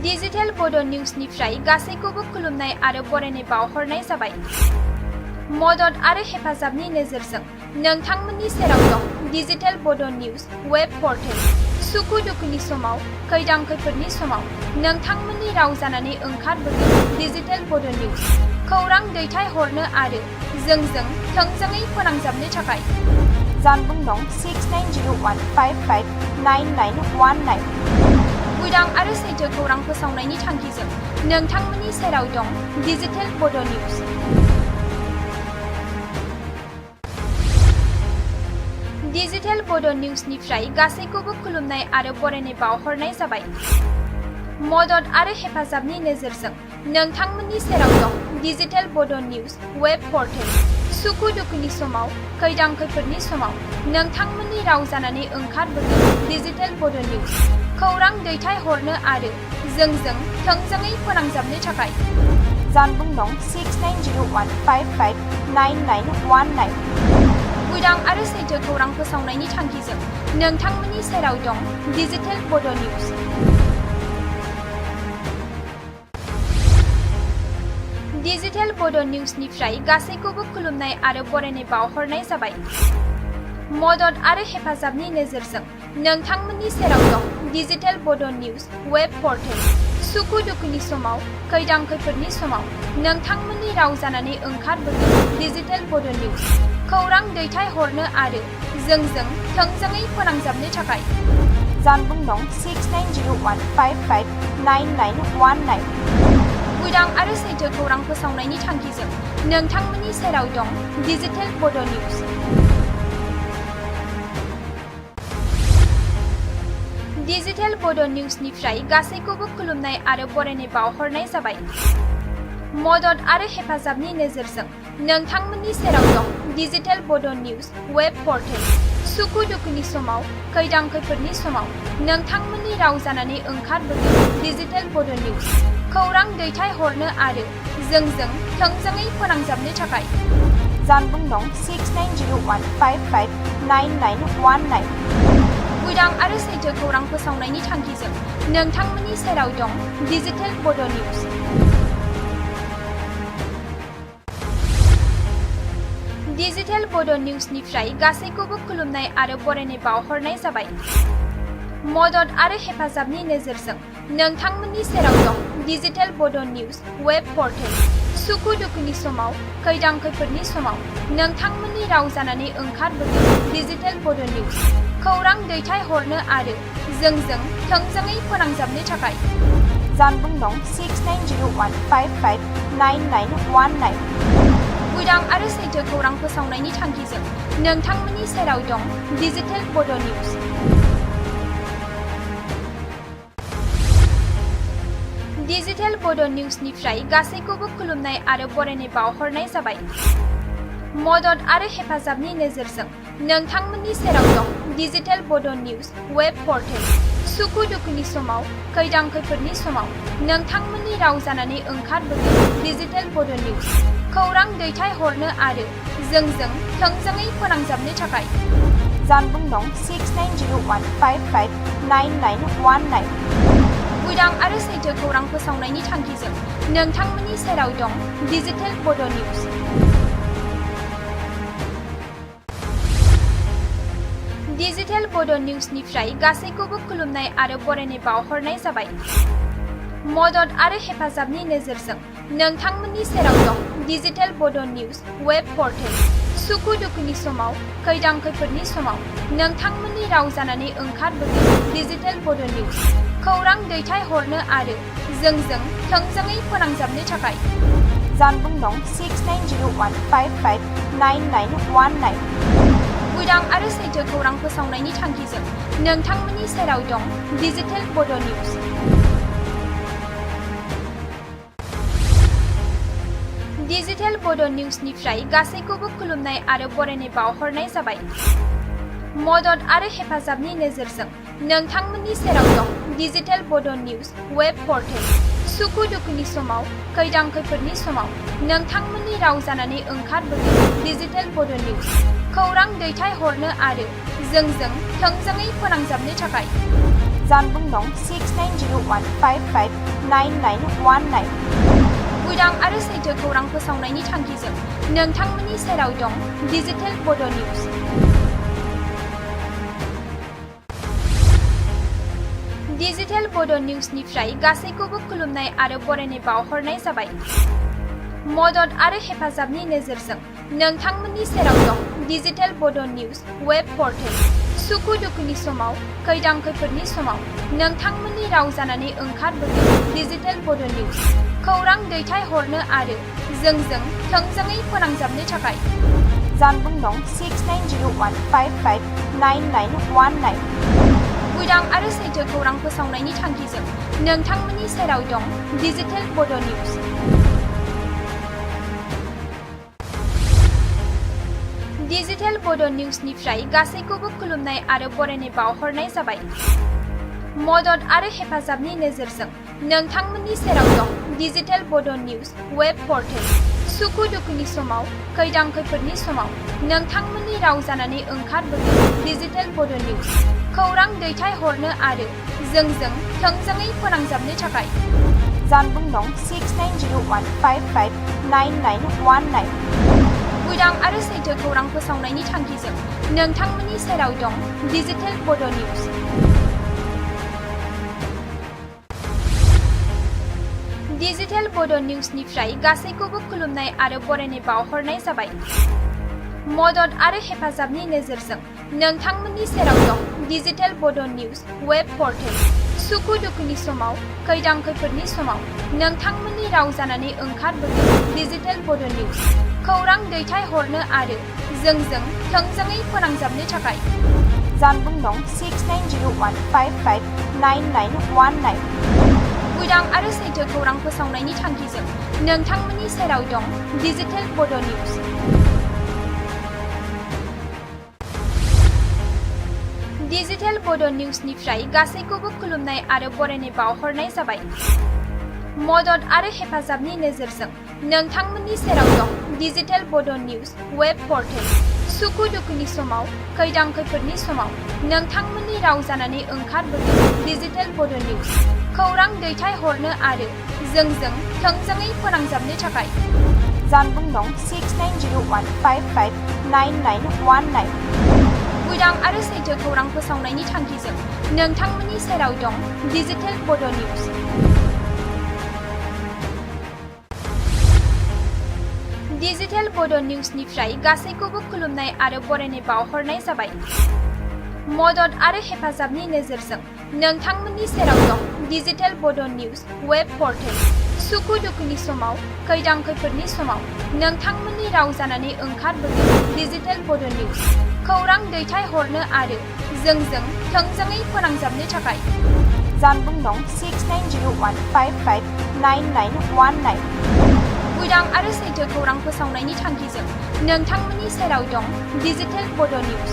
डिजिटेल बड' निउजनिफ्राय गासैखौबो खुलुमनाय आरो बरायनाय बावहरनाय जाबाय। मदद आरो हेफाजाबनि नोजोरजों नोंथांमोननि सेराव दं डिजिटेल बड' निउज वेब पर्टेल। सुखु दुखुनि समाव, खैदां खैफोदनि समाव नोंथांमोननि राव जानानै ओंखारबोगोन डिजिटेल बड' निउज। खौरां दैथायहरनो आरो जोंजों थोंजोङै फोनांजाबनो थाखाय जानबुं नं 6901559919। उदां आरो सैथो खौरां फोसावनायनि थांखिजों नोंथांमोननि सेराव दं डिजिटेल बड' निउज। डिजिटेल बड' निउजनिफ्राय गासैखौबो खुलुमनाय आरो बरायनाय बावहरनाय जाबाय। मदद आरो हेफाजाबनि नोजोरजों नोंथांमोननि सेराव दं डिजिटेल बड' निउज वेब पर्टेल। सुखु दुखुनि समाव, खैदां खैफोदनि समाव नोंथांमोननि राव जानानै ओंखारबोगोन डिजिटेल बड' निउज। खौरां दैथायहरनो आरो जोंजों थोंजोङै फोनांजाबनो थाखाय जानबुं नं 6901559919। उदां आरो सैथो खौरां फोसावनायनि थांखिजों नोंथांमोननि सेराव दं डिजिटेल बड' निउज। डिजिटेल बड' निउजनिफ्राय गासैखौबो खुलुमनाय आरो बरायनाय बावहरनाय जाबाय। मदद आरो हेफाजाबनि नोजोरजों नोंथांमोननि सेराव दं डिजिटेल बड' निउज वेब पर्टेल। सुखु दुखुनि समाव, खैदां खैफोदनि समाव नोंथांमोननि राव जानानै ओंखारबोगोन डिजिटेल बड' निउज। खौरां दैथायहरनो आरो जोंजों थोंजोङै फोनांजाबनो थाखाय जानबुं नं 6901559919। उदां आरो सैथो खौरां फोसावनायनि थांखिजों नोंथांमोननि सेराव दं डिजिटेल बड' निउज। डिजिटेल बड' निउजनिफ्राय गासैखौबो खुलुमनाय आरो बरायनाय बावहरनाय जाबाय। मदद आरो हेफाजाबनि नोजोरजों नोंथांमोननि सेराव दं डिजिटेल बड' निउज वेब पर्टेल। सुखु दुखुनि समाव, खैदां खैफोदनि समाव नोंथांमोननि राव जानानै ओंखारबोगोन डिजिटेल बड' निउज। खौरां दैथायहरनो आरो जोंजों थोंजोङै फोनांजाबनो थाखाय जानबुं नं 6901559919। उदां आरो सैथो खौरां फोसावनायनि थांखिजों नोंथांमोननि सेराव दं डिजिटेल बड' निउज। डिजिटेल बड' निउजनिफ्राय गासैखौबो खुलुमनाय आरो बरायनाय बावहरनाय जाबाय। मदद आरो हेफाजाबनि नोजोरजों नोंथांमोननि सेराव दं डिजिटेल बड' निउज वेब पर्टेल। सुखु दुखुनि समाव, खैदां खैफोदनि समाव नोंथांमोननि राव जानानै ओंखारबोगोन डिजिटेल बड' निउज। खौरां दैथायहरनो आरो जोंजों थोंजोङै फोनांजाबनो थाखाय जानबुं नं 6901559919। उदां आरो सैथो खौरां फोसावनायनि थांखिजों नोंथांमोननि सेराव दं डिजिटेल बड' निउज। डिजिटेल बड' निउजनिफ्राय गासैखौबो खुलुमनाय आरो बरायनाय बावहरनाय जाबाय। मदद आरो हेफाजाबनि नोजोरजों नोंथांमोननि सेराव दं डिजिटेल बड' निउज वेब पर्टेल। सुखु दुखुनि समाव, खैदां खैफोदनि समाव नोंथांमोननि राव जानानै ओंखारबोगोन डिजिटेल बड' निउज। खौरां दैथायहरनो आरो जोंजों थोंजोङै फोनांजाबनो थाखाय जानबुं नं 6901559919। उदां आरो सैथो खौरां फोसावनायनि थांखिजों नोंथांमोननि सेराव दं डिजिटेल बड' निउज। डिजिटेल बड' निउजनिफ्राय गासैखौबो खुलुमनाय आरो बरायनाय बावहरनाय जाबाय। मदद आरो हेफाजाबनि नोजोरजों नोंथांमोननि सेराव दं डिजिटेल बड' निउज वेब पर्टेल। सुखु दुखुनि समाव, खैदां खैफोदनि समाव नोंथांमोननि राव जानानै ओंखारबोगोन डिजिटेल बड' निउज। खौरां दैथायहरनो आरो जोंजों थोंजोङै फोनांजाबनो थाखाय जानबुं नं 6901559919। उदां आरो सैथो खौरां फोसावनायनि थांखिजों नोंथांमोननि सेराव दं डिजिटेल बड' निउज। डिजिटेल बड' निउजनिफ्राय गासैखौबो खुलुमनाय आरो बरायनाय बावहरनाय जाबाय। मदद आरो हेफाजाबनि नोजोरजों नोंथांमोननि सेराव दं डिजिटेल बड' निउज वेब पर्टेल। सुखु दुखुनि समाव, खैदां खैफोदनि समाव नोंथांमोननि राव जानानै ओंखारबोगोन डिजिटेल बड' निउज। खौरां दैथायहरनो आरो जोंजों थोंजोङै फोनांजाबनो थाखाय जानबुं नं 6901559919। उदां आरो सैथो खौरां फोसावनायनि थांखिजों नोंथांमोननि सेराव दं डिजिटेल बड' निउज। डिजिटेल बड' निउजनिफ्राय गासैखौबो खुलुमनाय आरो बरायनाय बावहरनाय जाबाय। मदद आरो हेफाजाबनि नोजोरजों नोंथांमोननि सेराव दं डिजिटेल बड' निउज वेब पर्टेल। सुखु दुखुनि समाव, खैदां खैफोदनि समाव नोंथांमोननि राव जानानै ओंखारबोगोन डिजिटेल बड' निउज। खौरां दैथायहरनो आरो जोंजों थोंजोङै फोनांजाबनो थाखाय जानबुं नं 6901559919। उदां आरो सैथो खौरां फोसावनायनि थांखिजों नोंथांमोननि सेराव दं डिजिटेल बड' निउज। डिजिटेल बड' निउजनिफ्राय गासैखौबो खुलुमनाय आरो बरायनाय बावहरनाय जाबाय। मदद आरो हेफाजाबनि नोजोरजों नोंथांमोननि सेराव दं डिजिटेल बड' निउज वेब पर्टेल। सुखु दुखुनि समाव, खैदां खैफोदनि समाव नोंथांमोननि राव जानानै ओंखारबोगोन डिजिटेल बड' निउज। खौरां दैथायहरनो आरो जोंजों थोंजोङै फोनांजाबनो थाखाय जानबुं नं 6901559919। उदां आरो सैथो खौरां फोसावनायनि थांखिजों नोंथांमोननि सेराव दं डिजिटेल बड' निउज। डिजिटेल बड' निउजनिफ्राय गासैखौबो खुलुमनाय आरो बरायनाय बावहरनाय जाबाय। मदद आरो हेफाजाबनि नोजोरजों नोंथांमोननि सेराव दं डिजिटेल बड' निउज वेब पर्टेल। सुखु दुखुनि समाव, खैदां खैफोदनि समाव नोंथांमोननि राव जानानै ओंखारबोगोन डिजिटेल बड' निउज। खौरां दैथायहरनो आरो जोंजों थोंजोङै फोनांजाबनो थाखाय जानबुं नं 6901559919। उदां आरो सैथो खौरां फोसावनायनि थांखिजों नोंथांमोननि सेराव दं डिजिटेल बड' निउज। डिजिटेल बड' निउजनिफ्राय गासैखौबो खुलुमनाय आरो बरायनाय बावहरनाय जाबाय। मदद आरो हेफाजाबनि नोजोरजों नोंथांमोननि सेराव दं डिजिटेल बड' निउज वेब पर्टेल। सुखु दुखुनि समाव, खैदां खैफोदनि समाव नोंथांमोननि राव जानानै ओंखारबोगोन डिजिटेल बड' निउज। खौरां दैथायहरनो आरो जोंजों थोंजोङै फोनांजाबनो थाखाय जानबुं नं 6901559919। उदां आरो सैथो खौरां फोसावनायनि थांखिजों नोंथांमोननि सेराव दं डिजिटेल बड' निउज। डिजिटेल बड' निउजनिफ्राय गासैखौबो खुलुमनाय आरो बरायनाय बावहरनाय जाबाय। मदद आरो हेफाजाबनि नोजोरजों नोंथांमोननि सेराव दं डिजिटेल बड' निउज वेब पर्टेल। सुखु दुखुनि समाव, खैदां खैफोदनि समाव नोंथांमोननि राव जानानै ओंखारबोगोन डिजिटेल बड' निउज। खौरां दैथायहरनो आरो जोंजों थोंजोङै फोनांजाबनो थाखाय जानबुं नं 6901559919। उदां आरो सैथो खौरां फोसावनायनि थांखिजों नोंथांमोननि सेराव दं डिजिटेल बड' निउज।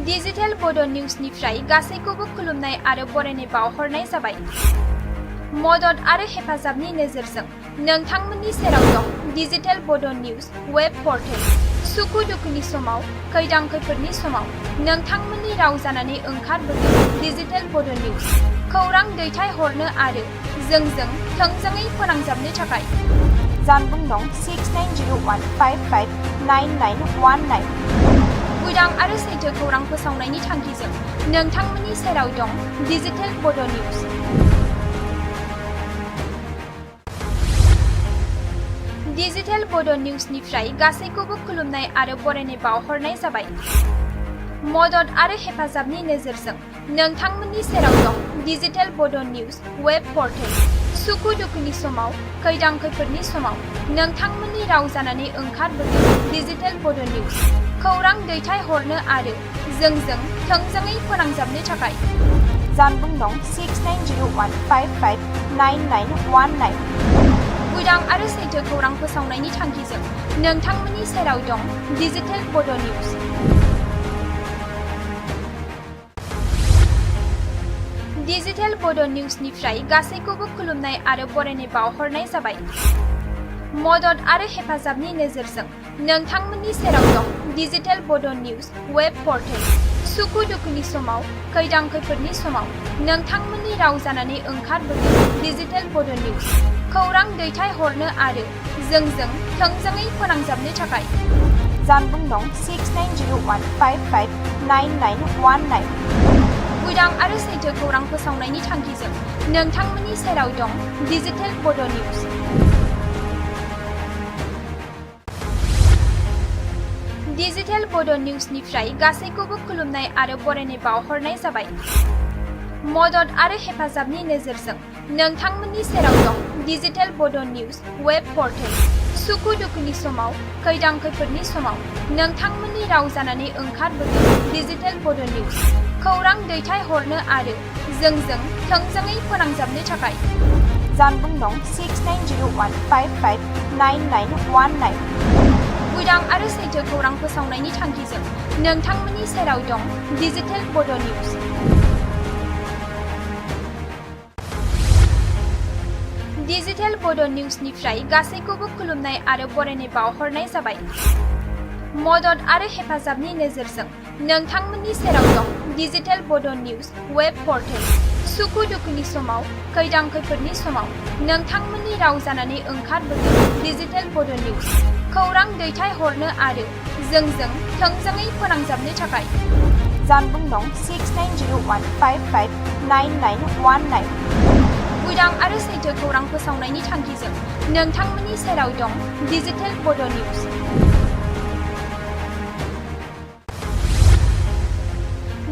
डिजिटेल बड' निउजनिफ्राय गासैखौबो खुलुमनाय आरो बरायनाय बावहरनाय जाबाय। मदद आरो हेफाजाबनि नोजोरजों नोंथांमोननि सेराव दं डिजिटेल बड' निउज वेब पर्टेल। सुखु दुखुनि समाव, खैदां खैफोदनि समाव नोंथांमोननि राव जानानै ओंखारबोगोन डिजिटेल बड' निउज। खौरां दैथायहरनो आरो जोंजों थोंजोङै फोनांजाबनो थाखाय जानबुं नं 6901559919। उदां आरो सैथो खौरां फोसावनायनि थांखिजों नोंथांमोननि सेराव दं डिजिटेल बड' निउज। डिजिटेल बड' निउजनिफ्राय गासैखौबो खुलुमनाय आरो बरायनाय बावहरनाय जाबाय। मदद आरो हेफाजाबनि नोजोरजों नोंथांमोननि सेराव दं डिजिटेल बड' निउज वेब पर्टेल। सुखु दुखुनि समाव, खैदां खैफोदनि समाव नोंथांमोननि राव जानानै ओंखारबोगोन डिजिटेल बड' निउज। खौरां दैथायहरनो आरो जोंजों थोंजोङै फोनांजाबनो थाखाय जानबुं नं 6901559919। उदां आरो सैथो खौरां फोसावनायनि थांखिजों नोंथांमोननि सेराव दं डिजिटेल बड' निउज। डिजिटेल बड' निउजनिफ्राय गासैखौबो खुलुमनाय आरो बरायनाय बावहरनाय जाबाय। मदद आरो हेफाजाबनि नोजोरजों नोंथांमोननि सेराव दं डिजिटेल बड' निउज वेब पर्टेल। सुखु दुखुनि समाव, खैदां खैफोदनि समाव नोंथांमोननि राव जानानै ओंखारबोगोन डिजिटेल बड' निउज। खौरां दैथायहरनो आरो जोंजों थोंजोङै फोनांजाबनो थाखाय जानबुं नं 6901559919। उदां आरो सैथो खौरां फोसावनायनि थांखिजों नोंथांमोननि सेराव दं डिजिटेल बड' निउज। डिजिटेल बड' निउजनिफ्राय गासैखौबो खुलुमनाय आरो बरायनाय बावहरनाय जाबाय। मदद आरो हेफाजाबनि नोजोरजों नोंथांमोननि सेराव दं डिजिटेल बड' निउज वेब पर्टेल। सुखु दुखुनि समाव, खैदां खैफोदनि समाव नोंथांमोननि राव जानानै ओंखारबोगोन डिजिटेल बड' निउज। खौरां दैथायहरनो आरो जोंजों थोंजोङै फोनांजाबनो थाखाय जानबुं नं 6901559919। उदां आरो सैथो खौरां फोसावनायनि थांखिजों नोंथांमोननि सेराव दं डिजिटेल बड' निउज। डिजिटेल बड' निउजनिफ्राय गासैखौबो खुलुमनाय आरो बरायनाय बावहरनाय जाबाय। मदद आरो हेफाजाबनि नोजोरजों नोंथांमोननि सेराव दं डिजिटेल बड' निउज वेब पर्टेल। सुखु दुखुनि समाव, खैदां खैफोदनि समाव नोंथांमोननि राव जानानै ओंखारबोगोन डिजिटेल बड' निउज। खौरां दैथायहरनो आरो जोंजों थोंजोङै फोनांजाबनो थाखाय जानबुं नं 6901559919। उदां आरो सैथो खौरां फोसावनायनि थांखिजों नोंथांमोननि सेराव दं डिजिटेल बड' निउज।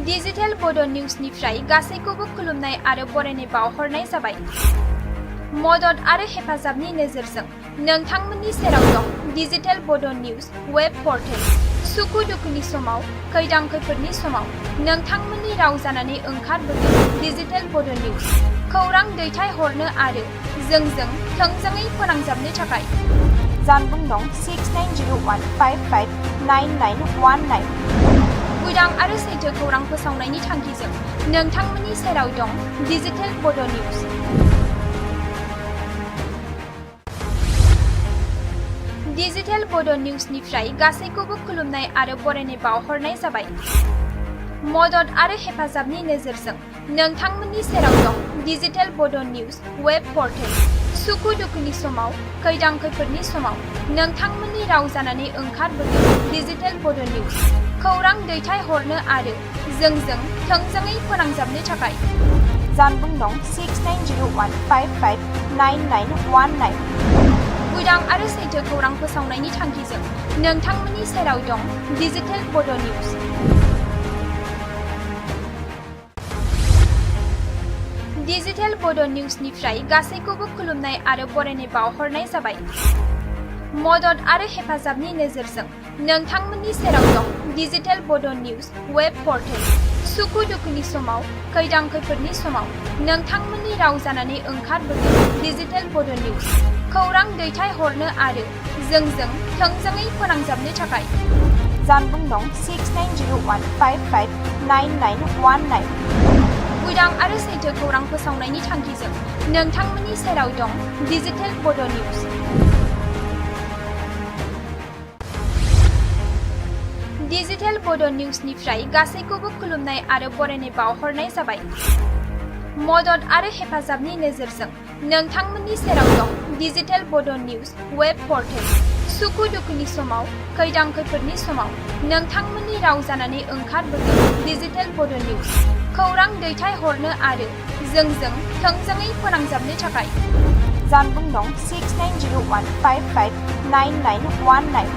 डिजिटेल बड' निउजनिफ्राय गासैखौबो खुलुमनाय आरो बरायनाय बावहरनाय जाबाय। मदद आरो हेफाजाबनि नोजोरजों नोंथांमोननि सेराव दं डिजिटेल बड' निउज वेब पर्टेल। सुखु दुखुनि समाव, खैदां खैफोदनि समाव नोंथांमोननि राव जानानै ओंखारबोगोन डिजिटेल बड' निउज। खौरां दैथायहरनो आरो जोंजों थोंजोङै फोनांजाबनो थाखाय जानबुं नं 6901559919। उदां आरो सैथो खौरां फोसावनायनि थांखिजों नोंथांमोननि सेराव दं डिजिटेल बड' निउज। डिजिटेल बड' निउजनिफ्राय गासैखौबो खुलुमनाय आरो बरायनाय बावहरनाय जाबाय। मदद आरो हेफाजाबनि नोजोरजों नोंथांमोननि सेराव दं डिजिटेल बड' निउज वेब पर्टेल। सुखु दुखुनि समाव खैदां खैफोदनि समाव नोंथांमोननि राव जानानै ओंखारबोदों डिजिटेल बड' निउज खौरां दैथाय हरनो आरो जोंजों थोंजोङै फोनांजाबनो थाखाय जानबुं नं 6901559919 उदां आरो सैथो खौरां फोसावनायनि थांखिजों नोंथांमोननि सेराव दं डिजिटेल बड' निउज। डिजिटेल बड' निउजनिफ्राय गासैखौबो खुलुमनाय आरो बरायनाय बावहरनाय जाबाय। मदद आरो हेफाजाबनि नोजोरजों नोंथांमोननि सेराव दं डिजिटेल बड' निउज वेब पर्टेल सुखु दुखुनि समाव खैदां खैफोदनि समाव नोंथांमोननि राव जानानै ओंखारबोदों डिजिटेल बड' निउज खौरां दैथाय हरनो आरो जोंजों थोंजोङै फोनांजाबनो थाखाय जानबुं नं 6901559919 उदां आरो सैथो खौरां फोसावनायनि थांखिजों नोंथांमोननि सेराव दं डिजिटेल बड' निउज। डिजिटेल बड' निउजनिफ्राय गासैखौबो खुलुमनाय आरो बरायनाय बावहरनाय जाबाय। मदद आरो हेफाजाबनि नोजोरजों नोंथांमोननि सेराव दं डिजिटेल बड' निउज वेब पर्टेल सुखु दुखुनि समाव खैदां खैफोदनि समाव नोंथांमोननि राव जानानै ओंखारबोदों डिजिटेल बड' निउज खौरां दैथाय हरनो आरो जोंजों थोंजोङै फोनांजाबनो थाखाय जानबुं नं 6901559919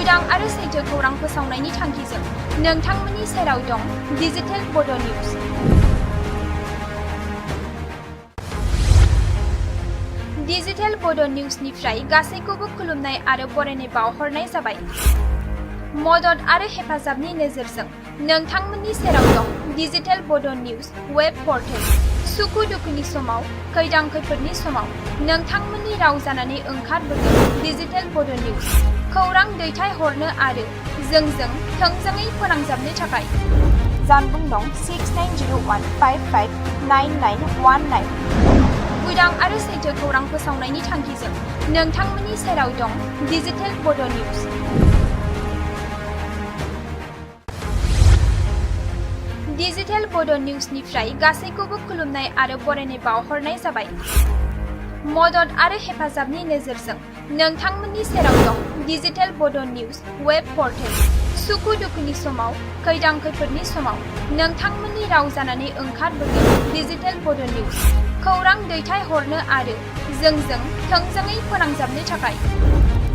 उदां आरो सैथो खौरां फोसावनायनि थांखिजों नोंथांमोननि सेराव दं डिजिटेल बड' निउज। डिजिटेल बड' निउजनिफ्राय गासैखौबो खुलुमनाय आरो बरायनाय बावहरनाय जाबाय। मदद आरो हेफाजाबनि नोजोरजों नोंथांमोननि सेराव दं डिजिटेल बड' निउज वेब पर्टेल सुखु दुखुनि समाव खैदां खैफोदनि समाव नोंथांमोननि राव जानानै ओंखारबोदों डिजिटेल बड' निउज खौरां दैथाय हरनो आरो जोंजों थोंजोङै फोनांजाबनो थाखाय जानबुं नं 6901559919 उदां आरो सैथो खौरां फोसावनायनि थांखिजों नोंथांमोननि सेराव दं डिजिटेल बड' निउज। डिजिटेल बड' निउजनिफ्राय गासैखौबो खुलुमनाय आरो बरायनाय बावहरनाय जाबाय। मदद आरो हेफाजाबनि नोजोरजों नोंथांमोननि सेराव दं डिजिटेल बड' निउज वेब पर्टेल सुखु दुखुनि समाव खैदां खैफोदनि समाव नोंथांमोननि राव जानानै ओंखारबोदों डिजिटेल बड' निउज खौरां दैथाय हरनो आरो जोंजों थोंजोङै फोनांजाबनो थाखाय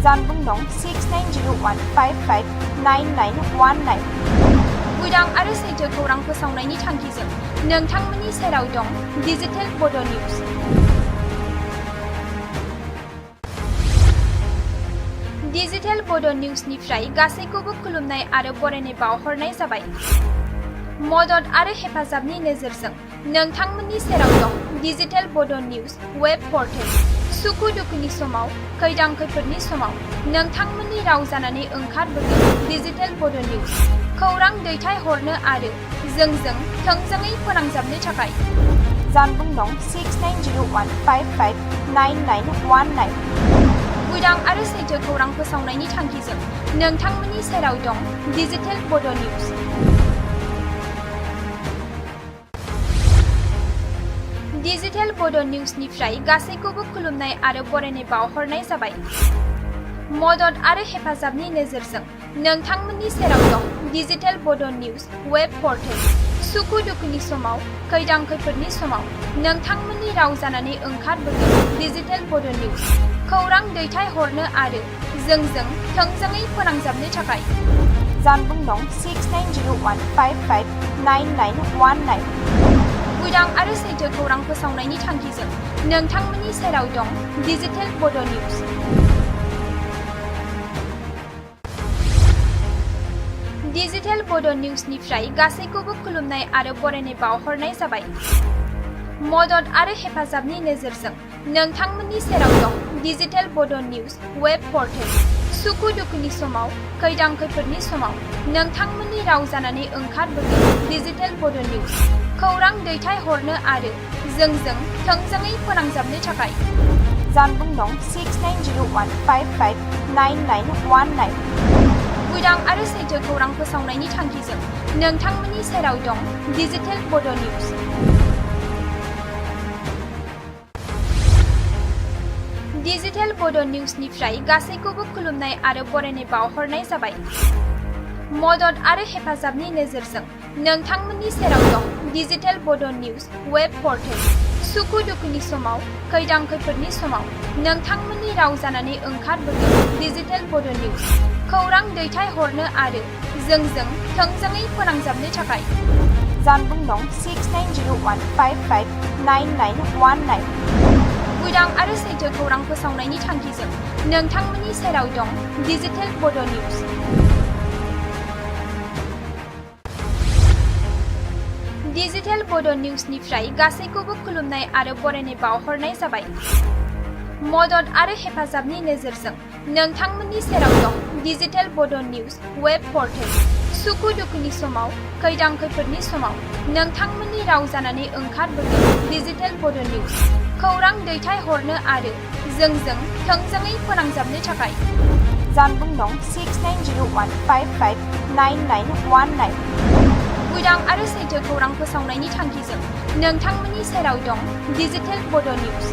जानबुं नं 6901559919 उदां आरो सैथो खौरां फोसावनायनि थांखिजों नोंथांमोननि सेराव दं डिजिटेल बड' निउज। डिजिटेल बड' निउजनिफ्राय गासैखौबो खुलुमनाय आरो बरायनाय बावहरनाय जाबाय। मदद आरो हेफाजाबनि नोजोरजों नोंथांमोननि सेराव दं डिजिटेल बड' निउज वेब पर्टेल सुखु दुखुनि समाव खैदां खैफोदनि समाव नोंथांमोननि राव जानानै ओंखारबोदों डिजिटेल बड' निउज खौरां दैथाय हरनो आरो जोंजों थोंजोङै फोनांजाबनो थाखाय जानबुं नं 6901559919 उदां आरो सैथो खौरां फोसावनायनि थांखिजों नोंथांमोननि सेराव दं डिजिटेल बड' निउज। डिजिटेल बड' निउजनिफ्राय गासैखौबो खुलुमनाय आरो बरायनाय बावहरनाय जाबाय। मदद आरो हेफाजाबनि नोजोरजों नोंथांमोननि सेराव दं डिजिटेल बड' निउज वेब पर्टेल सुखु दुखुनि समाव खैदां खैफोदनि समाव नोंथांमोननि राव जानानै ओंखारबोदों डिजिटेल बड' निउज खौरां दैथाय हरनो आरो जोंजों थोंजोङै फोनांजाबनो थाखाय जानबुं नं 6901559919 उदां आरो सैथो खौरां फोसावनायनि थांखिजों नोंथांमोननि सेराव दं डिजिटेल बड' निउज। डिजिटेल बड' निउजनिफ्राय गासैखौबो खुलुमनाय आरो बरायनाय बावहरनाय जाबाय। मदद आरो हेफाजाबनि नोजोरजों नोंथांमोननि सेराव दं डिजिटेल बड' निउज वेब पर्टेल सुखु दुखुनि समाव खैदां खैफोदनि समाव नोंथांमोननि राव जानानै ओंखारबोदों डिजिटेल बड' निउज खौरां दैथाय हरनो आरो जोंजों थोंजोङै फोनांजाबनो थाखाय जानबुं नं 6901559919 उदां आरो सैथो खौरां फोसावनायनि थांखिजों नोंथांमोननि सेराव दं डिजिटेल बड' निउज। डिजिटेल बड' निउसनिफ्राय गासैखौबो खुलुमनाय आरो बरायनाय बावहरनाय जाबाय। मदद आरो हेफाजाबनि नोजोरजों नोंथांमोननि सेराव दं डिजिटेल बड' निउस वेब पर्टेल। सुखु दुखुनि समाव, खैदां खैफोदनि समाव नोंथांमोननि राव जानानै ओंखारबोगोन डिजिटेल बड' निउस। खौरां दैथायहरनो आरो जोंजों थोंजोङै फोनांजाबनो थाखाय जानबुं नं 6901559919। उदां आरो सैथो खौरां फोसावनायनि थांखिजों नोंथांमोननि सेराव दं डिजिटेल बड' निउस। डिजिटेल बड' निउसनिफ्राय गासैखौबो खुलुमनाय आरो बरायनाय बावहरनाय जाबाय। मदद आरो हेफाजाबनि नोजोरजों नोंथांमोननि सेराव दं डिजिटेल बड' निउस वेब पर्टेल। सुखु दुखुनि समाव, खैदां खैफोदनि समाव नोंथांमोननि राव जानानै ओंखारबोगोन डिजिटेल बड' निउस। खौरां दैथायहरनो आरो जोंजों थोंजोङै फोनांजाबनो थाखाय जानबुं नं 6901559919। उदां आरो सैथो खौरां फोसावनायनि थांखिजों नोंथांमोननि सेराव दं डिजिटेल बड' निउस।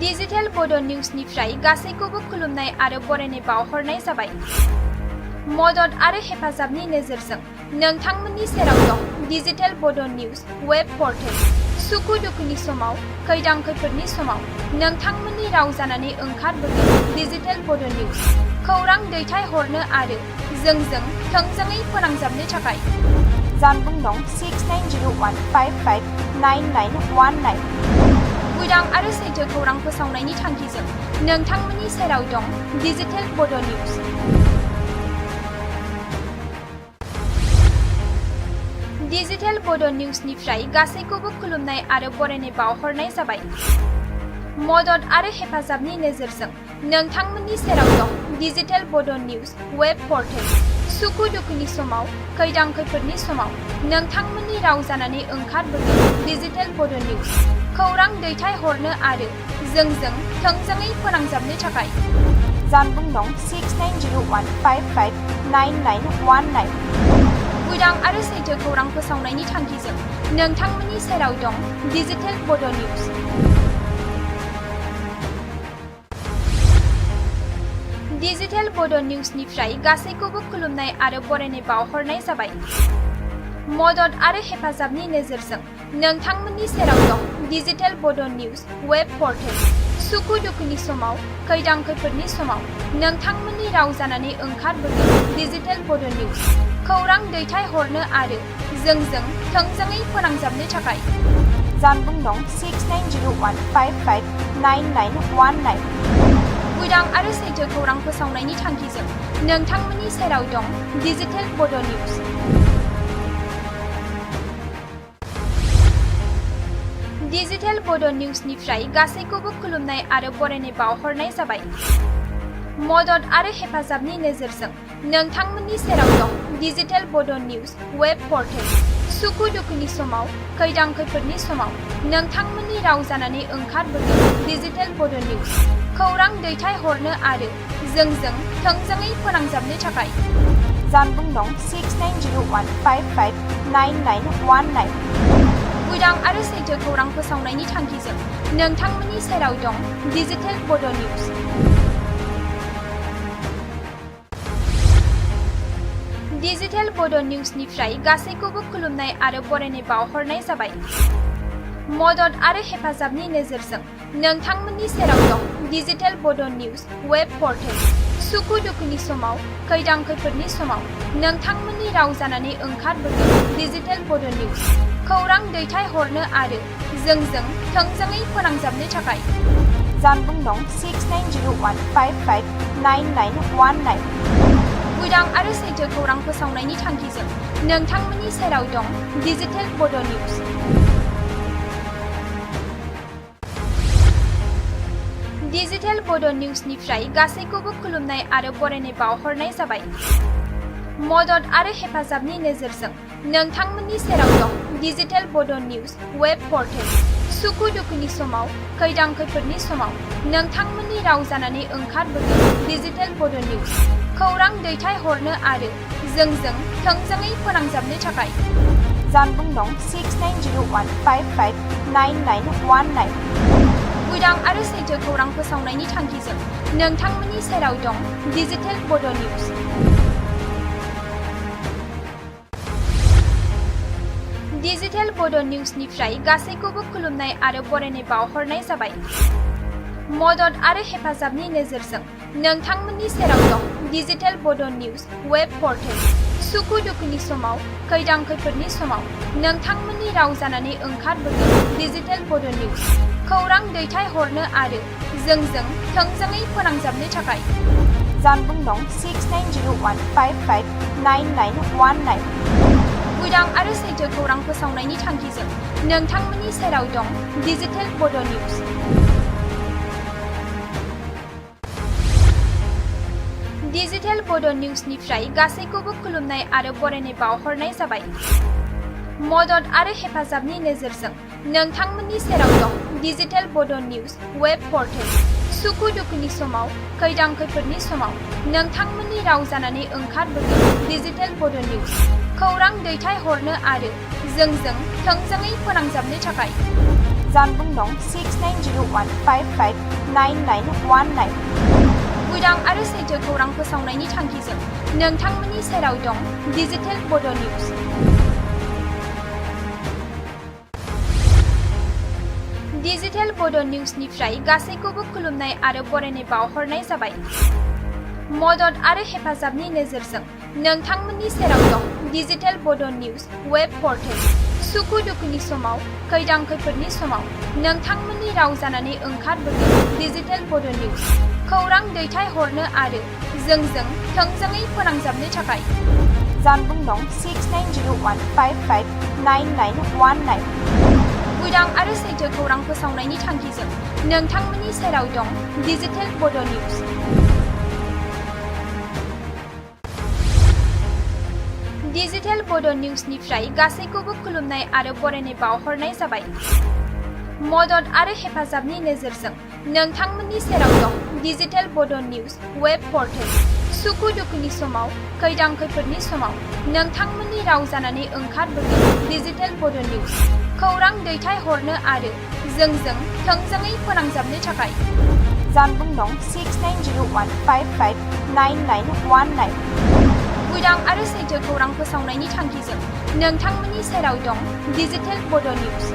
डिजिटेल बड' निउसनिफ्राय गासैखौबो खुलुमनाय आरो बरायनाय बावहरनाय जाबाय। मदद आरो हेफाजाबनि नोजोरजों नोंथांमोननि सेराव दं डिजिटेल बड' निउस वेब पर्टेल। सुखु दुखुनि समाव, खैदां खैफोदनि समाव नोंथांमोननि राव जानानै ओंखारबोगोन डिजिटेल बड' निउस। खौरां दैथायहरनो आरो जोंजों थोंजोङै फोनांजाबनो थाखाय जानबुं नं 6901559919। उदां आरो सैथो खौरां फोसावनायनि थांखिजों नोंथांमोननि सेराव दं डिजिटेल बड' निउस। डिजिटेल बड' निउसनिफ्राय गासैखौबो खुलुमनाय आरो बरायनाय बावहरनाय जाबाय। मदद आरो हेफाजाबनि नोजोरजों नोंथांमोननि सेराव दं डिजिटेल बड' निउस वेब पर्टेल। सुखु दुखुनि समाव, खैदां खैफोदनि समाव नोंथांमोननि राव जानानै ओंखारबोगोन डिजिटेल बड' निउस। खौरां दैथायहरनो आरो जोंजों थोंजोङै फोनांजाबनो थाखाय जानबुं नं 6901559919। उदां आरो सैथो खौरां फोसावनायनि थांखिजों नोंथांमोननि सेराव दं डिजिटेल बड' निउस। डिजिटेल बड' निउसनिफ्राय गासैखौबो खुलुमनाय आरो बरायनाय बावहरनाय जाबाय। मदद आरो हेफाजाबनि नोजोरजों नोंथांमोननि सेराव दं डिजिटेल बड' निउस वेब पर्टेल। सुखु दुखुनि समाव, खैदां खैफोदनि समाव नोंथांमोननि राव जानानै ओंखारबोगोन डिजिटेल बड' निउस। खौरां दैथायहरनो आरो जोंजों थोंजोङै फोनांजाबनो थाखाय जानबुं नं 6901559919। उदां आरो सैथो खौरां फोसावनायनि थांखिजों नोंथांमोननि सेराव दं डिजिटेल बड' निउस। डिजिटेल बड' निउसनिफ्राय गासैखौबो खुलुमनाय आरो बरायनाय बावहरनाय जाबाय। मदद आरो हेफाजाबनि नोजोरजों नोंथांमोननि सेराव दं डिजिटेल बड' निउस वेब पर्टेल। सुखु दुखुनि समाव, खैदां खैफोदनि समाव नोंथांमोननि राव जानानै ओंखारबोगोन डिजिटेल बड' निउस। खौरां दैथायहरनो आरो जोंजों थोंजोङै फोनांजाबनो थाखाय जानबुं नं 6901559919। उदां आरो सैथो खौरां फोसावनायनि थांखिजों नोंथांमोननि सेराव दं डिजिटेल बड' निउस। डिजिटेल बड' निउसनिफ्राय गासैखौबो खुलुमनाय आरो बरायनाय बावहरनाय जाबाय। मदद आरो हेफाजाबनि नोजोरजों नोंथांमोननि सेराव दं डिजिटेल बड' निउस वेब पर्टेल। सुखु दुखुनि समाव, खैदां खैफोदनि समाव नोंथांमोननि राव जानानै ओंखारबोगोन डिजिटेल बड' निउस। खौरां दैथायहरनो आरो जोंजों थोंजोङै फोनांजाबनो थाखाय जानबुं नं 6901559919। उदां आरो सैथो खौरां फोसावनायनि थांखिजों नोंथांमोननि सेराव दं डिजिटेल बड' निउस। डिजिटेल बड' निउसनिफ्राय गासैखौबो खुलुमनाय आरो बरायनाय बावहरनाय जाबाय। मदद आरो हेफाजाबनि नोजोरजों नोंथांमोननि सेराव दं डिजिटेल बड' निउस वेब पर्टेल। सुखु दुखुनि समाव, खैदां खैफोदनि समाव नोंथांमोननि राव जानानै ओंखारबोगोन डिजिटेल बड' निउस। खौरां दैथायहरनो आरो जोंजों थोंजोङै फोनांजाबनो थाखाय जानबुं नं 6901559919। उदां आरो सैथो खौरां फोसावनायनि थांखिजों नोंथांमोननि सेराव दं डिजिटेल बड' निउज। डिजिटेल बड' निउजनिफ्राय गासैखौबो खुलुमनाय आरो बरायनाय बावहरनाय जाबाय। मदद आरो हेफाजाबनि नोजोरजों नोंथांमोननि सेराव दं डिजिटेल बड' निउज वेब पर्टेल। सुखु दुखुनि समाव, खैदां खैफोदनि समाव नोंथांमोननि राव जानानै ओंखारबोगोन डिजिटेल बड' निउज। खौरां दैथायहरनो आरो जोंजों थोंजोङै फोनांजाबनो थाखाय जानबुं नं 6901559919। उदां आरो सैथो खौरां फोसावनायनि थांखिजों नोंथांमोननि सेराव दं डिजिटेल बड' निउज। डिजिटेल बड' निउजनिफ्राय गासैखौबो खुलुमनाय आरो बरायनाय बावहरनाय जाबाय। मदद आरो हेफाजाबनि नोजोरजों नोंथांमोननि सेराव दं डिजिटेल बड' निउज वेब पर्टेल। सुखु दुखुनि समाव, खैदां खैफोदनि समाव नोंथांमोननि राव जानानै ओंखारबोगोन डिजिटेल बड' निउज। खौरां दैथायहरनो आरो जोंजों थोंजोङै फोनांजाबनो थाखाय जानबुं नं 6901559919। उदां आरो सैथो खौरां फोसावनायनि थांखिजों नोंथांमोननि सेराव दं डिजिटेल बड' निउज। डिजिटेल बड' निउजनिफ्राय गासैखौबो खुलुमनाय आरो बरायनाय बावहरनाय जाबाय। मदद आरो हेफाजाबनि नोजोरजों नोंथांमोननि सेराव दं डिजिटेल बड' निउज वेब पर्टेल। सुखु दुखुनि समाव, खैदां खैफोदनि समाव नोंथांमोननि राव जानानै ओंखारबोगोन डिजिटेल बड' निउज। खौरां दैथायहरनो आरो जोंजों थोंजोङै फोनांजाबनो थाखाय जानबुं नं 6901559919। उदां आरो सैथो खौरां फोसावनायनि थांखिजों नोंथांमोननि सेराव दं डिजिटेल बड' निउज। डिजिटेल बड' निउजनिफ्राय गासैखौबो खुलुमनाय आरो बरायनाय बावहरनाय जाबाय। मदद आरो हेफाजाबनि नोजोरजों नोंथांमोननि सेराव दं डिजिटेल बड' निउज वेब पर्टेल। सुखु दुखुनि समाव, खैदां खैफोदनि समाव नोंथांमोननि राव जानानै ओंखारबोगोन डिजिटेल बड' निउज। खौरां दैथायहरनो आरो जोंजों थोंजोङै फोनांजाबनो थाखाय जानबुं नं 6901559919। उदां आरो सैथो खौरां फोसावनायनि थांखिजों नोंथांमोननि सेराव दं डिजिटेल बड' निउज।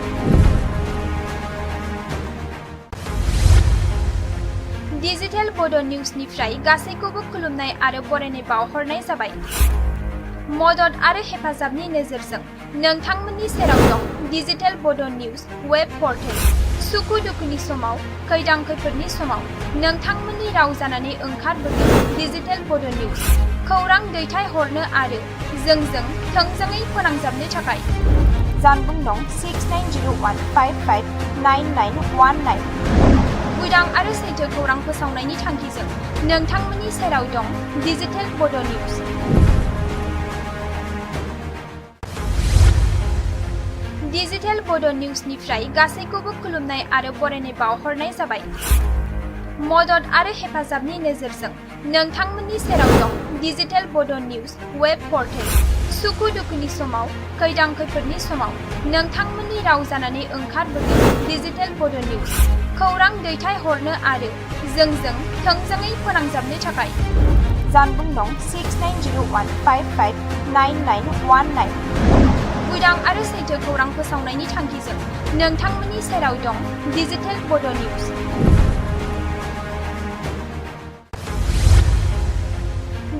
डिजिटेल बड' निउजनिफ्राय गासैखौबो खुलुमनाय आरो बरायनाय बावहरनाय जाबाय। मदद आरो हेफाजाबनि नोजोरजों नोंथांमोननि सेराव दं डिजिटेल बड' निउज वेब पर्टेल। सुखु दुखुनि समाव, खैदां खैफोदनि समाव नोंथांमोननि राव जानानै ओंखारबोगोन डिजिटेल बड' निउज। खौरां दैथायहरनो आरो जोंजों थोंजोङै फोनांजाबनो थाखाय जानबुं नं 6901559919। उदां आरो सैथो खौरां फोसावनायनि थांखिजों नोंथांमोननि सेराव दं डिजिटेल बड' निउज। डिजिटेल बड' निउजनिफ्राय गासैखौबो खुलुमनाय आरो बरायनाय बावहरनाय जाबाय। मदद आरो हेफाजाबनि नोजोरजों नोंथांमोननि सेराव दं डिजिटेल बड' निउज वेब पर्टेल। सुखु दुखुनि समाव, खैदां खैफोदनि समाव नोंथांमोननि राव जानानै ओंखारबोगोन डिजिटेल बड' निउज। खौरां दैथायहरनो आरो जोंजों थोंजोङै फोनांजाबनो थाखाय जानबुं नं 6901559919। उदां आरो सैथो खौरां फोसावनायनि थांखिजों नोंथांमोननि सेराव दं डिजिटेल बड' निउज।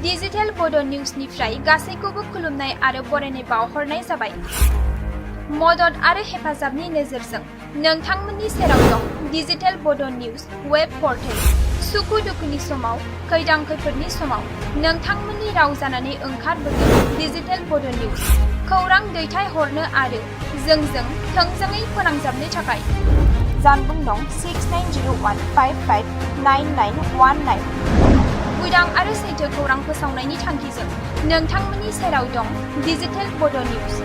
डिजिटेल बड' निउजनिफ्राय गासैखौबो खुलुमनाय आरो बरायनाय बावहरनाय जाबाय। मदद आरो हेफाजाबनि नोजोरजों नोंथांमोननि सेराव दं डिजिटेल बड' निउज वेब पर्टेल। सुखु दुखुनि समाव, खैदां खैफोदनि समाव नोंथांमोननि राव जानानै ओंखारबोगोन डिजिटेल बड' निउज। खौरां दैथायहरनो आरो जोंजों थोंजोङै फोनांजाबनो थाखाय जानबुं नं 6901559919। उदां आरो सैथो खौरां फोसावनायनि थांखिजों नोंथांमोननि सेराव दं डिजिटेल बड' निउज।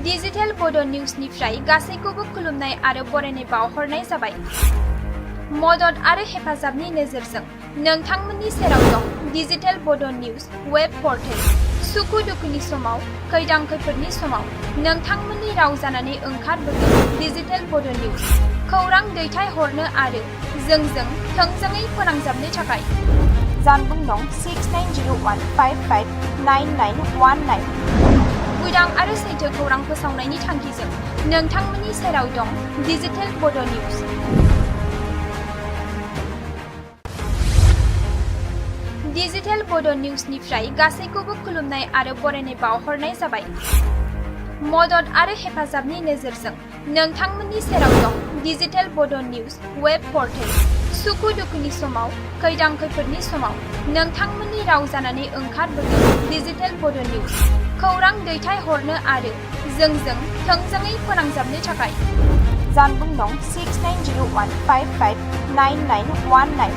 डिजिटेल बड' निउजनिफ्राय गासैखौबो खुलुमनाय आरो बरायनाय बावहरनाय जाबाय। मदद आरो हेफाजाबनि नोजोरजों नोंथांमोननि सेराव दं डिजिटेल बड' निउज वेब पर्टेल। सुखु दुखुनि समाव, खैदां खैफोदनि समाव नोंथांमोननि राव जानानै ओंखारबोगोन डिजिटेल बड' निउज। खौरां दैथायहरनो आरो जोंजों थोंजोङै फोनांजाबनो थाखाय जानबुं नं 6901559919। उदां आरो सैथो खौरां फोसावनायनि थांखिजों नोंथांमोननि सेराव दं डिजिटेल बड' निउज। डिजिटेल बड' निउजनिफ्राय गासैखौबो खुलुमनाय आरो बरायनाय बावहरनाय जाबाय। मदद आरो हेफाजाबनि नोजोरजों नोंथांमोननि सेराव दं डिजिटेल बड' निउज वेब पर्टेल। सुखु दुखुनि समाव, खैदां खैफोदनि समाव नोंथांमोननि राव जानानै ओंखारबोगोन डिजिटेल बड' निउज। खौरां दैथायहरनो आरो जोंजों थोंजोङै फोनांजाबनो थाखाय जानबुं नं 6901559919।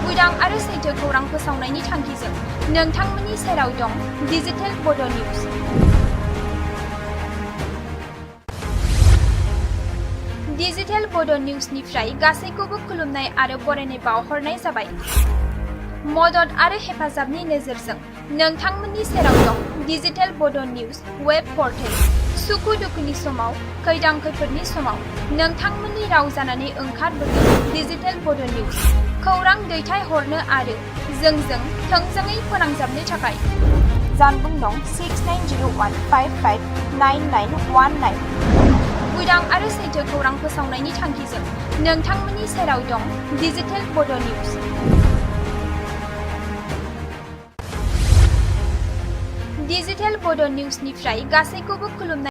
उदां आरो सैथो खौरां फोसावनायनि थांखिजों नोंथांमोननि सेराव दं डिजिटेल बड' निउज। डिजिटेल बड' निउजनिफ्राय गासैखौबो खुलुमनाय आरो बरायनाय बावहरनाय जाबाय। मदद आरो हेफाजाबनि नोजोरजों नोंथांमोननि सेराव दं डिजिटेल बड' निउज वेब पर्टेल। सुखु दुखुनि समाव, खैदां खैफोदनि समाव नोंथांमोननि राव जानानै ओंखारबोगोन डिजिटेल बड' निउज। खौरां दैथायहरनो आरो जोंजों थोंजोङै फोनांजाबनो थाखाय जानबुं नं 6901559919। उदां आरो सैथो खौरां फोसावनायनि थांखिजों नोंथांमोननि सेराव दं डिजिटेल बड' निउज। डिजिटेल बड' निउजनिफ्राय गासैखौबो खुलुमनाय